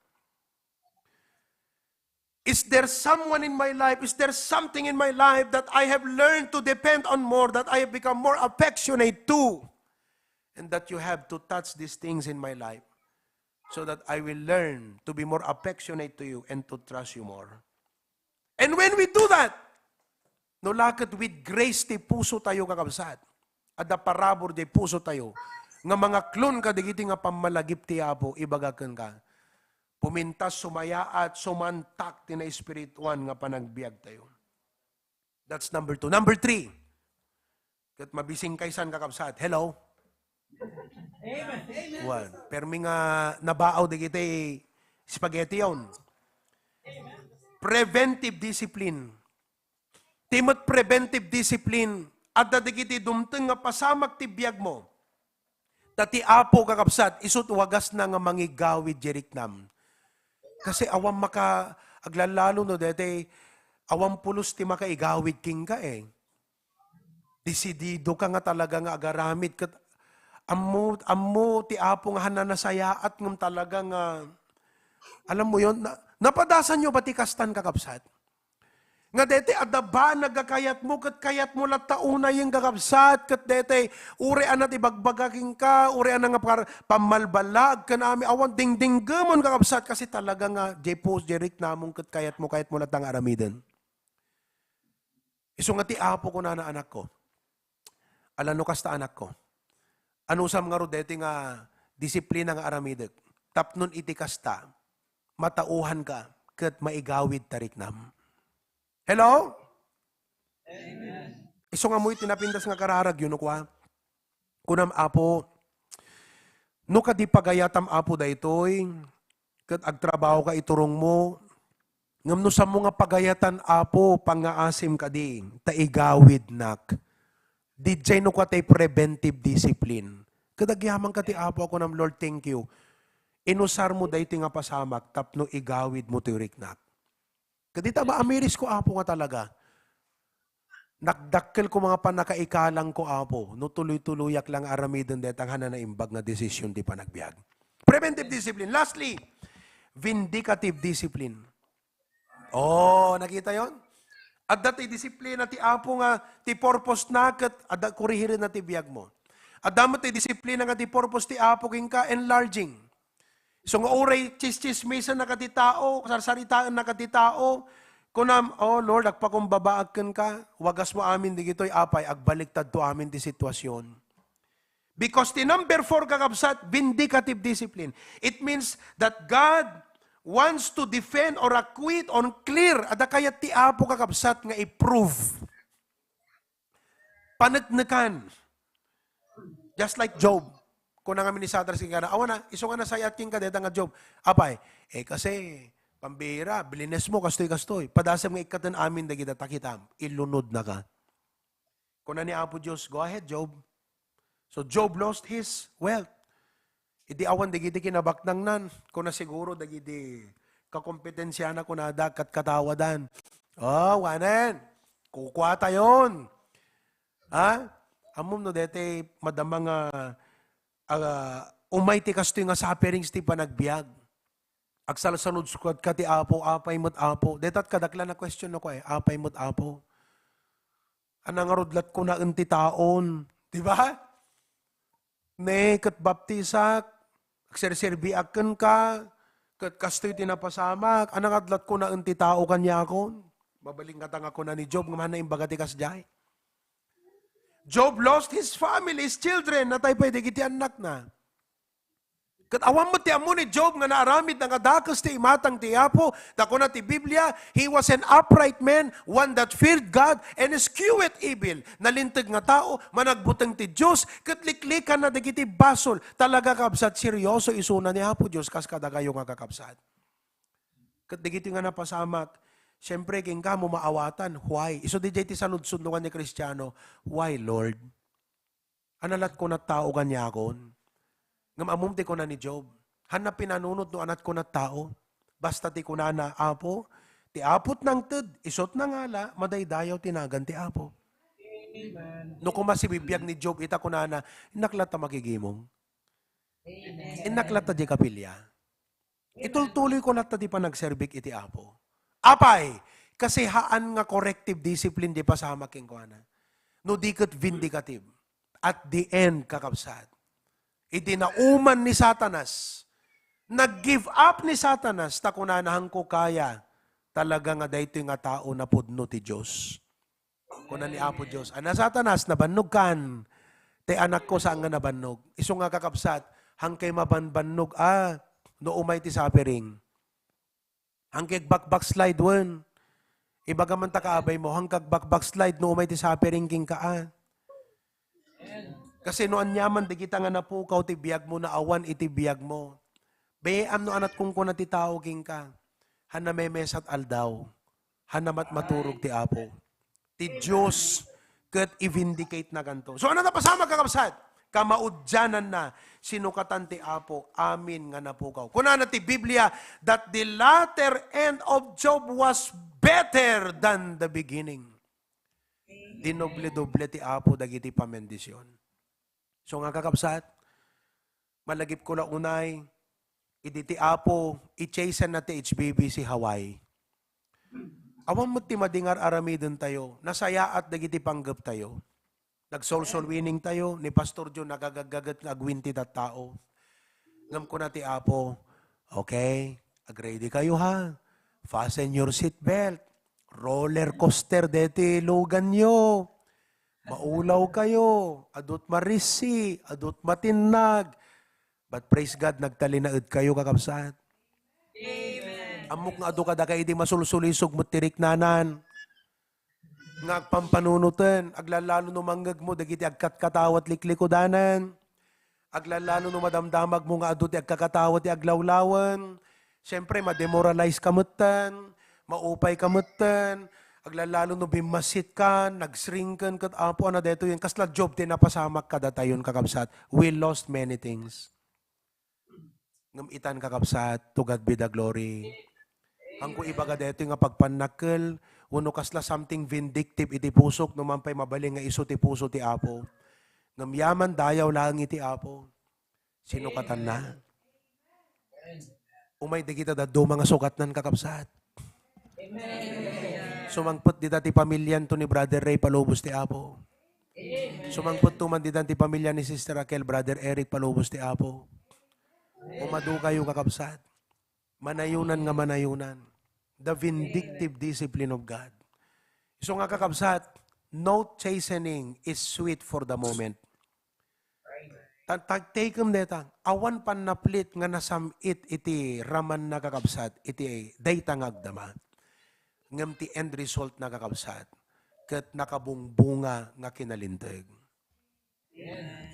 Is there someone in my life? Is there something in my life that I have learned to depend on more, that I have become more affectionate to? And that you have to touch these things in my life so that I will learn to be more affectionate to you and to trust you more. And when we do that, no, laket with grace ti puso tayo, kakabsat. Adda parabur di puso tayo nga mangaklon kadigiti nga pammalagip ti Apo, ibaga kenka. Pumintas, sumayaat, sumantak ti naespirituan nga panagbiag tayo. That's number two. Number three, ket mabising kaysan, kakabsat. Hello? Amen. Amen. Wan. Permi nga nabaaw dagiti spaghetti yon. Preventive discipline. Ti met preventive discipline, adda dagiti dumteng nga pasamak ti biag mo. Ta ti Apo, kakabsat, isut wagasna nga mangigawid di riknam. Kasi awan maka, aglalalo no, dete, awan pulos ti makaigawid kenka, eh. Desidido ka nga talaga nga agaramid ket ammo, ammo ti Apo nga hananasayaat ngem talaga nga, alam mo yon, na, napadasan nyo ba ti kastan, kakabsat? Nga dete, adda ba nagakayat mo, ket kayat mo latta unayen, kakabsat, ket dete, uri ana ti bagbaga kenka, uri ana nga par-, pammalbalag, ken ami, awan dingdinggemon, kakabsat, kasi talaga nga, jay pos, jay riknamon, ket kayat mo, kayat mo latta nga aramiden. Isu nga ti Apo kunana, anakko. Ala no kasta, anakko. Anusam ngarud deti nga disiplina nga aramidek. Tapnon iti kasta, matauhanka ket maigawid ta riknam. Hello? Amen. Isu nga mo iti napintas nga kararag, yun, kua. Kunam, Apo, no kadi pagayatam, Apo, daytoy, ket agtrabaho ka iturong mo, ngem no sammo nga pagayatan, Apo, pangngaasim kadi, ta igawidnak. Didiay no katay preventive discipline. Ket agyaman ka ti Apo, a kunam, Lord, thank you. Inusar mo daytoy nga pasamak tapno igawid mo ti riknak. Kadita maamiris ko, Apo, nga talaga. Nakdakkel ko mga pannakaikalang ko, Apo, no tuloy-tuloyak lang aramiden detang hananaimbag nga desisyon ti panagbiag. Preventive discipline. Lastly, vindicative discipline. Oh, nakita yon? Adda ti disiplina ti Apo nga ti purpose na ket adda kurihiren na ti biag mo. Adda met ti disiplina nga ti purpose ti Apo kenka, enlarging. So nga uray tsis-tsismisan na kadi tao, sarsaritaan na kadi tao, kunam, "Oh Lord, agpakumbabaak kenka, wagas mo amin digitoy, apay, agbaliktad to amin ti sitwasyon." Because ti number four, kakabsat, vindicative discipline. It means that God wants to defend or acquit or clear. Adda kayat ti Apo, kakabsat, nga i-prove. Paneknekan. Just like Job. Kuna ngamin ni Sadras kenkuana, "Awan a, isu nga nasayaat kenka deta nga Job." "Apay, eh, kasi, pambira, blines mo, kastoy, kastoy. Padasem nga ikkaten amin dagita, ta kitam, ilunodnaka." Kuna ni Apo Dios, "Go ahead, Job." So Job lost his wealth. Idi awan dagiti kinabaknangnan, kuna siguro dagiti kakompetensiana kunada, katkatawadan. Oh, wanen, kukuatayon. Ha? Ammom no dete madama nga, ah, umay ti kastoy nga sufferings ti panagbiag. Agsalsalud sukat ka ti Apo, apay met Apo. Detat kadakla na question ako eh, apay met Apo. Ana ngarud lat kunaen ti taon. Di ba? Ne, ket baptisak, agserserbiak kenka, ket kastoy ti napasamak, ana ngarud lat kunaen ti tao kaniakon. Mabalin kata nga kuna ni Job, nga mana imbaga ti kasdiay. Job lost his family, his children, natay pay dagiti annakna. Ket awan met ti ammo ni Job nga naaramid nga dakes ti imatang ti Apo, ta kuna ti Biblia, "He was an upright man, one that feared God, and escheweth evil." Nalinteg nga tao, managbuteng ti Dios, ket liklikanna dagiti basol. Talaga, kabsat, seryoso isuna ni Apo Dios kas kadakayo nga kakabsat. Ket dagiti nga napasamak, siempre, kenka mo maawatan. Why? Isu didiay ti saludsod no nga ni Kristiano, "Why, Lord?" Ana lat kunat tao kaniakon? Ngem ammom ti kuna ni Job, hanna pinanunot no anat kunat tao. Basta ti kunana, "Apo, ti Apo't nangted, isu't nangala, madaydayaw ti nagan ti Apo." Amen. No kuma sibibiag ni Job, ita kunana, "Innak latta makigimong." Amen. "Innak latta di kapilia." Itultuloy ko latta di panagserbik iti Apo. Apay, kasi haan nga corrective discipline di pasamak kenkuana. No di ket vindicative. At the end, kakabsat, iti nauman ni Satanas, nag-give up ni Satanas, ta kunana, "Hanko kaya talaga nga daytoy nga tao napudno ti Dios." Kuna ni Apo Dios, "Ana, Satanas, nabannogkan. Ti anakko saan nga nabannog." Isu nga, kakabsat, hankay mabanbannog a no umay ti suffering. Hankay agbackbackslide wen. Ibaga man ta kaabay mo, hankay agbackbackslide no umay ti suffering kenka a. Kasi no aniaman dagita nga napukaw ti biag mo, naawan iti biag mo. Bayam no anat kunkuna ti tao kenka, hanna memesat aldaw, hanna matmaturog ti Apo. Ti Dios ket i-vindicate na kanto. So, ano napasamak, kakabsat? Kamaudiananna, sinukatan ti Apo, amin nga napukaw. Kunana ti Biblia, that the latter end of Job was better than the beginning. Dinoble-doble ti Apo dagiti pamendisyon. So nga, kakabsat, malagipko la unay, idi ti Apo, i-chasten na ti H B B C Hawaii. Awan met ti madi nga ar-aramiden tayo, nasayaat dagiti panggep tayo. Nagsoul-soul winning tayo, ni Pastor John nagagaggaget nga agwinti tattao. Ngem kuna ti Apo, "Okay, agready kayo ha. Fasten your seat belt. Roller coaster deti luganyo. Maulaw kayo. Adu't marisi, adu't matinnag." But praise God, nagtalinaed kayo, kakabsat. Amen. Ammok nga adu kadakay idi masulsulisog met ti riknanan. Nga agpampanunoten, aglalalo no mangngegmo dagiti agkatkatawat liklikudanan. Aglalalo no madamdamagmo nga adu ti agkakatawa ti aglawlawen. Siyempre, ma-demoralize ka metten, maupay ka metten. Aglalalo no bimmasit ka, nagsringken ket Apo, ana daytoyen, kasla Job ti napasamak kadatayon, kakabsat. We lost many things. Ngem itan, kakabsat, to God be the glory. Haanko ibaga daytoy nga pagpannakkel, wenno kasla something vindictive iti pusok, no man pay mabalin nga isu ti puso ti Apo. Ngem yaman dayaw laeng iti Apo. Sinukatanna. Umay dagita dadduma nga sukatnan, kakabsat. Sumangpet dita ti pamilianto ni Brother Ray, palubos ti Apo. Sumangpet to man ditan ti pamilya ni Sister Raquel, Brother Eric, palubos ti Apo. Umadu kayo, kakabsat. Manayonan nga manayonan. The vindictive discipline of God. So nga, kakabsat, no chastening is sweet for the moment. Ta-, ta-, takem deta, awan pannaplit nga nasam-it iti ramanna, kakabsat, iti dayta nga agdama. Ngem ti end result na, kakabsat, ket nakabungbunga nga kinalinteg.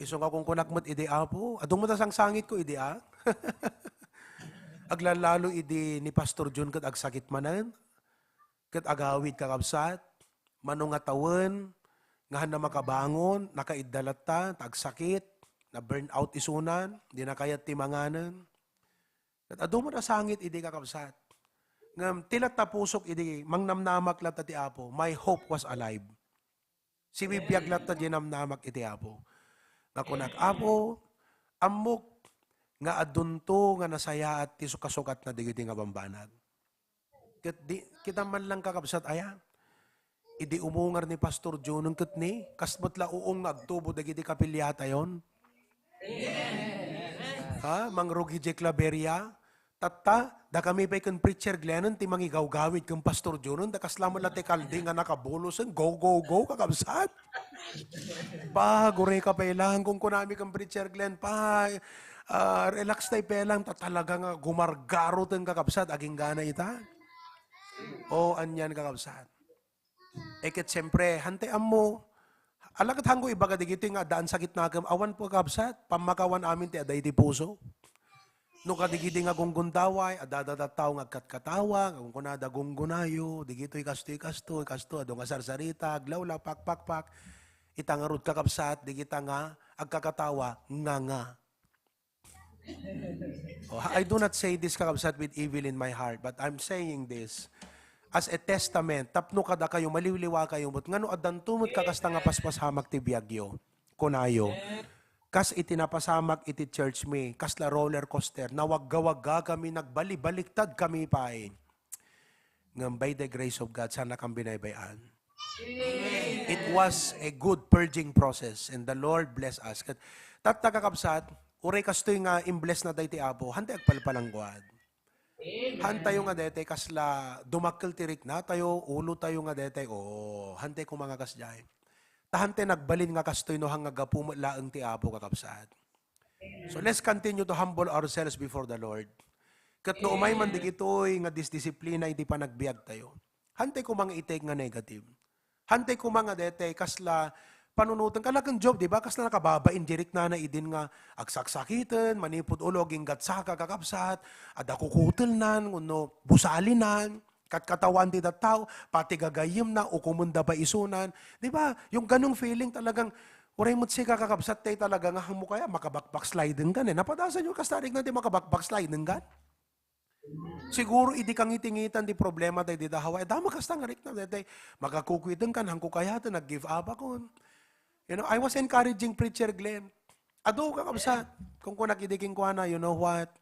Isu nga kunkunak met idi, Apo, adu met a sangsangitko idi, a? Aglalalo idi ni Pastor John ket agsakit manen, ket agawid, kakabsat, mano nga tawen, nga hanna makabangon, nakaidda latta, ta agsakit, Na-burn out isunan, di na kayat ti manganen. Ket adu met a sangit idi, kakabsat. Ngem ti latta pusok idi mangnamnamak latta ti Apo, my hope was alive. Sibibiag latta di namnamak iti Apo. Nga kunak, "Apo, ammok nga adunto nga nasayaat ti sukasukat na dagiti nga bambanag." Ket di, kita man lang, kakabsat, aya? Idi umungar ni Pastor Junong ket ni, kas met la uong nga agtubo dagiti kapiliatayon. Ha? Mangrugi jay Claveria? Tatta, da kami pay ken Preacher Glennon ti mangigawgawid ken Pastor Junong, da kasla met la ti kaldi nga nakabulosen, go, go, go, kakabsat. Pa, gure ka pay lang, kung kunami ken Preacher Glenn, pa, ah, relax tay pay lang, ta talaga nga gumargaroten, kakabsat, aginggana ita. O, anian, kakabsat. E ket siempre, hantay ammo, ala ket hangko ibaga digitoy nga addaan sakit nakem, awan po, kakabsat, pammakawan amin ti adda iti puso. No kadigidi nga gunggundaway, adda dayta tao nga agkatkatawa, nga kunkunada, "Gunggunayo, digitoy kastoy, kastoy, kastoy," adu nga sarsarita, aglawlaw, pakpakpak. Ita ngarud, kakabsat, digita nga agkakatawa, nga, nga. Oh, I do not say this, kakabsat, with evil in my heart, but I'm saying this as a testament, tapno kadakayo, maliwliwakayo met, ngano addanto met kakasta nga paspasamak ti biagyo. Kunayo, kas iti napasamak iti church mi, kasla roller coaster, nawagga-wagga kami, nagbalibaliktad kami pay. Ngem by the grace of God, saan nakam binaybay-an. It was a good purging process, and the Lord bless us. Ket tatta, kakabsat, uray kastoy nga imbless na tayo ti Apo, hantay agpalpalangguad. Hantayo nga detay kasla dumakkel ti riknatayo, ulotayo nga detay, o, hantay koma nga kasdiay. Ta hantay nagbalin nga kastoy no hang nga gapu met laeng ti Apo, kakabsat. So let's continue to humble ourselves before the Lord. Ket no umay man digitoy nga disdisiplina iti panagbiagtayo, hantay koma nga itek nga negative. Hantay koma nga detay kasla panunoten, kala ken Job, di ba? Kasla nakababain di riknana idin nga agsaksakiten, manipud ulo, aginggatsaka, kakabsat, adda kukutelnan, wenno busalinan, katkatawaan ti tattao, pati gagayyemna, ukomenda pay isunan. Di ba? Yung ganong feeling talagang, uray met sika, kakabsat, tay talaga nga hangmo kaya, makabackbacksliding ka, eh. Napadasan yung kastarik na di makabackbacksliding ka? Siguro idi kangitingitan ti problema tayo dita Hawaii, damo kasta nga rikna, daytay, makakukwiten kan, hangko kayaten, nag-give up akon. You know, I was encouraging Preacher Glenn. Adu, kakabsat, kung kunak idi kenkuana, "You know what?"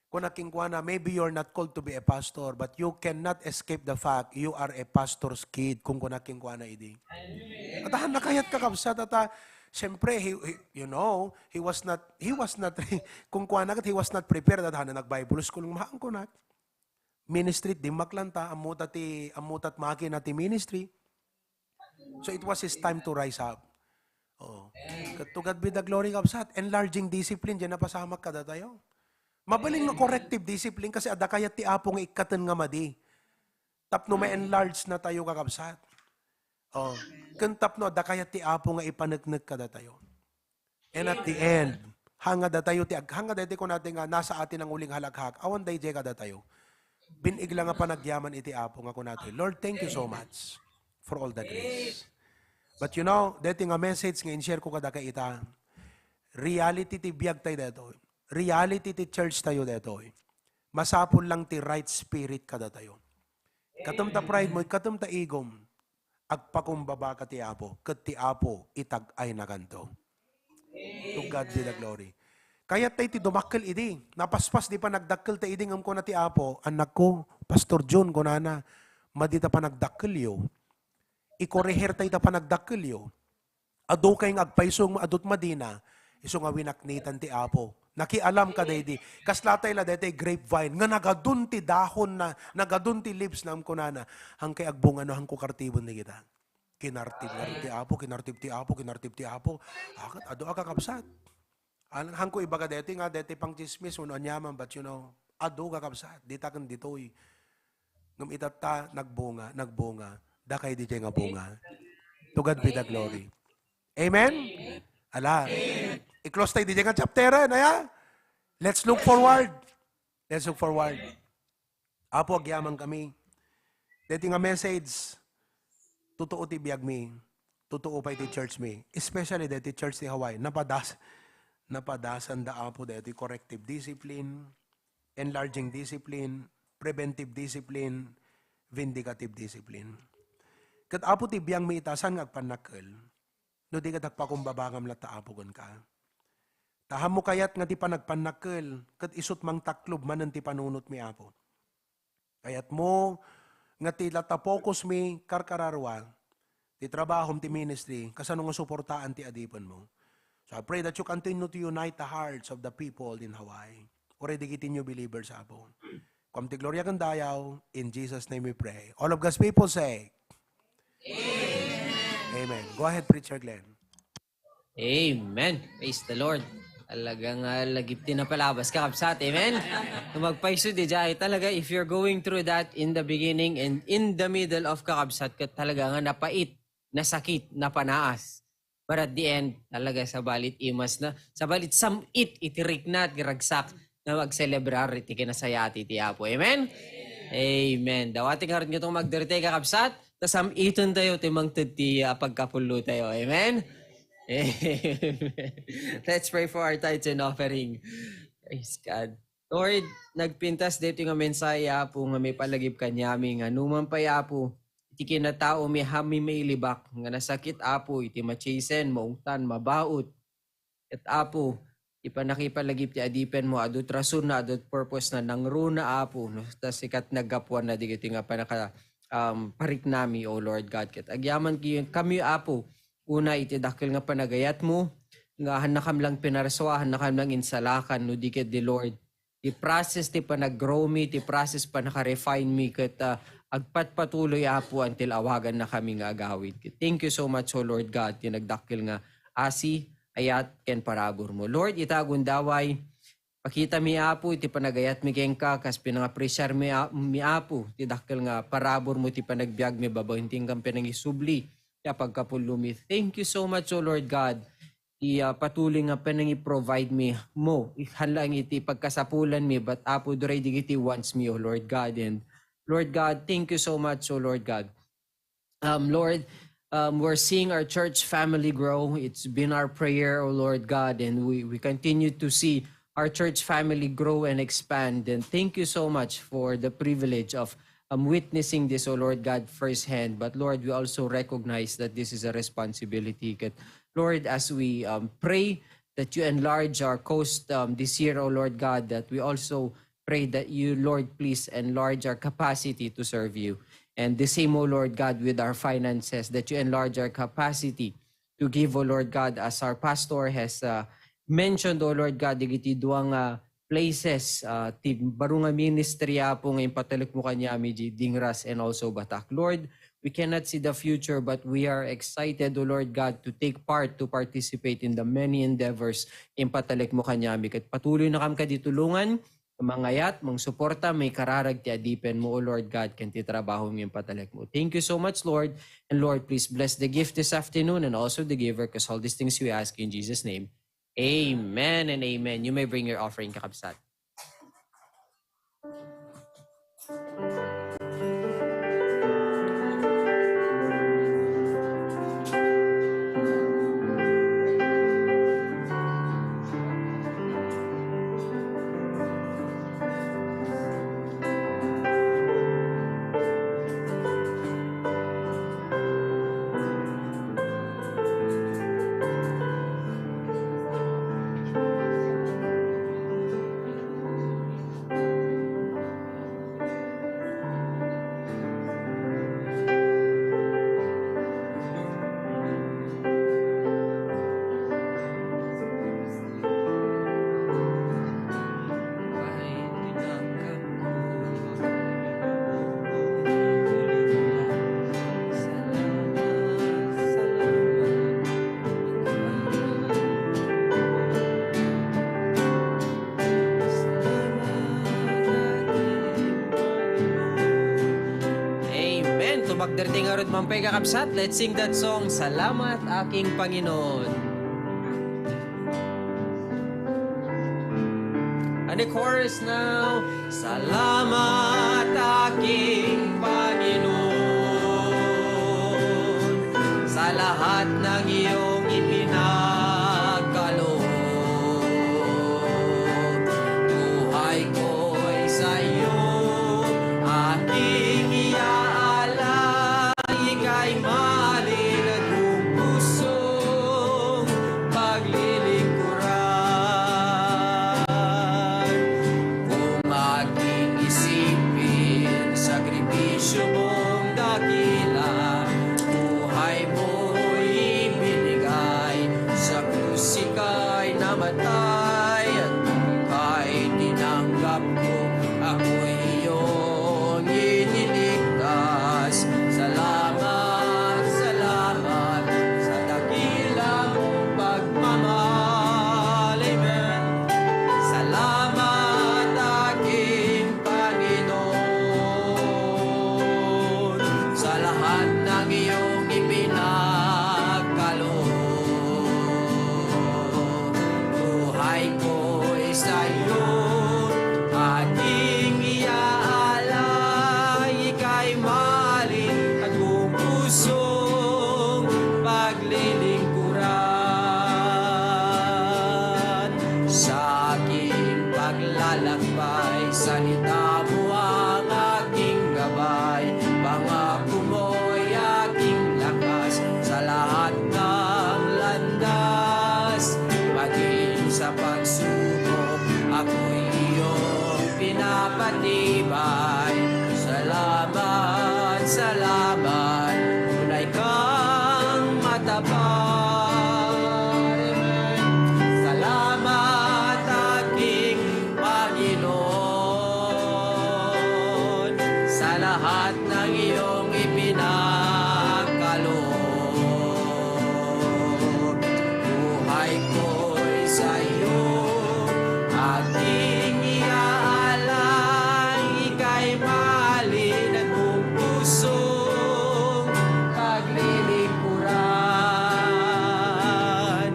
Kunak kenkuana, "Maybe you're not called to be a pastor, but you cannot escape the fact you are a pastor's kid," kung kunak kenkuana idi. At han nakayat, kakabsat, ata, siyempre, he, he, you know, he was not, he was not, kung kuana ket, he was not prepared, at han nag-Bible school, nga haan kunak. Ministry, dimmaklan ta, ammo ta ti, ammo ta makina ti ministry. So it was his time to rise up. Oo. Ket to God be the glory, kabsat. Enlarging discipline, diyan napasamak kadatayo. Mabalin nga corrective discipline kasi adda kayat ti Apo nga ikkaten nga madi. Tapno ma-enlarge na tayo, kakabsat. Oh, ken tapno adda kayat ti Apo nga ipaneknek kadatayo. And at the end, hanga datayo ti ag-, hanga daytoy kunati nga nasa atin ang uling halakhak, awan daydiay kadatayo. Binig la nga panagyaman iti Apo nga kunati, "Lord, thank you so much for all the grace." But you know, daytoy nga message nga in-share ko kadaka ita, reality ti biag tayo daytoy. Reality ti church tayo daytoy. Masapul lang ti right spirit kadatayo. Katem ta pride mo, katem ta igom, agpakumbaba ka ti Apo, ket ti Apo itag-aynakanto. To God be the glory. Kayat tayo ti dumakkel idi. Napaspas di panagdakkel ta idi ngem kuna ti Apo, "Anakko, Pastor John," kunana, "madi ta panagdakkelyo. Ikorehir tayo ta panagdakkelyo." Adu kay nga agpayso nga adut madina, isu nga winaknitan ti Apo. Nakialam ka daydi. Kasla tay la daytay grapevine nga nagadun ti dahon na, nagadun ti leaves na, kunana, "Hangkay agbunga no hangko kartiben dagita." Kinartib nga ti Apo, kinartib ti Apo, kinartib ti Apo. Akat, adu a kakabsat. An-, hangko ibaga daytoy nga daytay pangtsismis, wenno aniaman, but you know, adu kakabsat, dita ken ditoy. Ngem itatta, nagbunga, nagbunga. Dakay didiay nga bunga. To God be the glory. Amen? Ala. I-close tayo didiay nga chapter, eh, naya? Let's look forward. Let's look forward. Apo, agyaman kami. Deti nga message, totoo ti biag mi. Totoo pay ti church mi. Especially deti church ti Hawaii. Napadas. Napadasanda, Apo, daytoy corrective discipline, enlarging discipline, preventive discipline, vindicative discipline. Ket, Apo, ti biangmi ita, saan nga agpannakkel? No di ket agpakumbabangam latta, Apo, kenka. Ta ammom kayat nga ti panagpannakkel ket isut' mangtaklob manen ti panunotmi, Apo. Kayatmo nga ti latta focusmi, karkararua, ti trabahom, ti ministry, kasano nga suportaan ti adipenmo. So I pray that you continue to unite the hearts of the people in Hawaii. Uray dagiti new believers, Apo. Kuam ti gloria ken dayaw, in Jesus' name we pray. All of God's people say, Amen. Go ahead, Preacher Glenn. Amen. Praise the Lord. Talaga nga lagip ti napalabas, kakabsat. Amen. Kung magpaiso di dyan, talaga, if you're going through that in the beginning and in the middle of, kakabsat, ket talaga nga napait, nasakit, napanaas. But at the end, talaga, sabalit imas na, sabalit sam-it iti rikna ti ragsak nga magselebrar iti kinasayaat ti Apo. Amen? Amen. Dawati ngarud nga itong magdirite, kakabsat, ta sam-iten tayo ti mangted ti, ah, pagkapullo tayo. Amen? Amen. Let's pray for our tithes and offering. Praise God. Lord, nagpintas dito nga mensahe, Apo, nga may palagip kanyami, nga numan pay, Apo, iti kinatao, mi hami mailibak, nga nasakit, Apo, iti machasen, maungtan, mabaut. Ket, Apo, ti pannakipalagip ti adipenmo, adu ti rason na, adu ti purpose na, nangruna, Apo, no, ta sikat naggapuan na digiti nga panaka, um, pariknami, O Lord God. Ket agyaman ki-, kami, Apo, una iti dakkel nga panagayatmo, nga hannakam lang pinarsua, hannakam lang insalakan, no di ket di Lord, ti process ti panag-grow mi, ti process panaka-refine mi, ket, ah, agpatpatuloy, Apo, until awaganna kami nga agawid. Thank you so much, O Lord God, ti nagdakkel nga asi, ayat, ken parabur mo. Lord, ita gundaway, pakita mi, Apo, iti panagayat mi kenka, kas pinangapresiar mi, A-, mi, Apo, ti dakkel nga parabur mo ti panagbiag mi babaen ti inkam pinangisubli, ti apagkapullo mi. Thank you so much, O Lord God, ti, ah, patuloy nga panangi-provide mi mo, ikan lang iti pagkasapulan mi, but Apo, duray digiti wants mi, O Lord God. And Lord God, thank you so much, O Lord God. Um, Lord, um, we're seeing our church family grow. It's been our prayer, O Lord God, and we, we continue to see our church family grow and expand. And thank you so much for the privilege of, um, witnessing this, O Lord God, firsthand. But Lord, we also recognize that this is a responsibility. Ket, Lord, as we, um, pray that you enlarge our coast, um, this year, O Lord God, that we also pray that you, Lord, please enlarge our capacity to serve you. And the same, O Lord God, with our finances, that you enlarge our capacity to give, O Lord God, as our pastor has, uh, mentioned, O Lord God, digiti dua nga places, uh, ti baro nga ministry, Apo, nga impatalek mo kaniami di Dingras and also Batak. Lord, we cannot see the future, but we are excited, O Lord God, to take part, to participate in the many endeavors impatalek mo kaniami. Ket patuloy na kam kadi tulungan, mangayat, mangsuporta, maikararag ti adipen mo, O Lord God, ken ti trabaho nga impatalek mo. Thank you so much, Lord. And Lord, please bless the gift this afternoon and also the giver, 'cause all these things we ask in Jesus' name. Amen and amen. You may bring your offering, kakabsat. Amen. Tumakder ti ngarud, mampay, kakabsat. Let's sing that song, Salamat, Aking Panginoon. And the chorus now. Salamat, aking Panginoon, sa lahat ng iyong ipinagkaloob. Pay, salita mo ang aking gabay, pangako mo'y aking lakas sa lahat ng landas. Maging sa pagsubok, ako'y iyong pinapatibay. Salamat, salamat, tunay kang matabang. Salamat, aking Panginoon, sa lahat ng iyong ipinagkaloob. Buhay ko'y sa iyo aking iaalay. Ika'y mahalin at buong pusong paglilingkuran.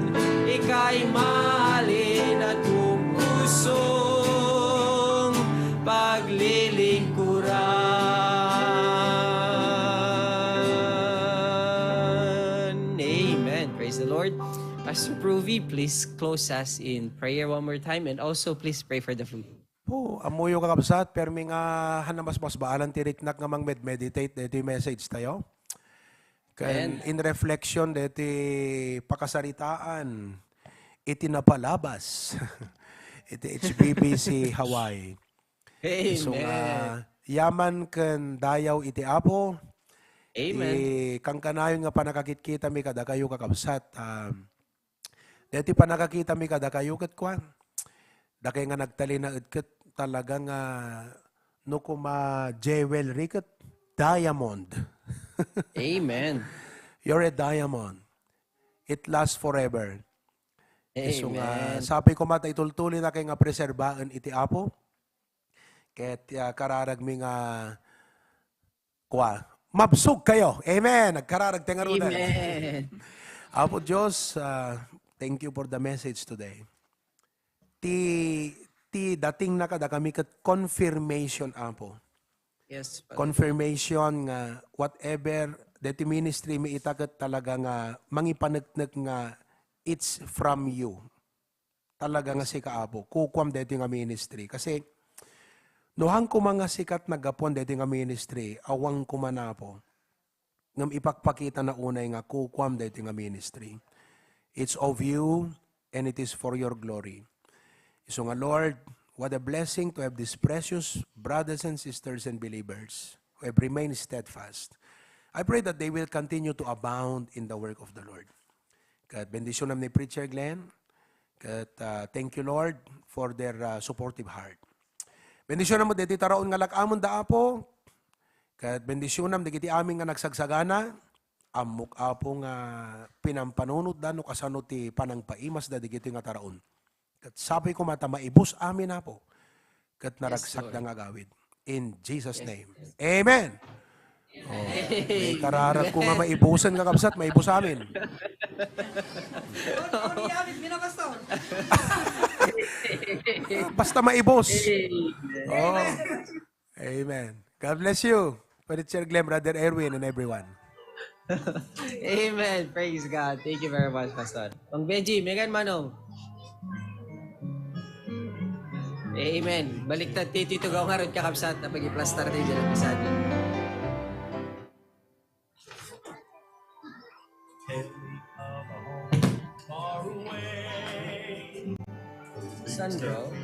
Ika'y mahalin at buong pusong paglilingkuran. Amen. Praise the Lord. Pastor Pruvi, please close us in prayer one more time, and also please pray for the food. Po, ammoyo, kakabsat, permi nga han namasbasbaalan ti riknak nga mangmedmeditate daytoy message tayo. Ken Amen. In reflection deti pakasaritaan iti napalabas iti H B B C Hawaii. Isu nga Amen. Yaman ken dayaw iti Apo, Amen. Ti kankanayon nga pannakakitkitami kadakayo, kakabsat, ah, deti pannakakitami kadakayo ket kuan, dakay nga nagtalinaed ket talaga nga no kuma jewelry ket diamond. Amen. You're a diamond. It lasts forever. Isu nga, Amen. Sapay koma ta itultuloy na kay nga preserbaen iti Apo. Ket, ah, kararagmi nga kua, mabsog kayo. Amen. Nagkararag ti ngaruden. Amen. Apo Dios, ah, thank you for the message today. Ti, ti dating na kadakami ket confirmation, Apo. Yes, Father. Confirmation nga whatever deti ministry mi ita ket talaga nga mangipaneknek nga it's from you. Talaga nga sika, Apo. Kukuam deti nga ministry. Kasi, no han koma nga sikat naggapuan deti nga ministry, awan koma, Apo. Ngem ipakpakita na unay nga kukuam deti nga ministry. It's of you, and it is for your glory. Isu nga, Lord, what a blessing to have these precious brothers and sisters and believers who have remained steadfast. I pray that they will continue to abound in the work of the Lord. Ket bendisyonam ni Preacher Glenn. Ket, ah, thank you, Lord, for their, ah, supportive heart. Bendisyonam met deti taraon nga alag-amenda, Apo. Ket bendisyonam dagiti amin nga nagsagsagana. Ammok, Apo, nga pinampanunotda no kasano ti panangpaimasda dagiti nga taraon. Ket sapay koma ta maibus amin, Apo, ket Yes, naragsakda Lord. nga agawid. In Jesus' Yes, name. Yes. Amen. Oh, may kararag ko nga maibusan, kakabsat, maibus amin. Basta maibus. Amen. Oh. Amen. God bless you, Preacher Glenn, Brother Erwin, and everyone. Amen. Praise God. Thank you very much, Pastor. Mang Benji, Megan, Manong. Amen. Baliktad ti tugaw ngarud, kakabsat, ta pagiplastar tayo dyan ang pisado. Sandro?